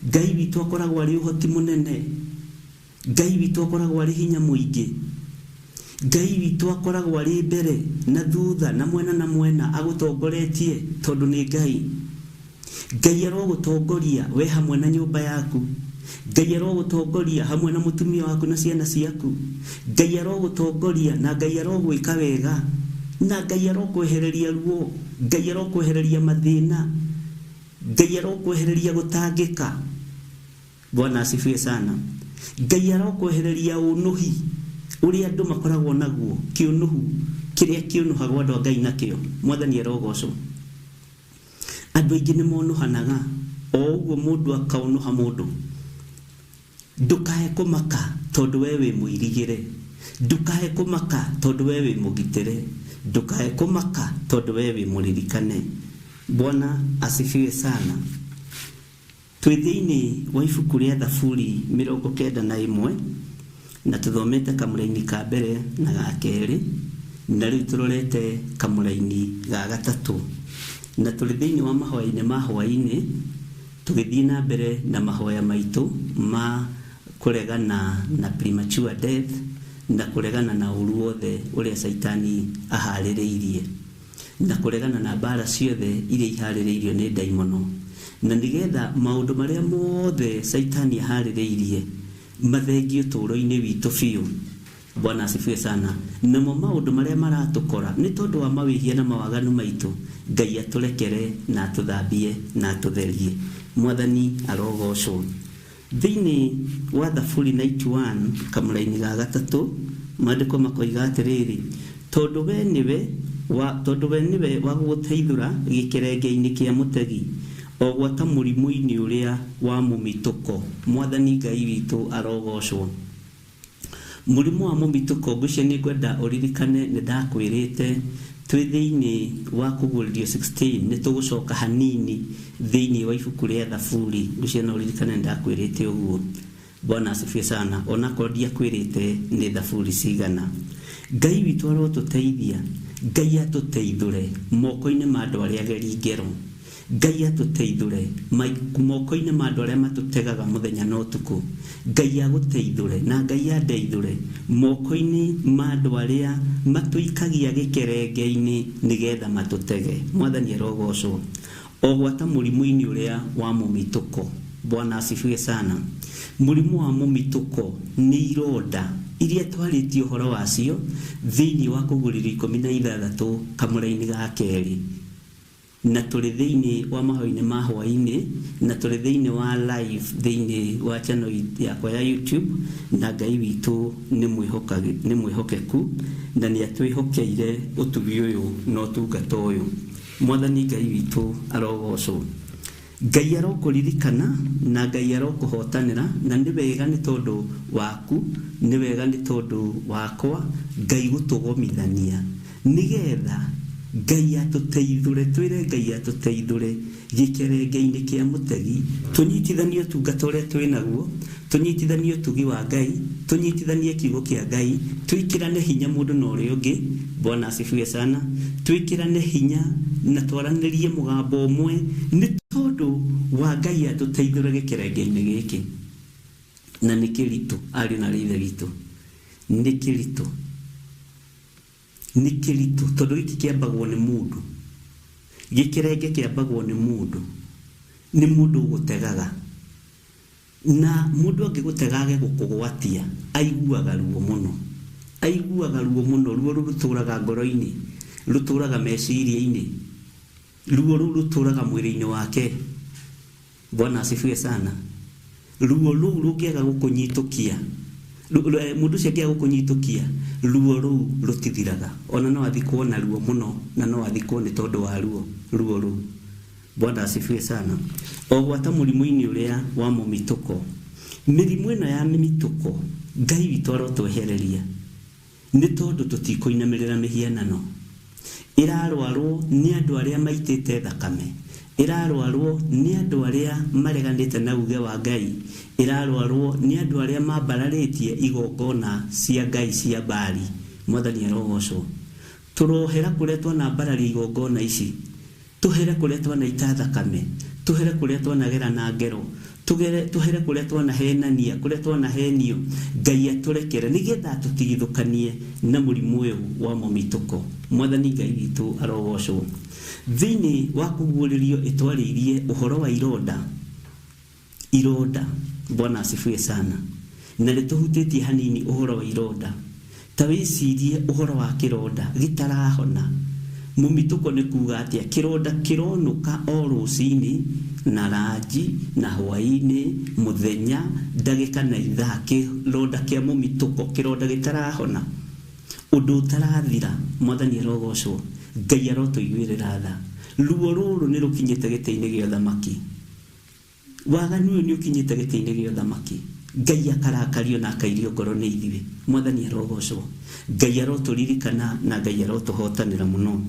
Ngai witũ akoragwo arĩ ũhoti mũnene, Ngai witũ akoragwo arĩ hinya mũingĩ, Ngai witũ akoragwo arĩ mbere na thutha na mwena na mwena agũtongoretie, tondũ nĩ Ngai. Ngai arogũtongoria we hamwe na nyũmba yaku, Ngai arogũtongoria hamwe na mũtumia waku na ciana ciaku, Ngai arogũtongoria na Ngai arogwĩka wega, na Ngai arokwehereria ruo, Ngai arokwehereria mathĩna, Ngai arokwehereria gũtangĩka. Bwana asifiwe sana. Ngai arokwehereria ũnũhi ũrĩa andũ makoragwo naguo, kĩũnũhu kĩrĩa kĩũnũhagwo andũ a Ngai nakĩo. Mwathani arogocwo. Andũ aingĩ nĩ monũhanaga, o ũguo mũndũ akaũnũha mũndũ. Ndũkae kũmaka tondũ we wĩ mũirigĩre, ndũkae kũmaka tondũ we wĩ mũgitĩre, ndũkae kũmaka tondũ we wĩ mũririkane. Bwana asifiwe sana. Twĩ thĩinĩ wa ibuku rĩa Thaburi 91, na tũthomete kamũraini ka mbere na ga kerĩ, na rĩu tũrorete kamũraini ga gatatũ, na tũrĩ thĩinĩ wa mahoya-inĩ ma hwaĩ-inĩ, tũgĩthiĩ na mbere na mahoya maitũ ma kũregana na premature death na kũregana na ũru wothe ũrĩa Caitani aharĩrĩirie, na kũregana na mbara ciothe iria iharĩrĩirio nĩ ndaimono, na nĩgetha maũndũ marĩa mothe Caitani aharĩrĩirie mathengio ũtũũro-inĩ witũ biũ. Bwana asifiwe sana. Namo maũndũ marĩa maratũkora nĩ tondũ wa mawĩhia na mawaganu maitũ, Ngai atũrekere na atũthambie na atũtherie. Mwathani arogocwo. Thĩinĩ wa Thaburi 91 kamũraini ga gatatũ, maandĩko makoiga atĩrĩrĩ, tondũ we nĩwe wa gũgũteithũra gĩkerenge-inĩ kĩa mũtegi, o gwata mũrimũ-inĩ ũrĩa wa mũmitũko. Mwathani Ngai witũ arogocwo. Mũrimũ wa mũmitũko, ngwĩciria nĩ ngwenda ũririkane nĩ ndakwĩrĩte twĩ thĩinĩ wa kũguũrĩrio 16, nĩ tũgũcoka hanini thĩinĩ wa ibuku rĩa Thaburi. Ngwĩciria no ũririkane nĩ ndakwĩrĩte ũguo. Bwana asifiwe sana. Onakorwo ndiakwĩrĩte nĩ Thaburi cigana. Ngai witũ arotũteithia. Ngai atũteithũre moko-inĩ ma andũ arĩa ageri ngero. Ngai atũteithũre moko-inĩ ma andũ arĩa matũtegaga mũthenya na ũtukũ. Ngai agũteithũre na Ngai andeithũre moko-inĩ ma andũ arĩa matũikagia gĩkerenge-inĩ nĩgetha matũtege. Mwathani arogocwo. O gwata mũrimũ-inĩ ũrĩa wa mũmitũko. Bwana asifiwe sana. Mũrimũ wa mũmitũko nĩ ironda iria twarĩtie ũhoro wacio thĩinĩ wa kũgũrĩrio 16 kamũra-inĩ ga kerĩ, na tũrĩ thĩinĩ wa mahoya-inĩ ma hwaĩ-inĩ, na tũrĩ thĩinĩ wa live thĩinĩ wa channel yakwa ya YouTube, na Ngai witũ nĩ mwĩhokeku na nĩ atwĩhokeire ũtugi ũyũ na ũtungata ũyũ. Mwathani Ngai witũ arogocwo. Ngai arokũririkana na Ngai arokũhotanĩra, na nĩ wega nĩ tondũ waku, nĩ wega nĩ tondũ wakwa Ngai gũtũgomithania nĩgetha Ngai atũteithũre, twĩre Ngai atũteithũre gĩkerenge-inĩ kĩa mũtegi, tũnyitithanie ũtungata ũrĩa twĩ naguo, tũnyitithanie ũtugi wa Ngai, tũnyitithanie kiugo kĩa Ngai, twĩkĩrane hinya mũndũ na ũrĩa ũngĩ. Bwana asifiwe sana. Twĩkĩrane hinya na twaranĩrie mũgambo ũmwe nĩ tondũ wa Ngai atũteithũre gĩkerenge-inĩ gĩkĩ. Na nĩ kĩritũ, ariũ na aarĩ a Ithe witũ, nĩ kĩritũ, nĩ kĩritũ tondũ gĩkĩ kĩambagwo nĩ mũndũ, gĩkerenge kĩambagwo nĩ mũndũ, nĩ mũndũ ũgũtegaga, na mũndũ angĩgũtega age gũkũgwatia aiguaga ruo mũno, aiguaga ruo mũno. Ruo rũu rũtũraga ngoro-inĩ, rũtũraga meciria-inĩ, ruo rũu rũtũraga mwĩrĩ-inĩ wake. Bwana asifiwe sana. Ruo rũu rũngĩaga gũkũnyitũkia, mũndũ ũcio angĩaga gũkũnyitũkia, ruo rũu rũtithiraga. Ona no athikwo na ruo mũno, na no athikwo nĩ tondũ wa ruo rũu. Bwana asifiwe sana. O gwata mũrimũ-inĩ ũrĩa wa mũmitũko, mĩrimũ ĩno ya mĩmitũko Ngai witũ arotwehereria nĩ tondũ tũtikũinamĩrĩra mĩhianano. Ĩrarwarwo nĩ andũ arĩa maitĩte thakame, ĩrarwarwo nĩ andũ arĩa mareganĩte na uge wa Ngai, ĩrarwarwo nĩ andũ arĩa mambararĩtie igongona cia Ngai cia Baali. Mwathani arogocwo. Tũrohera kũrĩa twanambararia igongona ici, tũhere kũrĩa twanaita thakame, tũhere kũrĩa twanagera na ngero, tũhere kũrĩa twanahenania, kũrĩa twanahenio. Ngai atũrekere nĩgetha tũtigithũkanie na mũrimũ ũyũ wa mũmitũko. Mwathani Ngai witũ arogocwo. Thĩinĩ wa kũguũrĩrio ĩtwarĩirie ũhoro wa ironda, ironda. Bwana asifiwe sana. Na nĩtũhutĩtie hanini ũhoro wa ironda. Ta wĩcirie ũhoro wa kĩronda gĩtarahona. Mũmitũko nĩ kuga atĩa? Kĩronda kĩronũka o rũcinĩ na ranji na hwaĩ-inĩ, mũthenya, ndagĩka na ithaa. Kĩronda kĩa mũmitũko, kĩronda gĩtarahona, ũndũ ũtarathira. Mwathani arogocwo. Ngai arotũiguĩrĩra tha. Ruo rũrũ nĩ rũkinyĩte gĩtĩ-inĩ gĩa ũthamaki. Waganu ũyũ nĩ ũkinyĩte gĩtĩ-inĩ gĩa ũthamaki. Ngai akarakario na akairio ngoro nĩ ithuĩ. Mwathani arogocwo. Ngai arotũririkana na Ngai arotũhotanĩra mũno.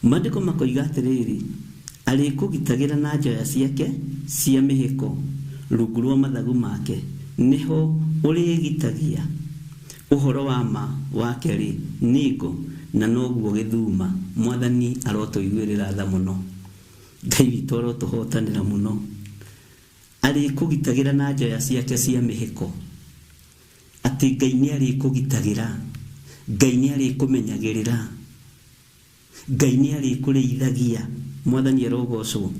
Maandĩko makoiga atĩrĩrĩ, arĩkũgitagĩra na njoya ciake cia mĩhĩko, rungu rwa mathagu make nĩho ũrĩgitagia. Ũhoro wa ma wake-rĩ nĩ ngo na noguo gĩthuma. Mwathani arotũiguĩrĩra tha mũno. Ngai witũ arotũhotanĩra mũno. Arĩkũgitagĩra na njoya ciake cia mĩhĩko, atĩ Ngai nĩ arĩkũgitagĩra, Ngai nĩ arĩkũmenyagĩrĩra, Ngai nĩ arĩkũrĩithagia. Mwathani arogocwo.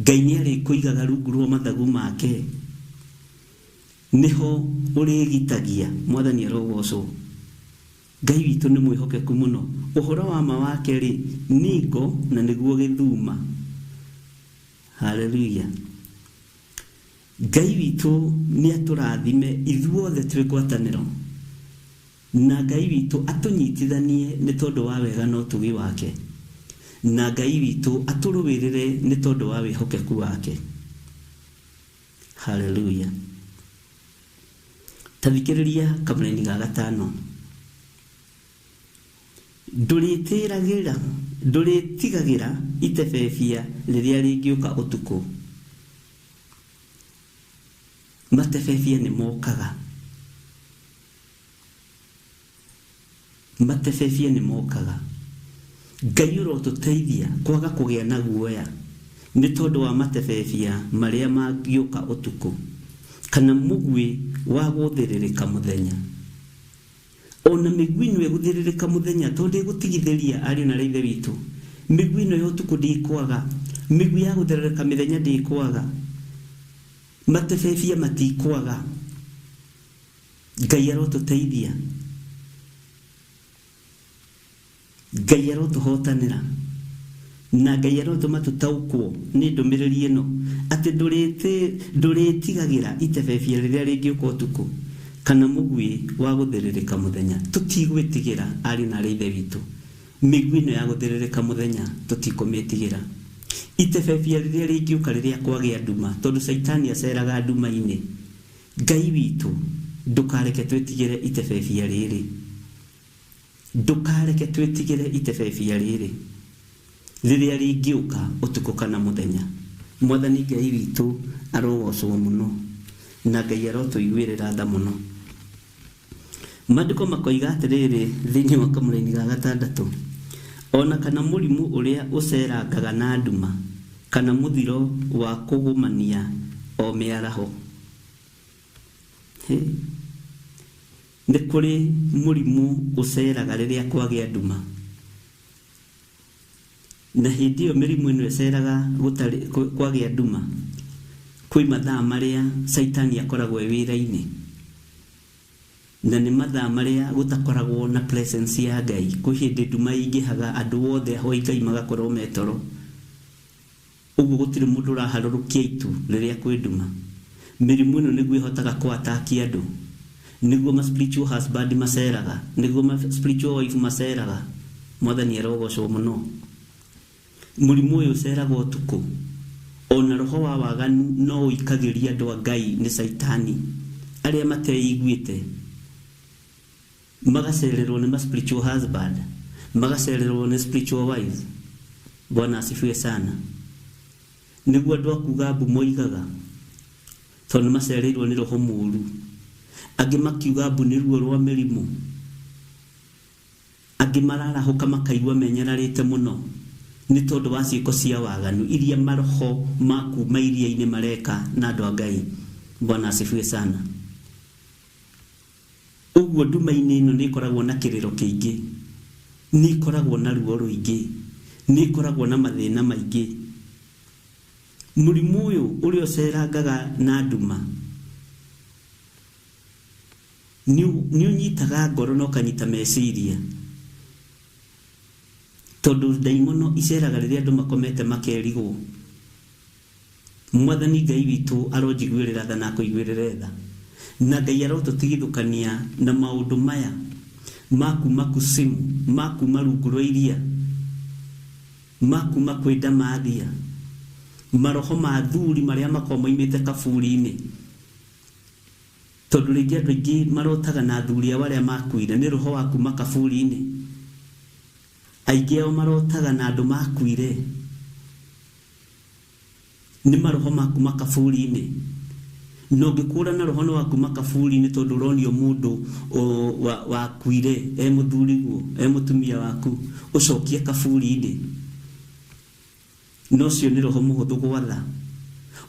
Ngai nĩ arĩkũigaga rungu rwa mathagu make, nĩho ũrĩgitagia. Mwathani arogocwo. Ngai witũ nĩ mwĩhokeku mũno. Ũhoro wa ma wake-rĩ nĩ ngo na nĩguo gĩthuma. Haleluya. Ngai witũ nĩ atũrathime ithuothe twĩ ngwatanĩro, na Ngai witũ atũnyitithanie nĩ tondũ wa wega na ũtugi wake, na Ngai witũ atũrũĩrĩre nĩ tondũ wa wĩhokeku wake. Haleluya. Ta thikĩrĩria kamũraini ga gatano. Ndũrĩtigagĩra itebebia rĩrĩa rĩngĩũka ũtukũ. Matebebia nĩ mokaga. Matebebia nĩ mokaga. Ngai ũrotũteithia kwaga kũgĩa na guoya nĩ tondũ wa matebebia marĩa mangĩũka ũtukũ, kana mũguĩ wa gũthĩrĩrĩka mũthenya. Ona mĩguĩ ĩno ĩgũthĩrĩrĩka mũthenya tondũ ĩgũtigithĩria ariũ na aarĩ a Ithe witũ. Mĩguĩ ĩno ya ũtukũ ndĩkwaga, mĩguĩ ya gũtherereka mĩthenya ndĩkwaga, matebebia matikwaga. Ngai arotũteithia, Ngai arotũhotanĩra, na Ngai arotũma tũtaũkwo nĩ ndũmĩrĩri ĩno atĩ ndũrĩtigagĩra itebebia rĩrĩa rĩngĩũka ũtukũ kana mũguĩ wa gũthĩrĩrĩka mũthenya. Tũtigwĩtigĩra ariũ na aarĩ a Ithe witũ, mĩguĩ ĩno ya gũthĩrĩrĩka mũthenya tũtikũmĩtigĩra. Itebebia rĩrĩa rĩngĩũka rĩrĩa kwagĩa nduma, tondũ Caitani aceraga nduma-inĩ. Ngai witũ, ndũkareke twĩtigĩre itebebia rĩrĩ. Ndũkareke twĩtigĩre itebebia rĩrĩ, rĩrĩa rĩngĩũka ũtukũ kana mũthenya. Mwathani Ngai witũ arogocwo mũno, na Ngai arotũiguĩrĩra tha mũno. Maandĩko makoiga atĩrĩrĩ thĩinĩ wa kamũraini ga gatandatũ, o na kana mũrimũ ũrĩa ũceerangaga na nduma, kana mũthiro wa kũgũmania o mĩaraho. Hĩ! Nĩ kũrĩ mũrimũ ũceeraga rĩrĩa kwagĩa nduma. Na hĩndĩ ĩyo mĩrimũ ĩno ĩceeraga gũtarĩ, kwagĩa nduma, kwĩ mathaa marĩa Caitani akoragwo e wĩra-inĩ. Na nĩ mathaa marĩa gũtakoragwo na presence ya Ngai. Kwĩ hĩndĩ nduma ĩingĩhaga, andũ othe ahoi Ngai magakorwo me toro. Ũguo gũtirĩ mũndũ ũraharũrũkia itu rĩrĩa kwĩ nduma. Mĩrimũ ĩno nĩguo ĩhotaga kũ attack andũ. Nĩguo ma spiritual husband maceraga, nĩguo ma spiritual wife maceraga. Mwathani arogocwo mũno. Mũrimũ ũyũ ũceraga ũtukũ. Ona roho wa waganu no ũikagĩria andũ a Ngai nĩ caitani arĩa mateiguĩte. Magacererwo nĩ ma spiritual husband, magacererwo nĩ spiritual wife. Bwana asifiwe sana. Nĩguo andũ a kuga mbu moigaga, tondũ nĩ macereirwo nĩ roho mũru. Angĩ makiuga mbu nĩ ruo rwa mĩrimũ. Angĩ mararahũka makaigua menyararĩte mũno nĩ tondũ wa ciĩko cia waganu iria maroho ma kuma iria-inĩ mareka na andũ a Ngai. Bwana asifiwe sana. Ũguo nduma-inĩ ĩno nĩ ĩkoragwo na kĩrĩro kĩingĩ, nĩ ĩkoragwo na ruo rũingĩ, nĩ ĩkoragwo na mathĩna maingĩ. Mũrimũ ũyũ ũrĩa ũcerangaga na nduma nĩ ũnyitaga ngoro na ũkanyita meciria, tondũ ndaimono iceraga rĩrĩa andũ makomete makerigwo. Mwathani Ngai witũ aronjiguĩrĩra tha na akũiguĩrĩre tha, na Ngai arotũtigithũkania na maũndũ maya ma kuma kusimu, ma kuma rungu rwa iria, ma kuma kwĩ ndamathia, maroho ma athuri marĩa makoragwo moimĩte kaburi-inĩ, tondũ rĩngĩ andũ aingĩ marotaga na athuri ao arĩa makuire nĩ roho wa kuma kaburi-inĩ. Aingĩ ao marotaga na andũ makuire. Nĩ maroho ma kuma kaburi-inĩ. Na ũngĩkũrana roho nĩ wa kuma kaburi-inĩ tondũ ũronio mũndũ wakuire e mũthuriguo, e mũtumia waku, ũcokie kaburi-inĩ. Na ũcio nĩ roho mũhũthũ gwatha.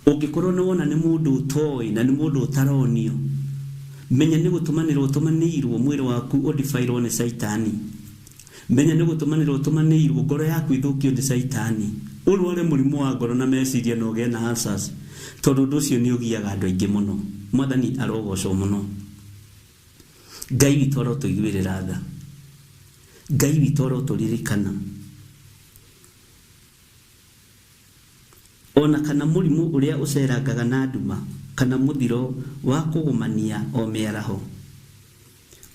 Ũngĩkorwo nĩ wona nĩ mũndũ ũtoĩ na nĩ mũndũ ũtaronio, menya nĩ gũtũmanĩrwo ũtũmanĩirwo mwĩrĩ waku ũdifairwo nĩ caitani. Menya nĩ gũtũmanĩrwo ũtũmanĩirwo ngoro yaku ĩthũkio nĩ caitani, ũrware mũrimũ wa ngoro na meciria na ũgĩe na ulcers, tondũ ũndũ ũcio nĩ ũgiaga andũ aingĩ mũno. Mwathani arogocwo mũno. Ngai witũ arotũiguĩrĩra tha. Ngai witũ arotũririkana. O na kana mũrimũ ũrĩa ũceerangaga na nduma, kana mũthiro wa kũgũmania o mĩaraho.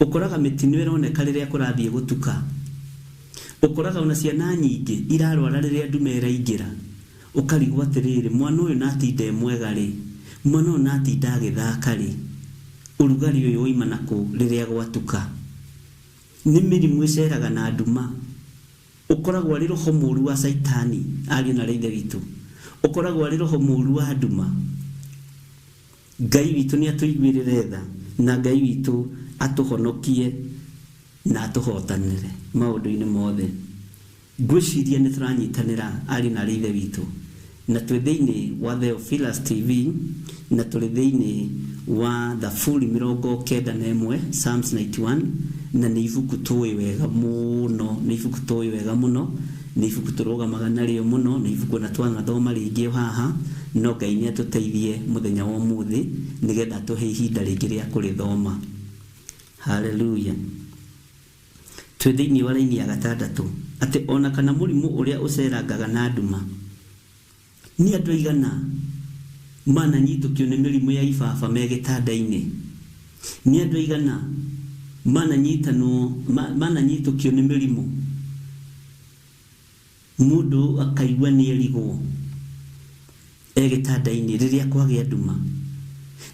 Ũkoraga mĩtino ĩroneka rĩrĩa kũrathiĩ gũtuka. Ũkoraga o na ciana nyingĩ irarwara rĩrĩa nduma ĩraingĩra. Ũkarigwo atĩrĩrĩ, mwana ũyũ na atinda e mwega rĩ? Mwana ũyũ na atinda agĩthaka rĩ? Ũrugarĩ ũyũ woima na kũ rĩrĩa gwatuka? Nĩ mĩrimũ ĩceeraga na nduma. Ũkoragwo arĩ roho mũũru wa Caitani, ariũ na aarĩ a Ithe witũ. Ũkoragwo arĩ roho mũũru wa nduma. Ngai witũ nĩ atũiguĩrĩre tha, na Ngai witũ atũhonokie. Na atũhotanĩre maũndũ-inĩ mothe. Ngwĩciria nĩ tũranyitanĩra ariũ na aarĩ a Ithe witũ, na twĩ thĩinĩ wa Theophilus TV, na tũrĩ thĩinĩ wa Thaburi 91, Psalms 91, na nĩ ibuku tũĩ wega mũno, nĩ ibuku tũĩ wega mũno, nĩ ibuku tũrũgamaga narĩo mũno, nĩ ibuku ona twanathoma rĩngĩ o haha, no Ngai nĩ atũteithie mũthenya wa ũmũthĩ nĩgetha atũhe ihinda rĩngĩ rĩa kũrĩthoma. Haleluya! Twĩ thĩinĩ wa raini ya gatandatũ, atĩ o na kana mũrimũ ũrĩa ũceerangaga na nduma. Nĩ andũ aigana mananyitũkio nĩ mĩrimũ ya ibaba me gĩtanda-inĩ? Nĩ andũ aigana mananyitanwo, mananyitũkio nĩ mĩrimũ Mũndũ akaigua nĩerigwo e gĩtanda-inĩ rĩrĩa kwagĩa nduma.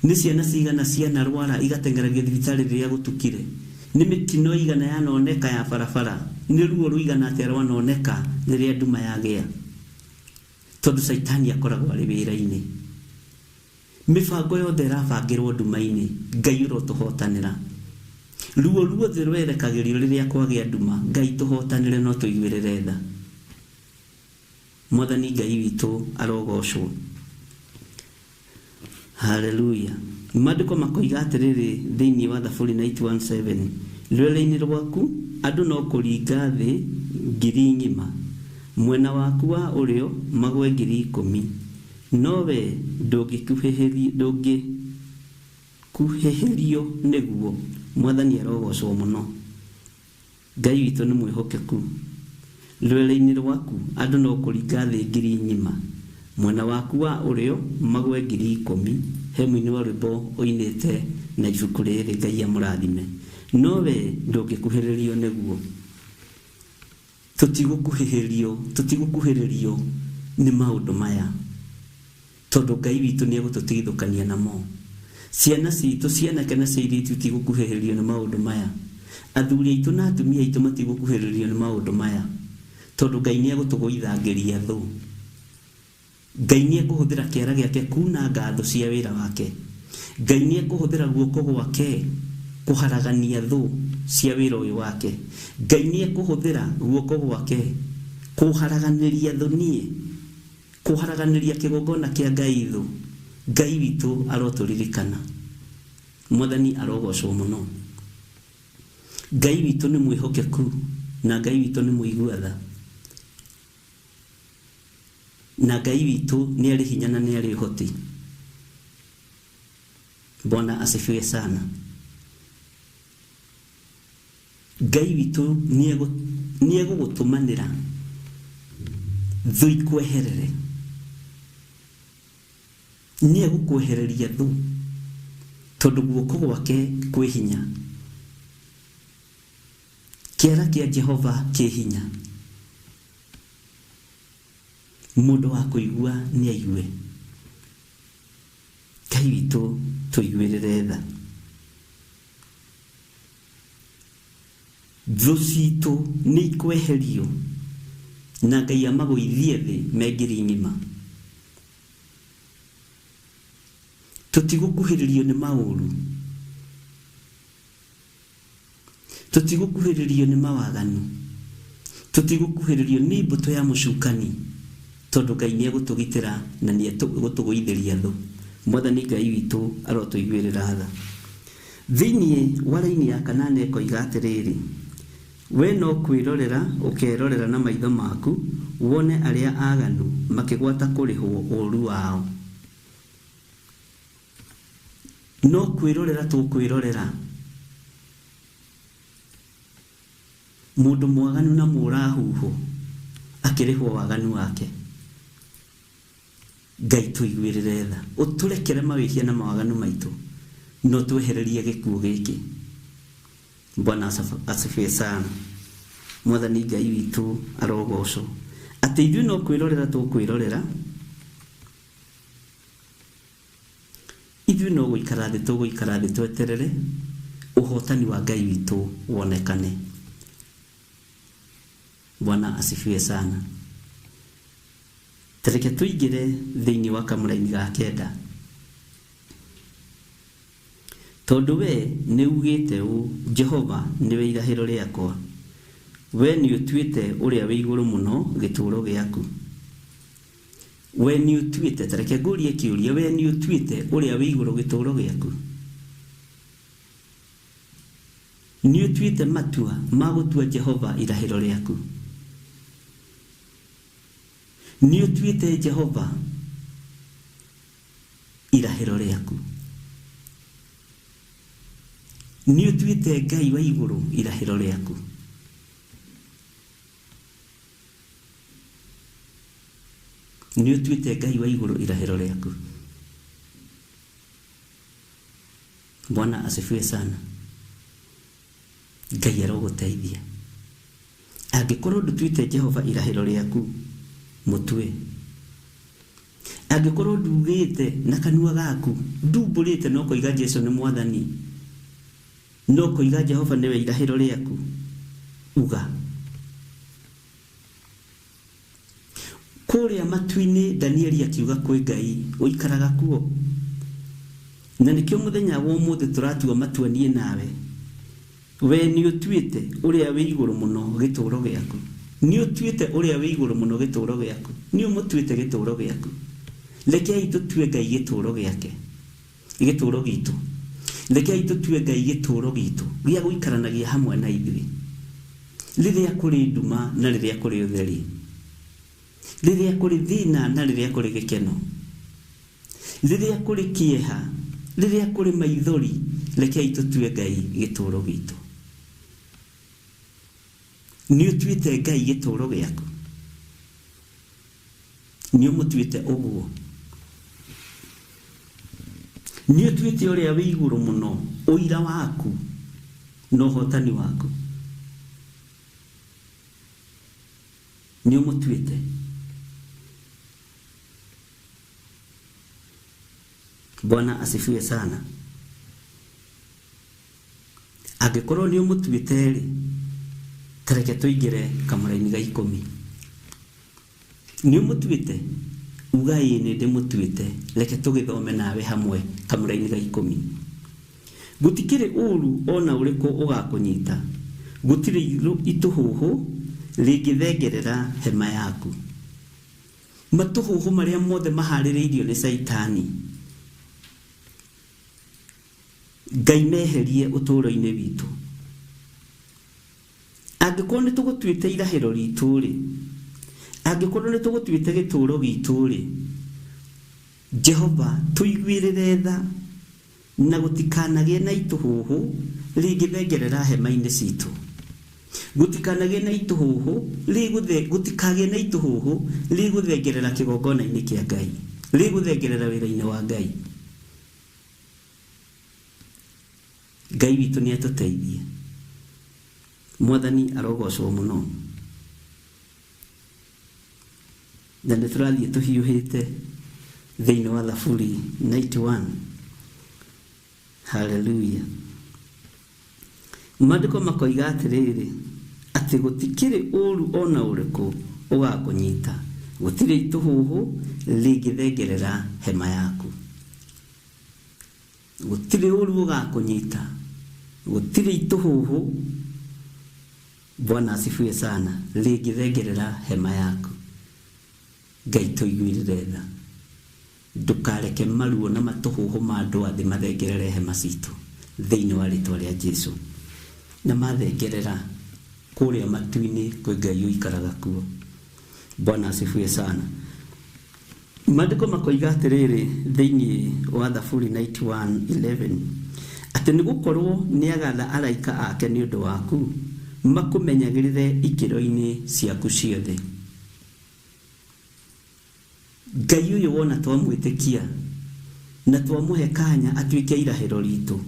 Nĩ ciana cigana cianarwara igateng'eragio thibitarĩ rĩrĩa gũtukire? Nĩ mĩtino ĩigana yanoneka ya barabara? Nĩ ruo rũigana atĩa rwanoneka rĩrĩa nduma yagĩa? Tondũ Caitani akoragwo arĩ wĩra-inĩ. Mĩbango yothe ĩrabangĩrwo nduma-inĩ, Ngai ũrotũhotanĩra. Ruo ruothe rwerekagĩrio rĩrĩa kwagĩa nduma, Ngai tũhotanĩre na ũtũiguĩrĩre tha. Mwathani Ngai witũ arogocwo. Haleluya. Maandĩko makoiga atĩrĩrĩ thĩinĩ wa Thaburi 91:7, Rwere-inĩ rwaku andũ no kũringa thĩ ngiri ng'ima, mwena waku wa ũrĩo magwe 10,000. No wee ndũngĩkuhĩhĩrio nĩguo. Mwathani arogoocwo mũno. Ngai witũ nĩ mwĩhokeku. Rwere-inĩ rwaku andũ no kũringa thĩ ngiri ng'ima, mwena waku wa ũrĩo magwe 10,000. He mũini wa rwĩmbo ũinĩte na ibuku rĩrĩ, Ngai amũrathime. No wee ndũngĩkuhĩrĩrio nĩguo. Tũtigũkuhĩhĩrio, tũtigũkuhĩrĩrio nĩ maũndũ maya, tondũ Ngai witũ nĩ egũtũtigithũkania namo. Ciana citũ cia anake na cia airĩtu itigũkuhĩhĩrio nĩ maũndũ maya. Athuri aitũ na atumia aitũ matigũkuhĩrĩrio nĩ maũndũ maya, tondũ Ngai nĩ egũtũgũithangĩria thũ. Ngai nĩekũhũthĩra kĩara gĩake kuunanga thũ cia wĩra wake. Ngai nĩekũhũthĩra guoko gwake kũharagania thũ cia wĩra ũyũ wake. Ngai nĩekũhũthĩra guoko gwake kũharaganĩria thũ niĩ, kũharaganĩria kĩgongona kĩa Ngai thũ. Ngai witũ arotũririkana. Mwathani arogocwo mũno. Ngai witũ nĩ mwĩhokeku na Ngai witũ nĩ mũigua tha. Na Ngai witũ nĩ arĩ hinya na nĩ arĩ ũhoti. Bwana asifiwe sana. Ngai witũ nĩ egũgũtũmanĩra thũ ikweherere. Nĩ egũkwehereria thũ tondũ guoko gwake kwĩ hinya. Kĩara kĩa Jehova kĩ hinya. Mũndũ wa kũigua nĩ aigue. Ngai witũ tũiguĩrĩre tha. Thũ citũ nĩ ikweherio na Ngai amagũithie thĩ me ngiri ng'ima. Tũtigũkuhĩrĩrio nĩ maũru. Tũtigũkuhĩrĩrio nĩ mawaganu. Tũtigũkuhĩrĩrio nĩ mbũtũ ya mũcukani, tondũ Ngai nĩ egũtũgitĩra na nĩ egũtũgũithĩria thũ. Mwathani Ngai witũ arotũiguĩrĩra tha. Thĩinĩ wa raini ya kanana ĩkoiga atĩrĩrĩ, We no kwĩrorera ũkerorera na maitho maku, wone arĩa aaganu makĩgwata kũrĩhwo ũũru wao. No kwĩrorera tũkwĩrorera mũndũ mwaganu na mũũra-huhũ akĩrĩhwo waganu wake. Ngai tũiguĩrĩre tha, ũtũrekere mawĩhia na mawaganu maitũ, na ũtwehererie gĩkuũ gĩkĩ. Bwana asifiwe sana. Mwathani Ngai witũ arogocwo. Atĩ ithuĩ no kwĩrorera tũkwĩrorera. Ithuĩ no gũikara thĩ tũgũikara thĩ tweterere ũhotani wa Ngai witũ wonekane. Bwana asifiwe sana. Ta reke tũingĩre thĩinĩ wa kamũraini ga kenda. Tondũ we nĩ ugĩte ũũ, Jehova nĩwe irahĩro rĩakwa, we nĩũtuĩte Ũrĩa wĩ Igũrũ Mũno gĩtũũro gĩaku. We nĩũtuĩte, ta reke ngũrie kĩũria, we nĩũtuĩte Ũrĩa wĩ Igũrũ gĩtũũro gĩaku? Nĩũtuĩte matua ma gũtua Jehova irahĩro rĩaku? Nĩũtuĩte Jehova irahĩro rĩaku? Nĩũtuĩte Ngai wa igũrũ irahĩro rĩaku? Nĩũtuĩte Ngai wa igũrũ irahĩro rĩaku? Bwana asifiwe sana. Ngai arogũteithia. Angĩkorwo ndũtuĩte Jehova irahĩro rĩaku, mũtue. Angĩkorwo ndugĩte na kanua gaku, ndumbũrĩte no koiga Jesu nĩ mwathani, no koiga Jehova nĩwe irahĩro rĩaku, uga. Kũrĩa matu-inĩ Danieli akiuga kwĩ Ngai ũikaraga kuo. Na nĩkĩo mũthenya wa ũmũthĩ tũratua matua niĩ nawe. We nĩũtuĩte Ũrĩa wĩ Igũrũ Mũno gĩtũũro gĩaku? Nĩũtuĩte Ũrĩa wĩ Igũrũ Mũno gĩtũũro gĩaku? Nĩũmũtuĩte gĩtũũro gĩaku? Rekei tũtue Ngai gĩtũũro gĩake, gĩtũũro gitũ. Rekei tũtue Ngai gĩtũũro gitũ gĩa gũikaranagia hamwe na ithuĩ rĩrĩa kũrĩ nduma na rĩrĩa kũrĩ ũtheri, rĩrĩa kũrĩ thĩna na rĩrĩa kũrĩ gĩkeno. Rĩrĩa kũrĩ kĩeha, rĩrĩa kũrĩ maithori, rekei tũtue Ngai gĩtũũro gitũ. Nĩ ũtuĩte Ngai gĩtũũro gĩaku? Nĩ ũmũtuĩte ũguo? Nĩ ũtuĩte ũrĩa wĩ igũrũ mũno ũira waku na ũhotani waku? Nĩ ũmũtuĩte? Bwana asifiwe sana. Angĩkorwo nĩ ũmũtuĩte-rĩ, ta reke tũingĩre kamũraini ga ikũmi. Nĩ ũmũtuĩte? Uga ĩĩ nĩ ndĩmũtuĩte. Reke tũgĩthome nawe hamwe kamũraini ga ikũmi. Gũtikĩrĩ ũũru o na ũrĩkũ ũgakũnyita, gũtirĩ itũhũhũ rĩngĩthengerera hema yaku. Matũhũhũ marĩa mothe maharĩrĩirio nĩ Caitani, Ngai meherie ũtũũro-inĩ witũ. Angĩkorwo nĩ tũgũtuĩte irahĩro ritũ-rĩ, angĩkorwo nĩ tũgũtuĩte gĩtũũro gitũ-rĩ, Jehova tũiguĩrĩre tha na gũtikanagĩe na itũhũhũ rĩngĩthengerera hema-inĩ citũ. Gũtikanagĩe na itũhũhũ rĩgũthe, gũtikagĩe na itũhũhũ rĩgũthengerera kĩgongona-inĩ kĩa Ngai, rĩgũthengerera wĩra-inĩ wa Ngai. Ngai witũ nĩ atũteithie. Mwathani arogocwo mũno. Na nĩ tũrathiĩ tũhiũhĩte thĩinĩ wa Thaburi 91. Haleluya. Maandĩko makoiga atĩrĩrĩ, atĩ gũtikĩrĩ ũũru o na ũrĩkũ ũgakũnyita, gũtirĩ itũhũhũ rĩngĩthengerera hema yaku. Gũtirĩ ũũru ũgakũnyita, gũtirĩ itũhũhũ, Bwana asifiwe sana, rĩngĩthengerera hema yaku. Ngai tũiguĩrĩre tha. Ndũkareke maruo na matũhũhũ ma andũ a thĩ mathengerere hema citũ, thĩinĩ wa rĩtwa rĩa Jesu. Na mathengerera, kũrĩa matu-inĩ kwĩ Ngai ũikaraga kuo. Bwana asifiwe sana. Maandĩko makoiga atĩrĩrĩ thĩinĩ wa Thaburi 91:11 atĩ nĩ gũkorwo nĩagatha araika ake nĩ ũndũ waku, makũmenyagĩrĩre ikĩro-inĩ ciaku ciothe. Ngai ũyũ wona twamwĩtĩkia na twamũhe kanya atuĩke irahĩro ritũ,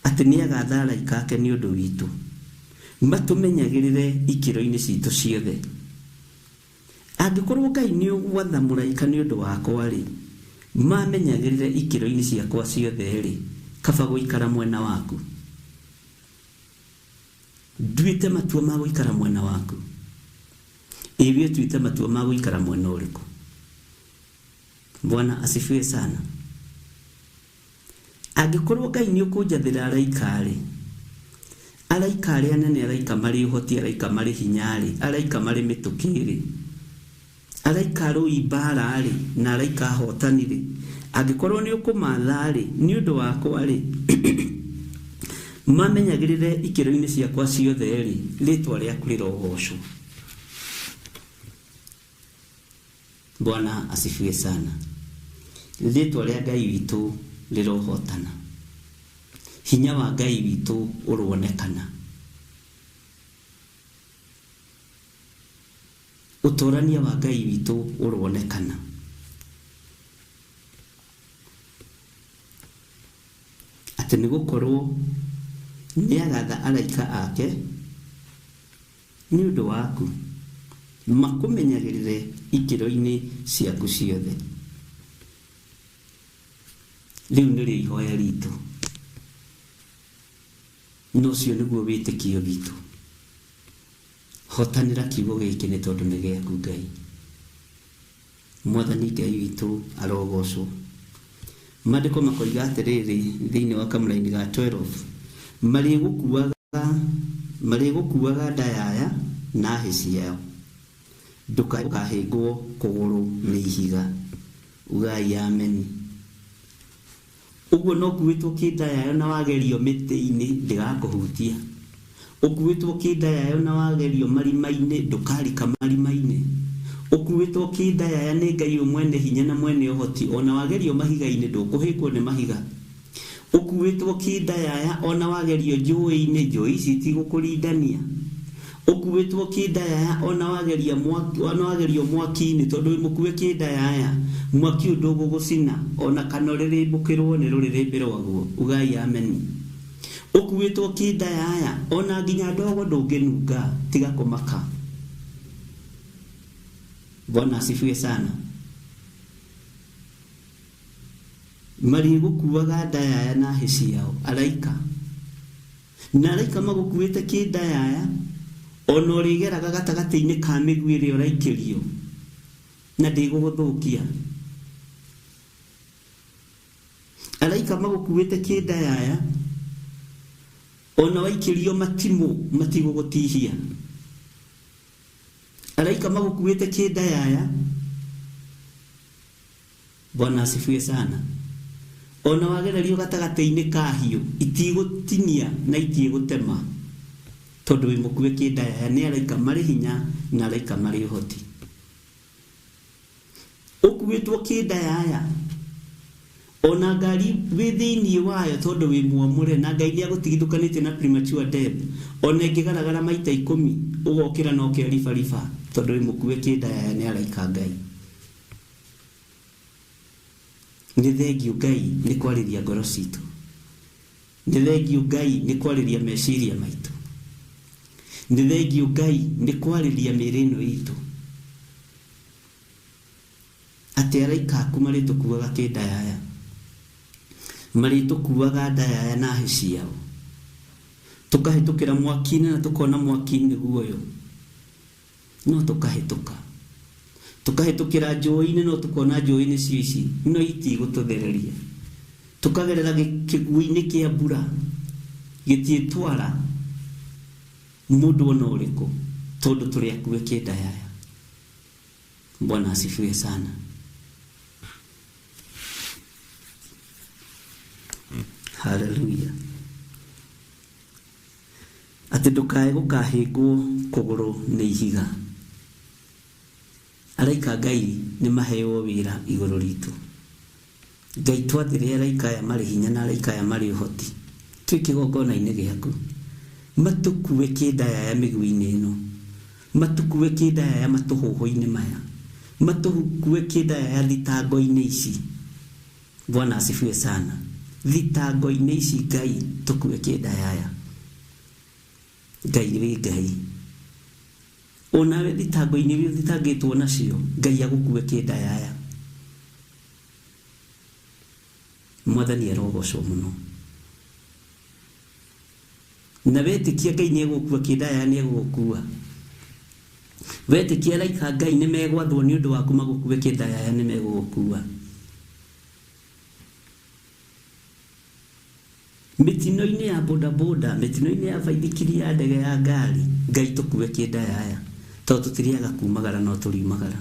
atĩ nĩagatha araika ake nĩ ũndũ witũ, matũmenyagĩrĩre ikĩro-inĩ citũ ciothe. Angĩkorwo Ngai nĩũgwatha mũraika nĩ ũndũ wakwa-rĩ, mamenyagĩrĩre ikĩro-inĩ ciakwa ciothe-rĩ, kaba gũikara mwena waku. Nduĩte matua ma gũikara mwena waku. Ĩ we ũtuĩte matua ma gũikara mwena ũrĩkũ? Bwana asifiwe sana. Angĩkorwo Ngai nĩ ũkũnjathĩra araika-rĩ, araika arĩa anene, araika marĩ ũhoti, araika marĩ hinya-rĩ, araika marĩ mĩtũkĩ-rĩ, araika arũi mbara-rĩ, na araika ahotani-rĩ, angĩkorwo nĩ ũkũmatha-rĩ, nĩ ũndũ wakwa-rĩ, mamenyagĩrĩre ikĩro-inĩ ciakwa ciothe-rĩ, rĩtwa rĩaku rĩrogocwo. Bwana asifiwe sana. Rĩtwa rĩa Ngai witũ rĩrohotana. Hinya wa Ngai witũ ũronekana. Ũtũrania wa Ngai witũ ũronekana. Atĩ nĩ gũkorwo nĩ agatha araika ake nĩ ũndũ waku makũmenyagĩrĩre ikĩro-inĩ ciaku ciothe. Rĩu nĩrĩo ihoya ritũ, na ũcio nĩguo wĩtĩkio witũ. Hotanĩra kiugo gĩkĩ nĩ tondũ nĩ gĩaku Ngai. Mwathani Ngai witũ arogocwo. Maandĩko makoiga atĩrĩrĩ thĩinĩ wa kamũraini ga 12, marĩgũkuaga ndayaya na hĩ ciao, ndũkahĩngwo kũgũrũ nĩ ihiga. Ugai ameni. Ũguo no kuĩtwo kĩndayayo na wagerio mĩtĩ-inĩ ndĩgakũhutia. Ũkuĩtwo kĩndayayo na wagerio marima-inĩ ndũkarika marima-inĩ. Ũkuĩtwo kĩndayaya nĩ Ngai ũyũ mwene hinya na mwene ũhoti, ona wagerio mahiga-inĩ ndũkũhĩngwo nĩ mahiga. Ũkuĩtwo kĩndayaya ona wagerio njũĩ-inĩ, njũĩ ici itigũkũrindania. Ũkuĩtwo kĩndayaya ona wageria mwaki, ona wagerio mwaki-inĩ, tondũ wĩ mũkue kĩndayaya, mwaki ũyũ ndũgũgũcina ona kana ũrĩrĩmbũkĩrwo nĩ rũrĩrĩmbĩ rwaguo. Ugai ameni. Ũkuĩtwo kĩndayaya ona nginya ndogo ndũngĩnunga, tiga kũmaka. Bwana asifiwe sana. Marĩgũkuaga ndayaya na hĩ ciao araika, na araika magũkuĩte kĩndayaya ona ũrĩgeraga gatagatĩ-inĩ ka mĩguĩ ĩrĩa ũraikĩrio na ndĩgũgũthũkia. Araika magũkuĩte kĩndayaya ona waikĩrio matimũ matigũgũtihia. Araika magũkuĩte kĩndayaya. Bwana asifiwe sana. Ona wagererio gatagatĩ-inĩ ka hiũ itigũtinia na itigũtema, tondũ wĩ mũkue kĩndayaya nĩ araika marĩ hinya na araika marĩ ũhoti. Ũkuĩtwo kĩndayaya ona ngari wĩ thĩinĩ wayo tondũ wĩ mwamũre na Ngai nĩ agũtigithũkanĩtie na premature death, ona ĩngĩgaragara maita 10 ũgokĩra na ũkeribariba tondũ wĩ mũkue kĩndayaya nĩ araika Ngai. Nĩ thengio Ngai nĩ kwarĩria ngoro citũ. Nĩ thengio Ngai nĩ kwarĩria meciria maitũ. Nĩ thengio Ngai nĩ kwarĩria mĩĩrĩ ĩno itũ. Atĩ araika aku marĩtũkuaga kĩndayaya, marĩtũkuaga ndayaya na hĩ ciao, tũkahĩtũkĩra mwaki-inĩ na tũkona mwaki nĩguo ũyũ, no tũkahĩtũka. Tũkahĩtũkĩra njũĩ-inĩ no tũkona njũĩ nĩcio ici, no itigũtũthereria. Tũkagerera kĩguũ-inĩ kĩa mbura gĩtiĩtwara mũndũ ona ũrĩkũ, tondũ tũrĩ akue kĩndayaya. Bwana asifiwe sana. Hallelujah. Atĩ ndũkae gũkahĩngwo kũgũrũ nĩ ihiga. Araika Ngai nĩ maheo wĩra igũrũ ritũ. Ngai twathire araika aya marĩ hinya na araika aya marĩ ũhoti, twĩ kĩgongona-inĩ gĩaku, matũkue kĩndayaya mĩguĩ-inĩ ĩno, matũkue kĩndayaya matũhũhũ-inĩ maya, matũkue kĩndayaya thitango-inĩ ici. Bwana asifiwe sana. Thitango-inĩ ici Ngai tũkue kĩndayaya. Ngai wĩ Ngai. Onawe thitango-inĩ iria ũthitangĩtwo nacio, Ngai agũkue kĩndayaya. Mwathani arogocwo mũno. Na wetĩkia Ngai nĩ egũkua kĩndayaya, nĩ egũgũkua. Wetĩkia araika Ngai nĩ megwathwo nĩ ũndũ waku magũkue kĩndayaya, nĩ megũgũkua. Mĩtino-inĩ ya bodaboda, mĩtino-inĩ ya baithikiri, ya ndege, ya ngari, Ngai tũkue kĩndayaya, tondũ tũtirĩaga kumagara no tũriumagara.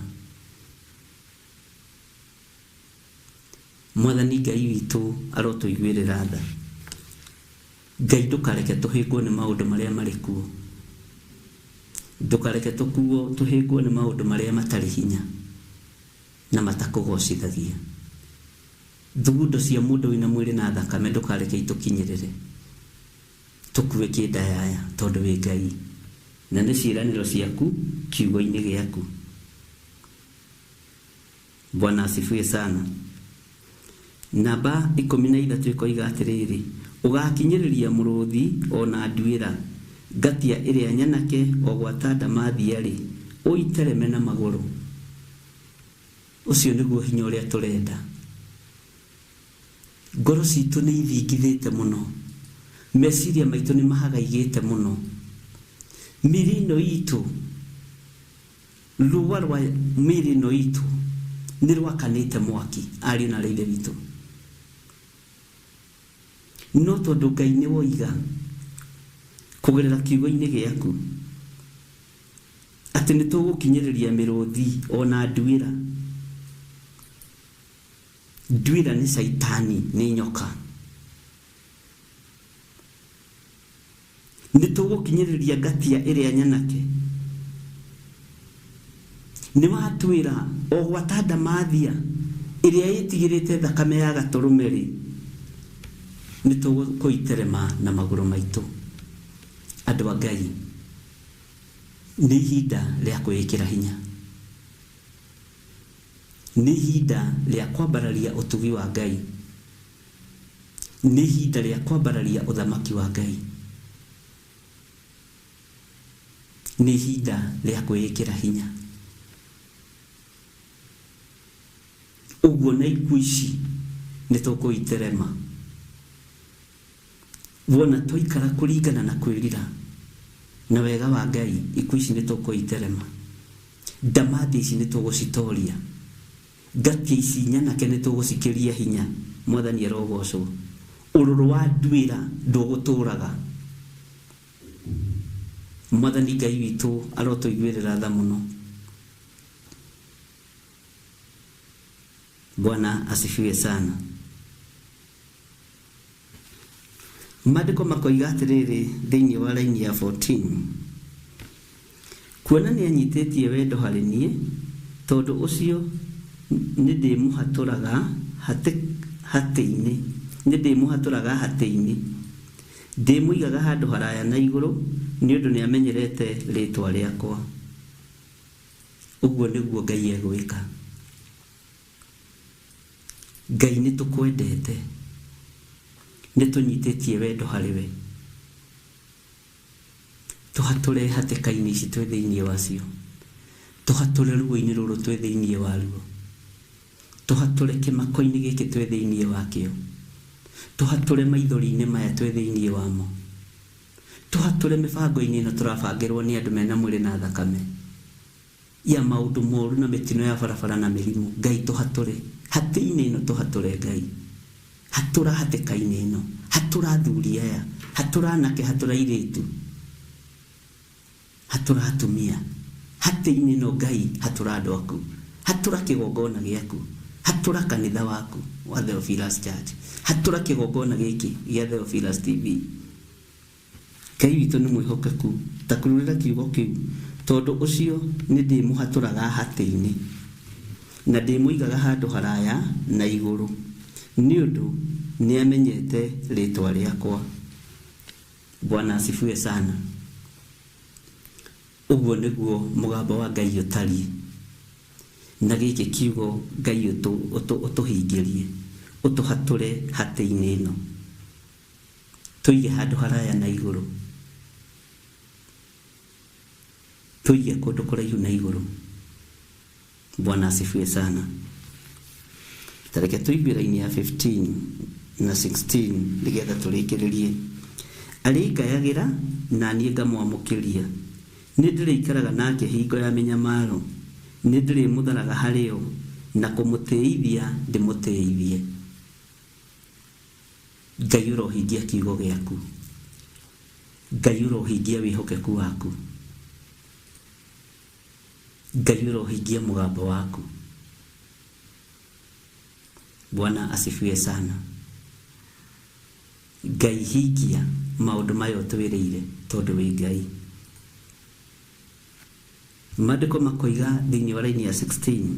Mwathani Ngai witũ arotũiguĩrĩra tha. Ngai ndũkareke tũhĩngwo nĩ maũndũ marĩa marĩ kuo. Ndũkareke tũkuo tũhĩngwo nĩ maũndũ marĩa matarĩ hinya na matakũgocithagia. Thugundo cia mũndũ wĩna mwĩrĩ na thakame ndũkareke itũkinyĩrĩre. Tũkue kĩndayaya tondũ wĩ Ngai na nĩ ciĩranĩro ciaku kiugo-inĩ gĩaku. Bwana asifiwe sana. Namba 13 ĩkoiga atĩrĩrĩ, ũgakinyĩrĩria mũrũthi o na nduĩra, ngatia ĩrĩa nyanake o gwata ndamathia-rĩ, ũitereme na magũrũ. Ũcio nĩguo hinya ũrĩa tũrenda. Ngoro citũ nĩ ithingithĩte mũno, meciria maitũ nĩ mahagaigĩte mũno, mĩĩrĩ ĩno itũ, rũa rwa mĩĩrĩ ĩno itũ nĩ rwakanĩte mwaki, ariũ na aarĩ a Ithe witũ. No tondũ Ngai nĩ woiga kũgerera kiugo-inĩ gĩaku atĩ nĩ tũgũkinyĩrĩria mĩrũthi o na nduĩra. Nduĩra nĩ caitani, nĩ nyoka. Nĩ tũgũkinyĩrĩria ngatia ĩrĩa nyanake. Nĩ watwĩra o gwata ndamathia ĩrĩa ĩtigĩrĩte thakame ya gatũrũme-rĩ, nĩ tũgũkũiterema na magũrũ maitũ. Andũ a Ngai, nĩ ihinda rĩa kwĩĩkĩra hinya. Nĩ ihinda rĩa kwambararia ũtugi wa Ngai. Nĩ ihinda rĩa kwambararia ũthamaki wa Ngai. Nĩ ihinda rĩa kwĩĩkĩra hinya. Ũguo na ikuũ ici nĩ tũkũiterema. Wona twaikara kũringana na kwĩrira na wega wa Ngai, ikuũ ici nĩ tũkũiterema. Ndamathia ici nĩ tũgũcitoria. Ngatia ici nyanake nĩ tũgũcikĩria hinya. Mwathani arogocwo. Ũrũrũ wa nduĩra ndũgũtũraga. Mwathani Ngai witũ arotũiguĩrĩra tha mũno. Bwana asifiwe sana. Maandĩko makoiga atĩrĩrĩ thĩinĩ wa raini ya 14, kuona nĩ anyitĩtie wendo harĩ niĩ, tondũ ũcio nĩndĩmũhatũraga hatĩ-inĩ, nĩndĩmũhatũraga hatĩ-inĩ, ndĩmũigaga handũ haraya na igũrũ, nĩ ũndũ nĩamenyerete rĩĩtwa rĩakwa. Ũguo nĩguo Ngai egwĩka. Ngai nĩ tũkwendete, nĩ tũnyitĩtie wendo harĩ we, tũhatũre hatĩka-inĩ ici twĩ thĩinĩ wacio, tũhatũre ruo-inĩ rũrũ twĩ thĩinĩ waruo, tũhatũre kĩmako-inĩ gĩkĩ twĩ thĩinĩ wakĩo, tũhatũre maithori-inĩ maya twĩ thĩinĩ wamo, tũhatũre mĩbango-inĩ ĩno tũrabangĩrwo nĩ andũ mena mwĩrĩ na thakame ya maũndũ moru na mĩtino ya barabara na mĩrimũ. Ngai tũhatũre hatĩ-inĩ ĩno, tũhatũre Ngai, hatũra hatĩka-inĩ ĩno, hatũra athuri aya, hatũra anake, hatũra airĩtu, hatũra atumia hatĩ-inĩ ĩno. Ngai hatũra andũ aku, hatũra kĩgongona gĩaku, hatũra kanitha waku wa Theophilus Church, hatũra kĩgongona gĩkĩ gĩa Theophilus TV. Ngai witũ nĩ mwĩhokeku, ta kururĩra kiugo kĩu, tondũ ũcio nĩ ndĩmũhatũraga hatĩ-inĩ, na ndĩmũigaga handũ haraya na igũrũ, nĩ ũndũ nĩamenyete rĩĩtwa rĩakwa. Bwana asifiwe sana. Ũguo nĩguo mũgambo wa Ngai ũtariĩ, na gĩkĩ kiugo Ngai ũtũhingĩrie, ũtũhatũre hatĩ-inĩ ĩno, tũige handũ haraya na igũrũ, tũige kũndũ kũraihu na igũrũ. Bwana asifiwe sana. Tareke tũigue raini ya 15 na 16 nĩgetha tũrĩkĩrĩrie. Arĩngayagĩra na niĩ ngamwamũkĩria, nĩ ndĩrĩikaraga nake hingo ya mĩnyamaro, nĩ ndĩrĩmũtharaga harĩ yo, na kũmũtĩithia ndĩmũtĩithie. Ngai ũrohingia kiugo gĩaku. Ngai ũrohingia wĩhokeku waku. Ngai ũrohingia mũgambo waku. Bwana asifiwe sana. Ngai hingia maũndũ maya ũtwĩrĩire tondũ wĩ Ngai. Maandĩko makoiga thĩinĩ wa raini ya 16,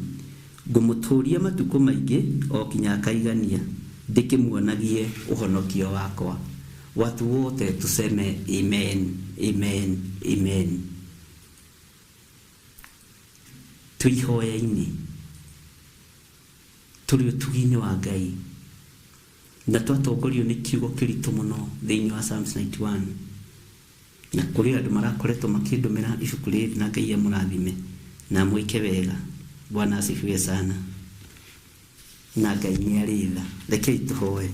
ngũmũtũũria matukũ maingĩ o kinya akaigania, ndĩkĩmuonagie ũhonokio wakwa. Watu wote tuseme amen, amen, amen. Twĩ ihoya-inĩ, tũrĩ ũtugi-inĩ wa Ngai, na twatongorio nĩ kiugo kĩritũ mũno thĩinĩ wa Psalms 91. Na kũrĩ andũ marakoretwo makĩndũmĩra ibuku rĩrĩ, na Ngai amũrathime na amwĩke wega. Bwana asifiwe sana. Na Ngai nĩ arĩ tha. Rekei tũhoe.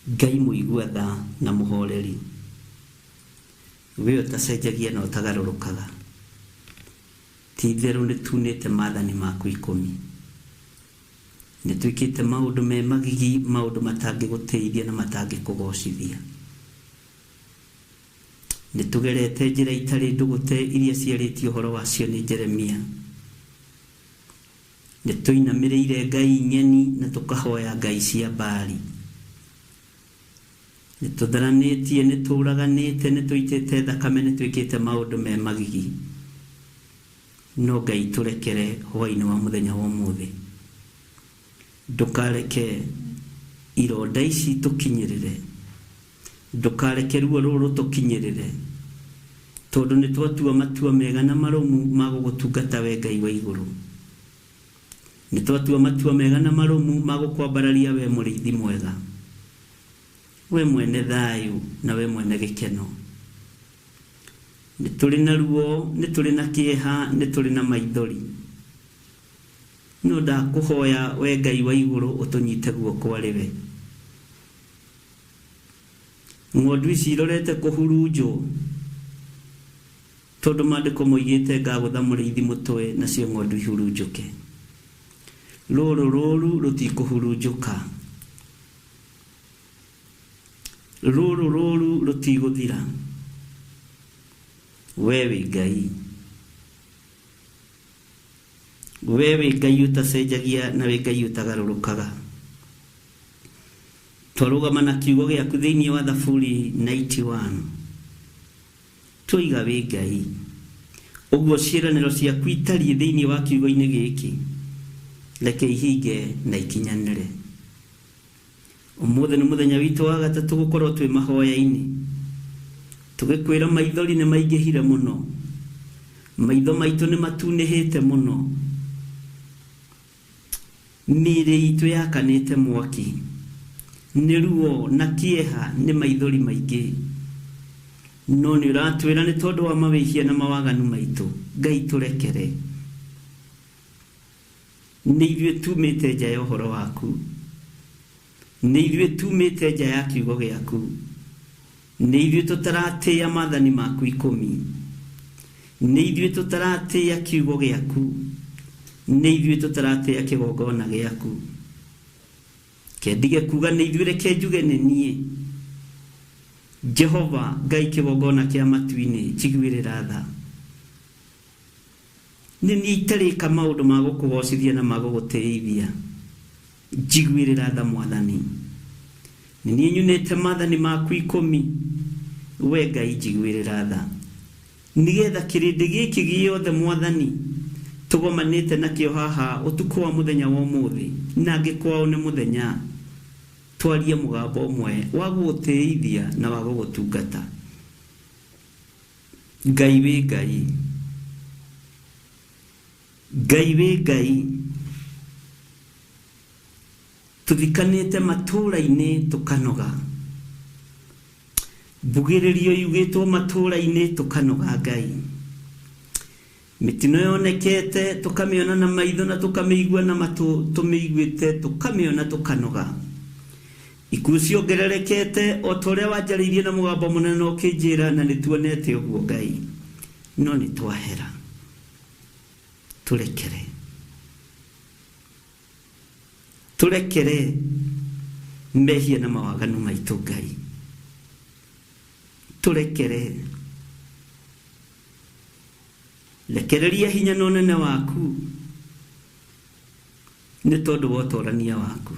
Ngai mũigua tha na mũhoreri, we ũtacenjagia na ũtagarũrũkaga, ti itherũ nĩ tunĩte maathani maku 10. Nĩ twĩkĩte maũndũ me magigi, maũndũ matangĩgũtĩithia na matangĩkũgocithia. Nĩ tũgerete njĩra itarĩ ndũgũte iria ciarĩtie ũhoro wacio nĩ Jeremia. Nĩ tũinamĩrĩire ngai ng'eni na tũkahoya ngai cia Baali. Nĩ tũtharanĩtie, nĩ tũraganĩte, nĩ tũitĩte thakame, nĩ twĩkĩte maũndũ me magigi. No Ngai tũrekere hwaĩ-inĩ wa mũthenya wa ũmũthĩ. Ndũkareke ironda ici tũkinyĩrĩre. Ndũkareke ruo rũrũ rũtũkinyĩrĩre. Tondũ nĩ twatua matua mega na marũmu ma gũgũtungata we Ngai wa igũrũ. Nĩ twatua matua mega na marũmu ma gũkwambararia we mũrĩithi mwega. We mwene thayũ na we mwene gĩkeno. Nĩ tũrĩ na ruo, nĩ tũrĩ na kĩeha, nĩ tũrĩ na maithori. No ndakũhoya we Ngai wa igũrũ ũtũnyite guoko arĩ we. Ng'ondu ici irorete kũhurunjwo, tondũ maandĩko moigĩte ngagũtha mũrĩithi mũtwe nacio ng'ondu ihurunjũke. Rũrũ rũru rũtikũhurunjũka. Rũrũ rũru rũtigũthira. We wĩ Ngai. We wĩ Ngai ũtacenjagia na wĩ Ngai ũtagarũrũkaga. Twarũgama na kiugo gĩaku thĩinĩ wa Thaburi 91. Twoiga wĩ Ngai. Ũguo ciĩranĩro ciaku itariĩ thĩinĩ wa kiugo-inĩ gĩkĩ, reke ihinge na ikinyanĩre. Ũmũthĩ nĩ mũthenya witũ wa gatatũ gũkorwo twĩ mahoya-inĩ. Tũgĩkwĩra maithori nĩ maingĩhire mũno. Maitho maitũ nĩ matunĩhĩte mũno. Mĩĩrĩ itũ yakanĩte mwaki. Nĩ ruo na kĩeha nĩ maithori maingĩ. No nĩ ũratwĩra nĩ tondũ wa mawĩhia na mawaganu maitũ. Ngai tũrekere. Nĩ ithuĩ tumĩte nja ya ũhoro waku. Nĩ ithuĩ tumĩte nja ya kiugo gĩaku. Nĩ ithuĩ tũtaratĩĩa maathani maku 10. Nĩ ithuĩ tũtaratĩĩa kiugo gĩaku. Nĩ ithuĩ tũtaratĩĩa kĩgongona gĩaku. Kendige kuga nĩ ithuĩ, reke njuge nĩ niĩ. Jehova Ngai kĩgongona kĩa matu-inĩ, njiguĩrĩra tha. Nĩ niĩ itarĩka maũndũ ma gũkũgocithia na ma gũgũtĩithia. Njiguĩrĩra tha Mwathani. Nĩ niĩ nyunĩte maathani maku 10. We Ngai njiguĩrĩra tha. Nĩgetha kĩrĩndĩ gĩkĩ gĩothe Mwathani tũgomanĩte nakĩo haha ũtukũ wa mũthenya wa ũmũthĩ, na angĩ kwao nĩ mũthenya, twarie mũgambo ũmwe wa gũgũtĩithia na wa gũgũtungata. Ngai wĩ Ngai. Ngai wĩ Ngai. Tũthikanĩte matũũra-inĩ tũkanoga. Mbugĩrĩrio yugĩtwo matũũra-inĩ tũkanoga Ngai. Mĩtino yonekete tũkamĩona na maitho na tũkamĩigua na matũ, tũmĩiguĩte tũkamĩona tũkanoga. Ikuũ ciongererekete o ta ũrĩa wanjarĩirie na mũgambo mũnene na ũkĩnjĩra, na nĩ tuonete ũguo Ngai. No nĩ twahera. Tũrekere. Tũrekere. Mehia na mawaganu maitũ Ngai. Tũrekere. Rekereria hinya na ũnene waku nĩ tondũ wa ũtorania waku.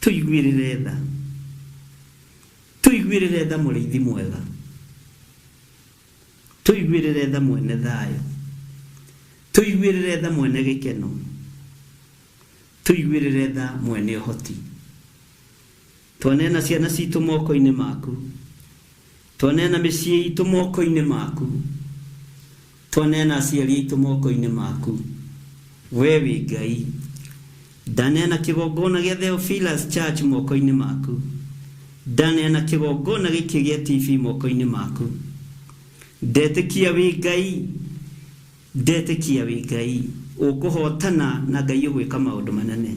Tũiguĩrĩre tha. Tũiguĩrĩre tha mũrĩithi mwega. Tũiguĩrĩre tha mwene thayũ. Tũiguĩrĩre tha mwene gĩkeno. Tũiguĩrĩre tha mwene ũhoti. Twaneana ciana citũ moko-inĩ maku. Twaneana mĩciĩ itũ moko-inĩ maku. Twaneana aciari aitũ moko-inĩ maku. We wĩ Ngai. Ndaneana kĩgongona gĩa Theophilus Church moko-inĩ maku. Ndaneana kĩgongona gĩkĩ gĩa TV moko-inĩ maku. Ndetĩkia wĩ Ngai. Ndetĩkia wĩ Ngai. Ũkũhotana na Ngai ũgwĩka maũndũ manene.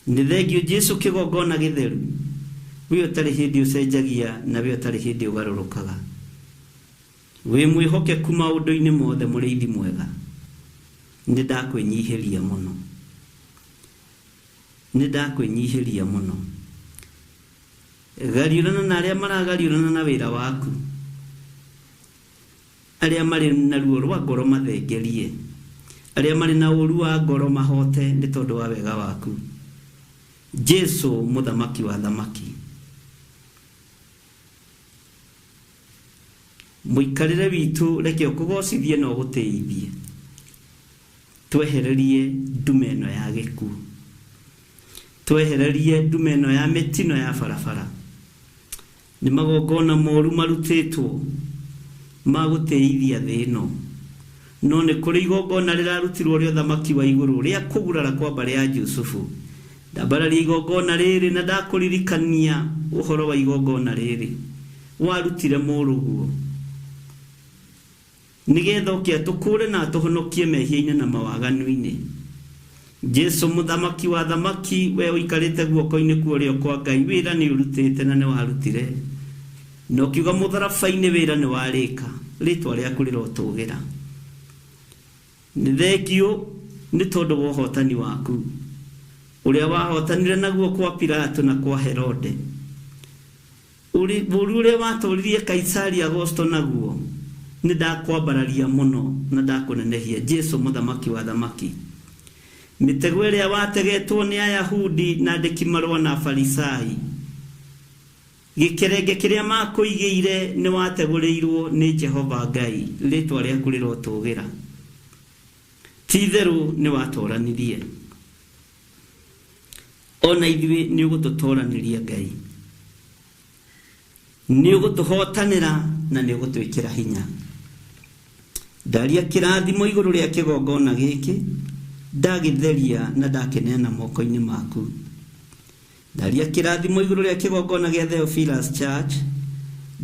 Nĩ thengiũ Jesu kĩgongona gĩtheru. We ũtarĩ hĩndĩ ũcenjagia na we ũtarĩ hĩndĩ ũgarũrũkaga. Wĩ mwĩhokeku maũndũ-inĩ mothe mũrĩithi mwega. Nĩ ndakwĩnyihĩria mũno. Nĩ ndakwĩnyihĩria mũno. Gariũrana na arĩa maragariũrana na wĩra waku. Arĩa marĩ na ruo rwa ngoro mathengerie. Arĩa marĩ na ũũru wa ngoro mahote nĩ tondũ wa wega waku. Jesu mũthamaki wa thamaki. Mũikarĩre witũ reke ũkũgocithie na ũgũtĩithie. Twehererie ndume ĩno ya gĩkuũ. Twehererie ndume ĩno ya mĩtino ya barabara. Nĩ magongona moru marutĩtwo ma gũtĩithia thĩ ĩno. No nĩ kũrĩ igongona rĩrarutirwo rĩa ũthamaki wa igũrũ rĩa kũgurara kwa mbarĩ ya Jusufu. Ndambararia igongona rĩrĩ na ndakũririkania ũhoro wa igongona rĩrĩ. Warutire mũrũguo. Nĩgetha oke atũkũũre na atũhonokie mehia-inĩ na mawaganu-inĩ. Jesu mũthamaki wa thamaki, we ũikarĩte guoko-inĩ kwa ũrĩo kwa Ngai, wĩra nĩ ũrutĩte na nĩ warutire. Na ũkiuga mũtharaba-inĩ wĩra nĩ warĩka, rĩtwa rĩaku rĩrotũgĩra. Nĩ thengiũ nĩ tondũ wa ũhotani waku, ũrĩa wahotanire naguo kwa Pilato na kwa Herode. Ũũru ũrĩa watoririe Kaisari Agosto naguo, nĩ ndakwambararia mũno na ndakũnenehia, Jesu mũthamaki wa thamaki. Mĩtego ĩrĩa wategetwo nĩ Ayahudi na andĩki marũa na Afarisai, gĩkerenge kĩrĩa makũigĩire nĩ wategũrĩirwo nĩ Jehova Ngai, rĩtwa rĩaku rĩrotũgĩra. Ti itherũ nĩ watoranirie. Ona ithuĩ nĩ ũgũtũtoranĩria Ngai. Nĩ ũgũtũhotanĩra na nĩ ũgũtwĩkĩra hinya. Ndaria kĩrathimo igũrũ rĩa kĩgongona gĩkĩ, ndagĩtheria na ndakĩneana moko-inĩ maku. Ndaria kĩrathimo igũrũ rĩa kĩgongona gĩa Theophilus Church,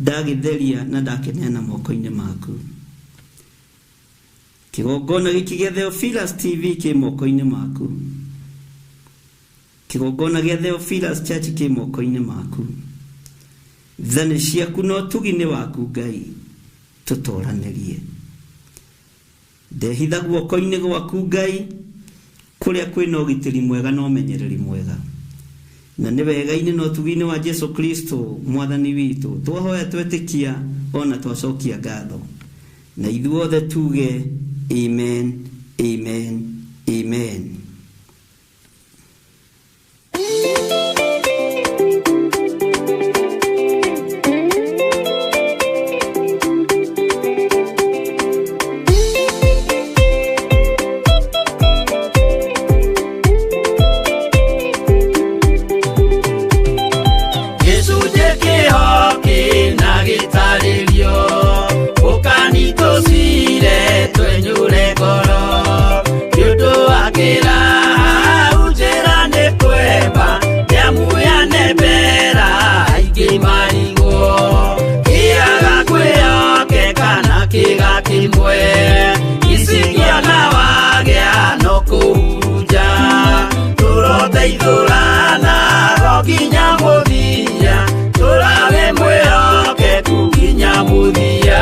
ndagĩtheria na ndakĩneana moko-inĩ maku. Kĩgongona gĩkĩ gĩa Theophilus TV kĩ moko-inĩ maku. Kĩgongona gĩa Theophilus Church kĩ moko-inĩ maku. Tha nĩ ciaku na ũtugi nĩ waku Ngai, tũtoranĩrie. Ndehitha guoko-inĩ gwaku Ngai, kũrĩa kwĩna ũgitĩri mwega na ũmenyereri mwega. Na nĩ wega-inĩ na ũtugi-inĩ wa Jesu Kristo mwathani witũ, twahoya twetĩkia ona twacokia ngatho. Na ithuothe tuge amen, amen, amen. Gĩcunjĩ kĩho kĩna gĩtarĩrio, ũkanitũcire twenyũre ngoro. Nĩ ũndũ wa kĩraha njĩra nĩ kwemba, nĩamu yanembera aingĩ marigwo. Kĩaga kwĩhokeka na kĩga kĩmwe, icigĩona wagĩa no kũhurunja. Tũroteithũrana o nginya mũthia, tũrawe mwĩhokeku nginya mũthia.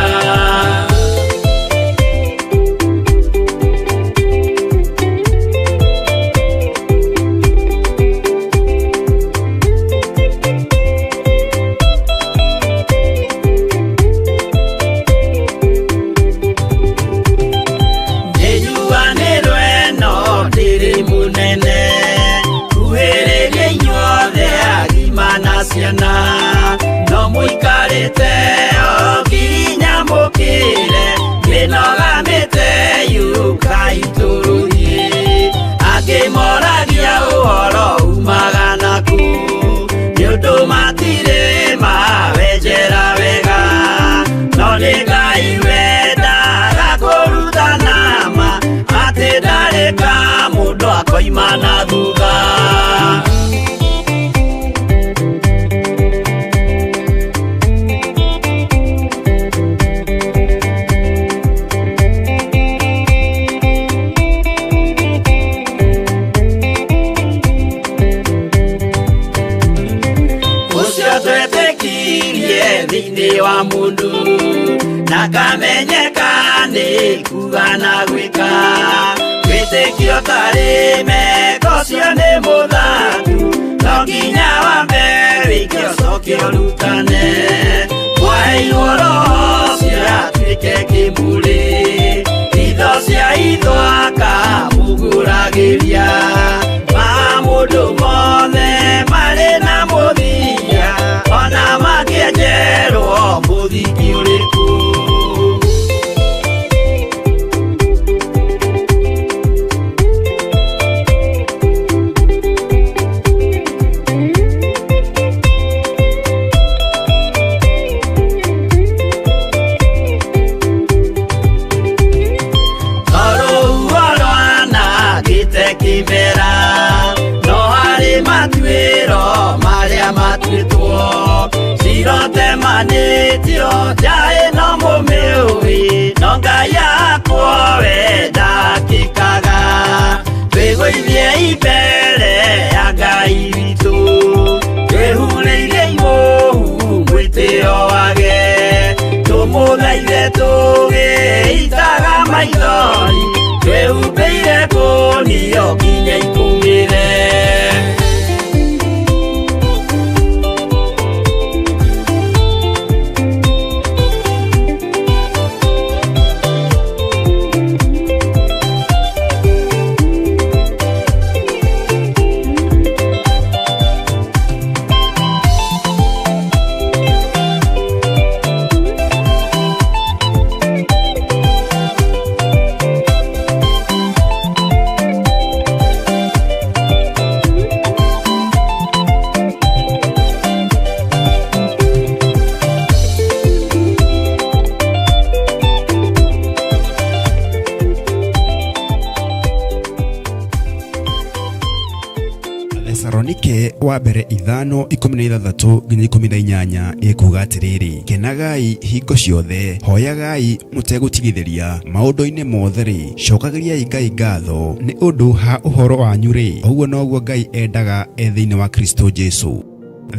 makiuma na thutha. Ũcio twetĩkirie thĩinĩ wa mũndũ na kamenyeka nĩ kuga na gwĩka wĩtĩkio tarĩ meko ũcio nĩ mũthangu no nginya wambe wĩke ũcoke ũrutane mwaheirwo roho ũcio atuĩke kĩmũrĩ itho cia itho akamũgũragĩria ma mũndũ mothe marĩ na mũthia ona makĩenjerwo mũthingi ũrĩkũ. Tondũ rwanangĩte kĩmera no harĩ matuĩro marĩa matuĩtwo cirotemanĩtio njaĩ no mũmĩũĩ no Ngai akwo we ndakĩkaga twĩgũithie mbere ya Ngai witũ twĩhurĩire imũhu mwĩtĩo wage tũmũthaithe tũgĩitaga maithori twĩhumbĩire kũnio nginya ikũmĩre. Thesalonike wa mbere 5:16 nginya 18 ĩkuga atĩrĩrĩ, kenagai hingo ciothe, hoyagai mũtegũtigithĩria, maũndũ-inĩ mothe-rĩ, cokagĩriai Ngai ngatho nĩ ũndũ ha ũhoro wanyu-rĩ, ũguo noguo Ngai endaga e thĩinĩ wa Kristo Jesu.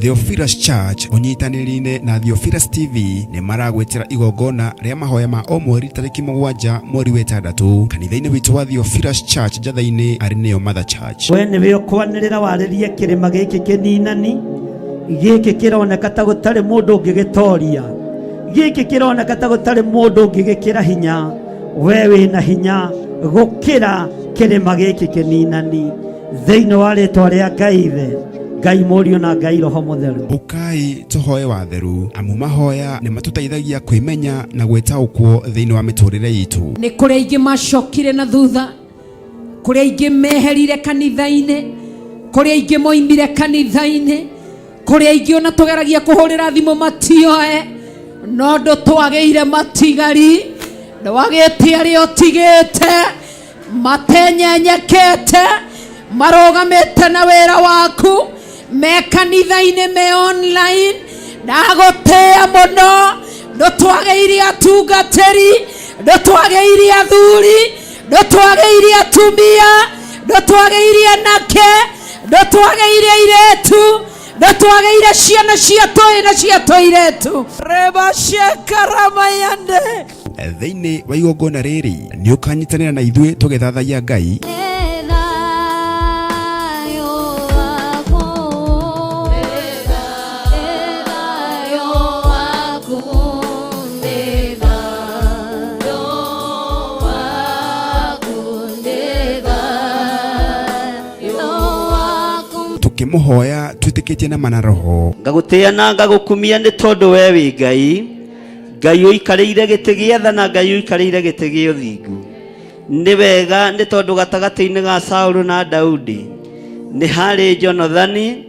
Theophilus Church ũnyitanĩri-inĩ na Theophilus TV nĩ maragwĩtĩra igongona rĩa mahoya ma o mweri tarĩki 7 mweri wa 6 kanitha-inĩ witũ wa Theophilus Church Njatha-inĩ arĩ nĩyo Mother Church. We nĩwe ũkwanĩrĩra warĩrie kĩrĩma gĩkĩ kĩninani gĩkĩ kĩroneka ta gũtarĩ mũndũ ũngĩgĩtoria gĩkĩ kĩroneka ta gũtarĩ mũndũ ũngĩgĩkĩra hinya we wĩna hinya gũkĩra kĩrĩma gĩkĩ kĩninani thĩinĩ wa rĩtwa rĩa Ngai Ithe Ngai Mũriũ na Ngai Roho Mũtheru. Ũkai tũhoe watheru amu mahoya nĩ matũteithagia kwĩmenya na gwĩtaũkwo thĩinĩ wa mĩtũrĩre itũ. Nĩ kũrĩ aingĩ macokire na thutha, kũrĩ aingĩ meherire kanitha-inĩ, kũrĩ aingĩ moimire kanitha-inĩ, kũrĩ aingĩ ona tũgeragia kũhũrĩra thimũ matioe, no ndũtwagĩire matigari, ndwagĩte arĩa ũtigĩte matenyenyekete marũgamĩte na wĩra waku me kanitha-inĩ me online. Ndagũtĩĩa mũno, ndũtwagĩire atungatĩri, ndũtwagĩire athuri, ndũtwagĩire atumia, ndũtwagĩire anake, ndũtwagĩire airĩtu, ndũtwagĩire ciana cia tũĩ na cia tũirĩtu. Rebashekaramayande. Thĩinĩ wa igongona rĩrĩ nĩ ũkanyitanĩra na ithuĩ tũgĩthathaiya Ngai tũkĩmũhoya twĩtĩkĩtie na mana roho. Ngagũtĩĩa na ngagũkumia nĩ tondũ we wĩ Ngai, Ngai ũikarĩire gĩtĩ gĩa tha na Ngai ũikarĩire gĩtĩ gĩa ũthingu. Nĩ wega nĩ tondũ gatagatĩ-inĩ ga Saũlũ na Daudi nĩ harĩ Jonathani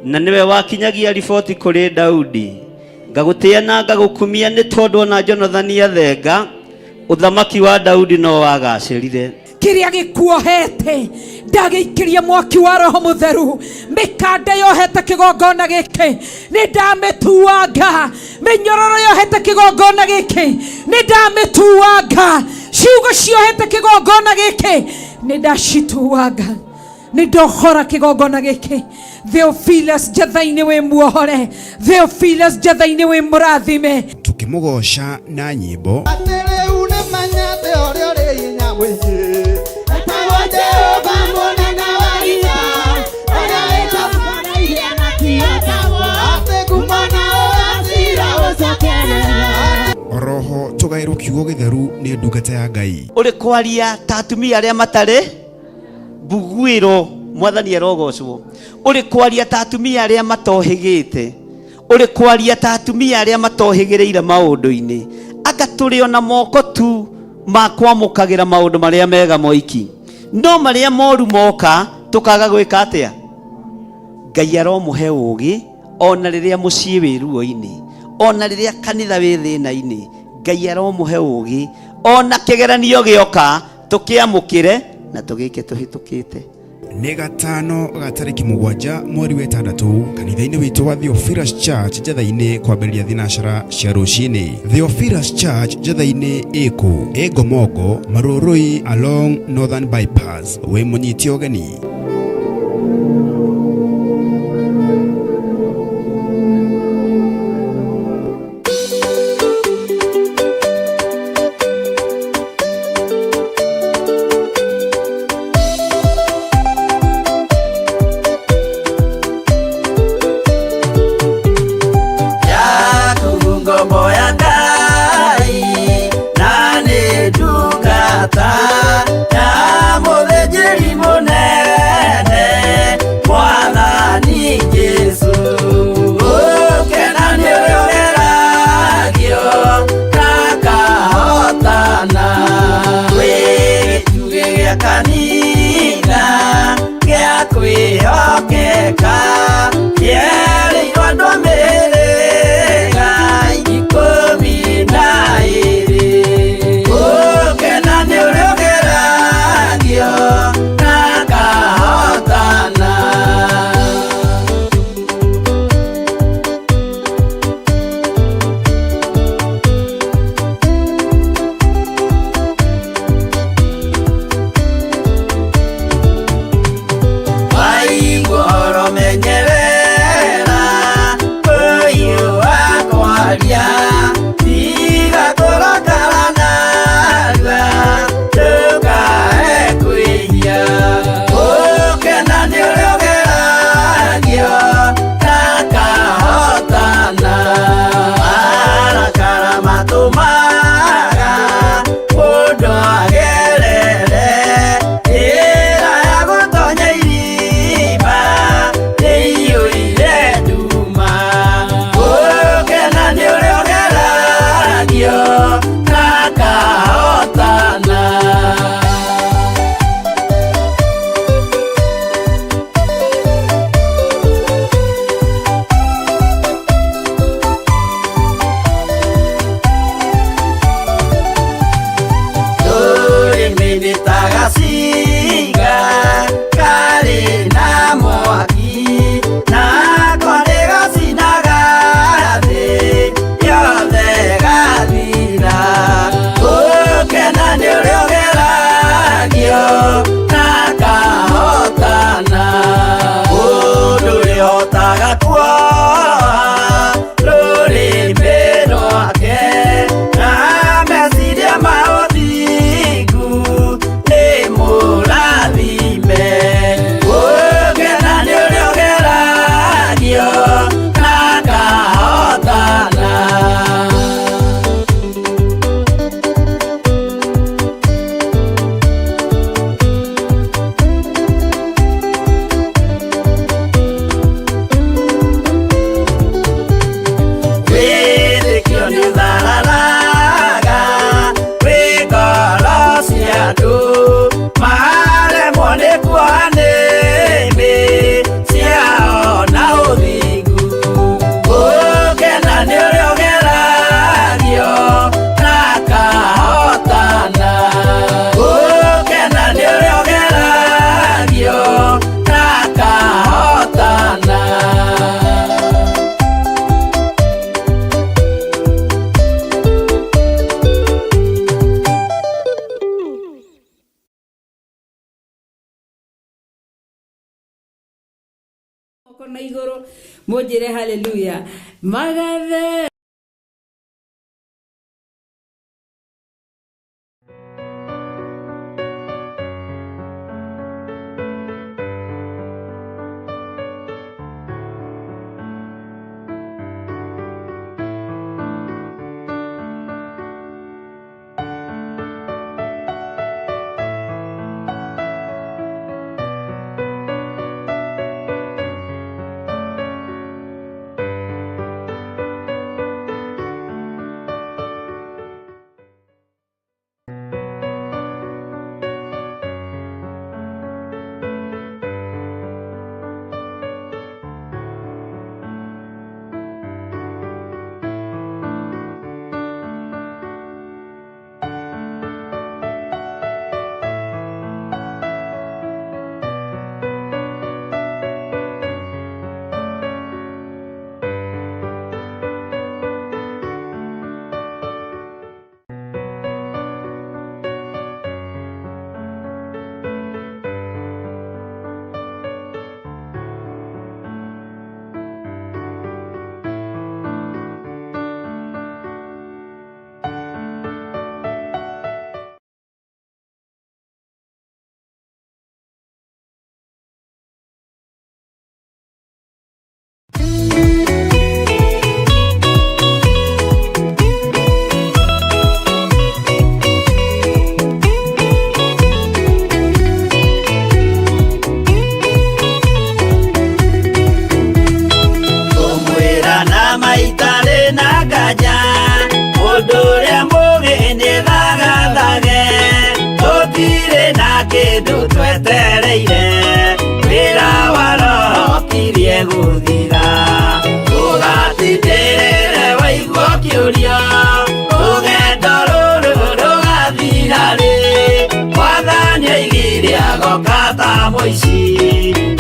na nĩwe wakinyagia riboti kũrĩ Daudi. Ngagũtĩĩa na ngagũkumia nĩ tondũ ona Jonathani athenga, ũthamaki wa Daudi no wagacĩrire. Kĩrĩa gĩkuohete ndagĩikĩria mwaki wa Roho Mũtheru. Mĩkanda yohete kĩgongona gĩkĩ nĩ ndamĩtuanga. Mĩnyororo yohete kĩgongona gĩkĩ nĩ ndamĩtuanga. Ciugo ciohete kĩgongona gĩkĩ nĩ ndacituanga. Nĩ ndohora kĩgongona gĩkĩ. Theophilus Njatha-inĩ wĩ muohore. Theophilus Njatha-inĩ wĩ mũrathime. Tukĩmũgooca na nyĩmbo. Atĩ rĩu nĩmenyete ũrĩa ũrĩ hinya mũingĩ, etagwo Jehova mũnene wa ita, ũrĩa wĩtambanairie na kĩotagwo, atĩ ngumo na ũgacira ũcokerera. Oroho tũgaĩrwo kiugo gĩtheru nĩ ndungata ya Ngai. Ũrĩ kwaria ta atumia arĩa matarĩ mbuguĩro, mwathani arogocwo. Ũrĩ kwaria ta atumia arĩa matohĩgĩte, ũrĩ kwaria ta atumia arĩa matohĩgĩrĩire maũndũ-inĩ. Anga tũrĩ ona moko tu ma kwamũkagĩra maũndũ marĩa mega moiki, no marĩa moru moka tũkaga gwĩka atĩa? Ngai aromũhe ũũgĩ ona rĩrĩa mũciĩ wĩ ruo-inĩ, ona rĩrĩa kanitha wĩ thĩna-inĩ. Ngai aromũhe ũũgĩ ona kĩgeranio gĩoka tũkĩamũkĩre na tũgĩke tũhĩtũkĩte. Nĩ gatano ga tarĩki 7 mweri wa 6 kanitha-inĩ witũ wa Theophilus Church Njatha-inĩ kwambĩrĩria thinacara cia rũcinĩ. Theophilus Church Njatha-inĩ ĩkũ? Ĩ Ngomongo, Marũrũi along Northern Bypass. Wĩ mũnyite ũgeni. Yaku ngombo ya Ngai na nĩ ndungata ya mũthĩnjĩri mũnene Mwathani Jesũ. Ũkena nĩ ũrĩa ũgeragio akahotana, wĩ gĩtugĩ gĩa kanitha gĩa kwĩhokeka, kĩerĩirwo andũ a mĩhĩrĩga 12. Ũkena nĩ ũrĩa ũgeragio akahotana. Waigua ũhoro menyerera, ũyũ wakwaria, tiga kũrakara narua, ndũkae kwĩhia. Ũkena nĩ ũrĩa ũgeragio akahotana. Marakara matũmaga mũndũ agerere njĩra ya gũtonya irima rĩiyũire nduma. Ũkena nĩ ũrĩa ũgeragio akahotana. Rũrĩmĩ nĩ ta gacinga karĩ na mwaki, nako nĩgacinaga thĩ yothe gathira. Ũkena nĩ ũrĩa ũgeragio akahotana. Mũndũ ũrĩhotaga kuoha rũrĩmĩ rwake na meciria ma ũthingu nĩ Moko na igũrũ mũnjĩre haleluya magathe. Ngũmwĩra na maitarĩ na nganja, mũndũ ũrĩa mũũgĩ nĩ thagathage. Tũtirĩ na kĩndũ twetereire, wĩra wa Roho ũkirie gũthira. Ũgatindĩrĩre waigua ũkĩũria, rũgendo rũrũ rũgathira rĩ? Mwathani oigire agoka ta mũici,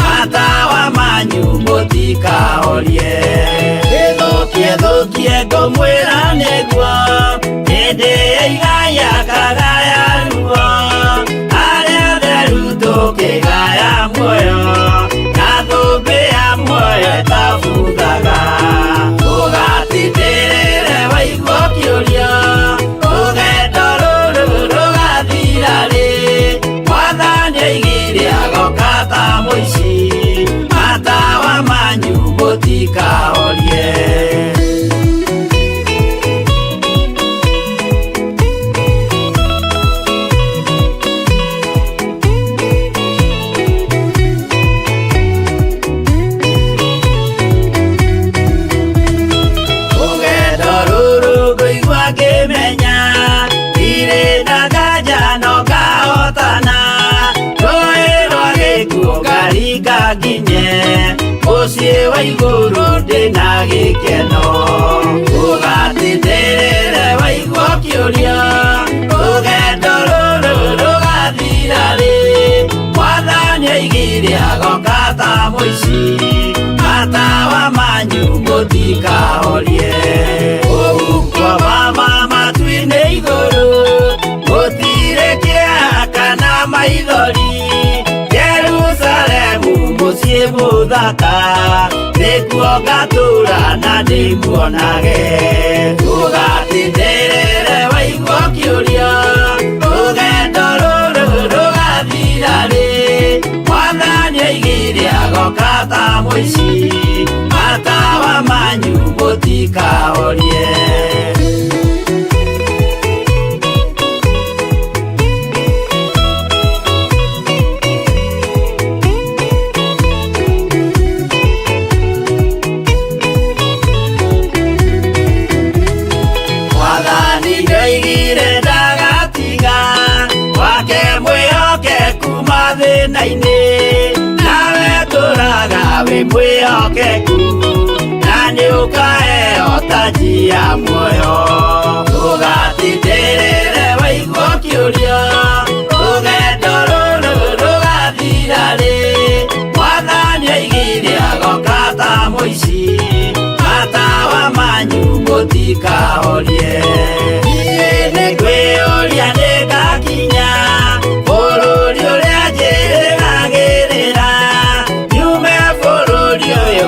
matawa manyu mũtikahorie. Ĩthũkie thũkie ngũmwĩra nĩguo, hĩndĩ ĩigaya kagaya ruo, arĩa atheru tũkĩgaya muoyo, na thũmbĩ ya muoyo ĩtabuthaga. Ũgatindĩrĩre waigua ũkĩũria, rũgendo rũrũ rũgathira rĩ? Mwathani oigire agoka ta mũici, matawa manyu mũtikahorie. Rũgendo rũrũ ngũigua ngĩmenya, ndirĩ na nganja no ngahotana. Rũĩ rwa gĩkuũ ngaringa nginye, mũciĩ wa igũrũ ndĩna gĩkeno. Ũgatindĩrĩre waigua ũkĩũria, rũgendo rũrũ rũgathira rĩ? Mwathani oigire agoka ta mũici, matawa manyu mũtikahorie. Ũhuko wa matu-inĩ igũrũ, gũtirĩ kĩeha kana maithori. Jerusalemu mũciĩ mũthaka, nĩkuo ngatũũra na ndĩmuonage. Ũgatindĩrĩre waigua ũkĩũria, rũgendo rũrũ rũgathira rĩ? Mwathani oigire agoka ta mũici, matawa manyu mũtikahorie. Mwathani nĩoigire ndagatiga, wake mwĩhokeku mathĩna-inĩ, nawe tũraga wĩ mwĩhokeku, na nĩũkaheo taji ya muoyo. Ũgatindĩrĩre waigua ũkĩũria, rũgendo rũrũ rũgathira rĩ? Mwathani oigire agoka ta mũici, matawa manyu mũtikahorie. Niĩ nĩngwĩyũria nĩngakinya bũrũri ũrĩa njĩrĩgagĩrĩra, nyume bũrũri ũyũ.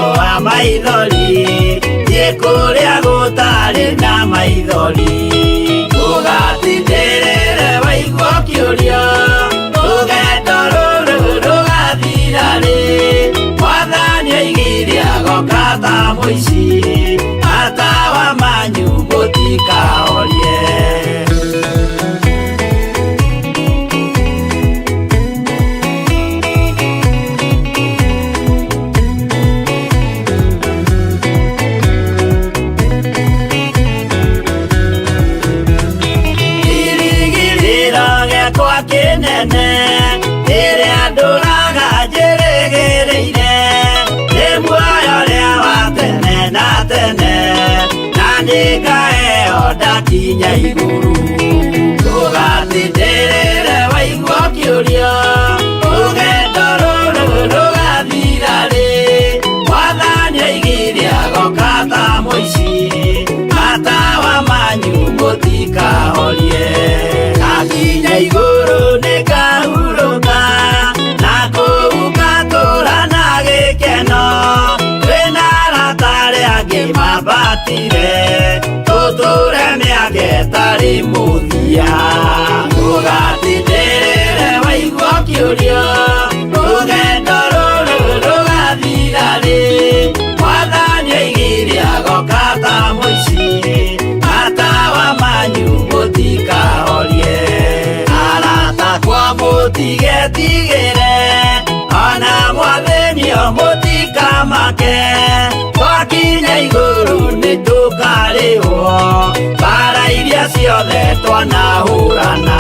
maithori. Ũgatindĩrĩre waigua ũkĩũria, rũgendo rũrũ rũgathira rĩ? Mwathani oigire agoka ta mũici, matawa manyu mũtikahorie. Kĩrĩgĩrĩro gĩakwa kĩnene rĩrĩa ndũraga njĩrĩgĩrĩire, nĩ muoyo ũrĩa wa tene na tene, na nĩngaheo ndakinya igũrũ. Ndũgatindĩrĩre waigua ũkĩũria, rũgendo rũrũ rũgathira rĩ? Mwathani oigire agoka ta mũici, matawa manyu mũtikahorie. Ndakinya igũrũ nĩngahurũka, na kũu ngatũũra na gĩkeno, twĩna arata arĩa angĩ mambatire, tũtũũre mĩaka ĩtarĩ mũthia. Ndũgatindĩrĩre waigua ũkĩũria, rũgendo rũrũ rũgathira rĩ? Mwathani oigire agoka ta mũici, matawa manyu mũtikahorie. Arata akwa mũtigetigĩre, ona mwathĩnio mũtikamake, twakinya igũrũ nĩtũkarĩhwo mbara iria ciothe twanahũrana.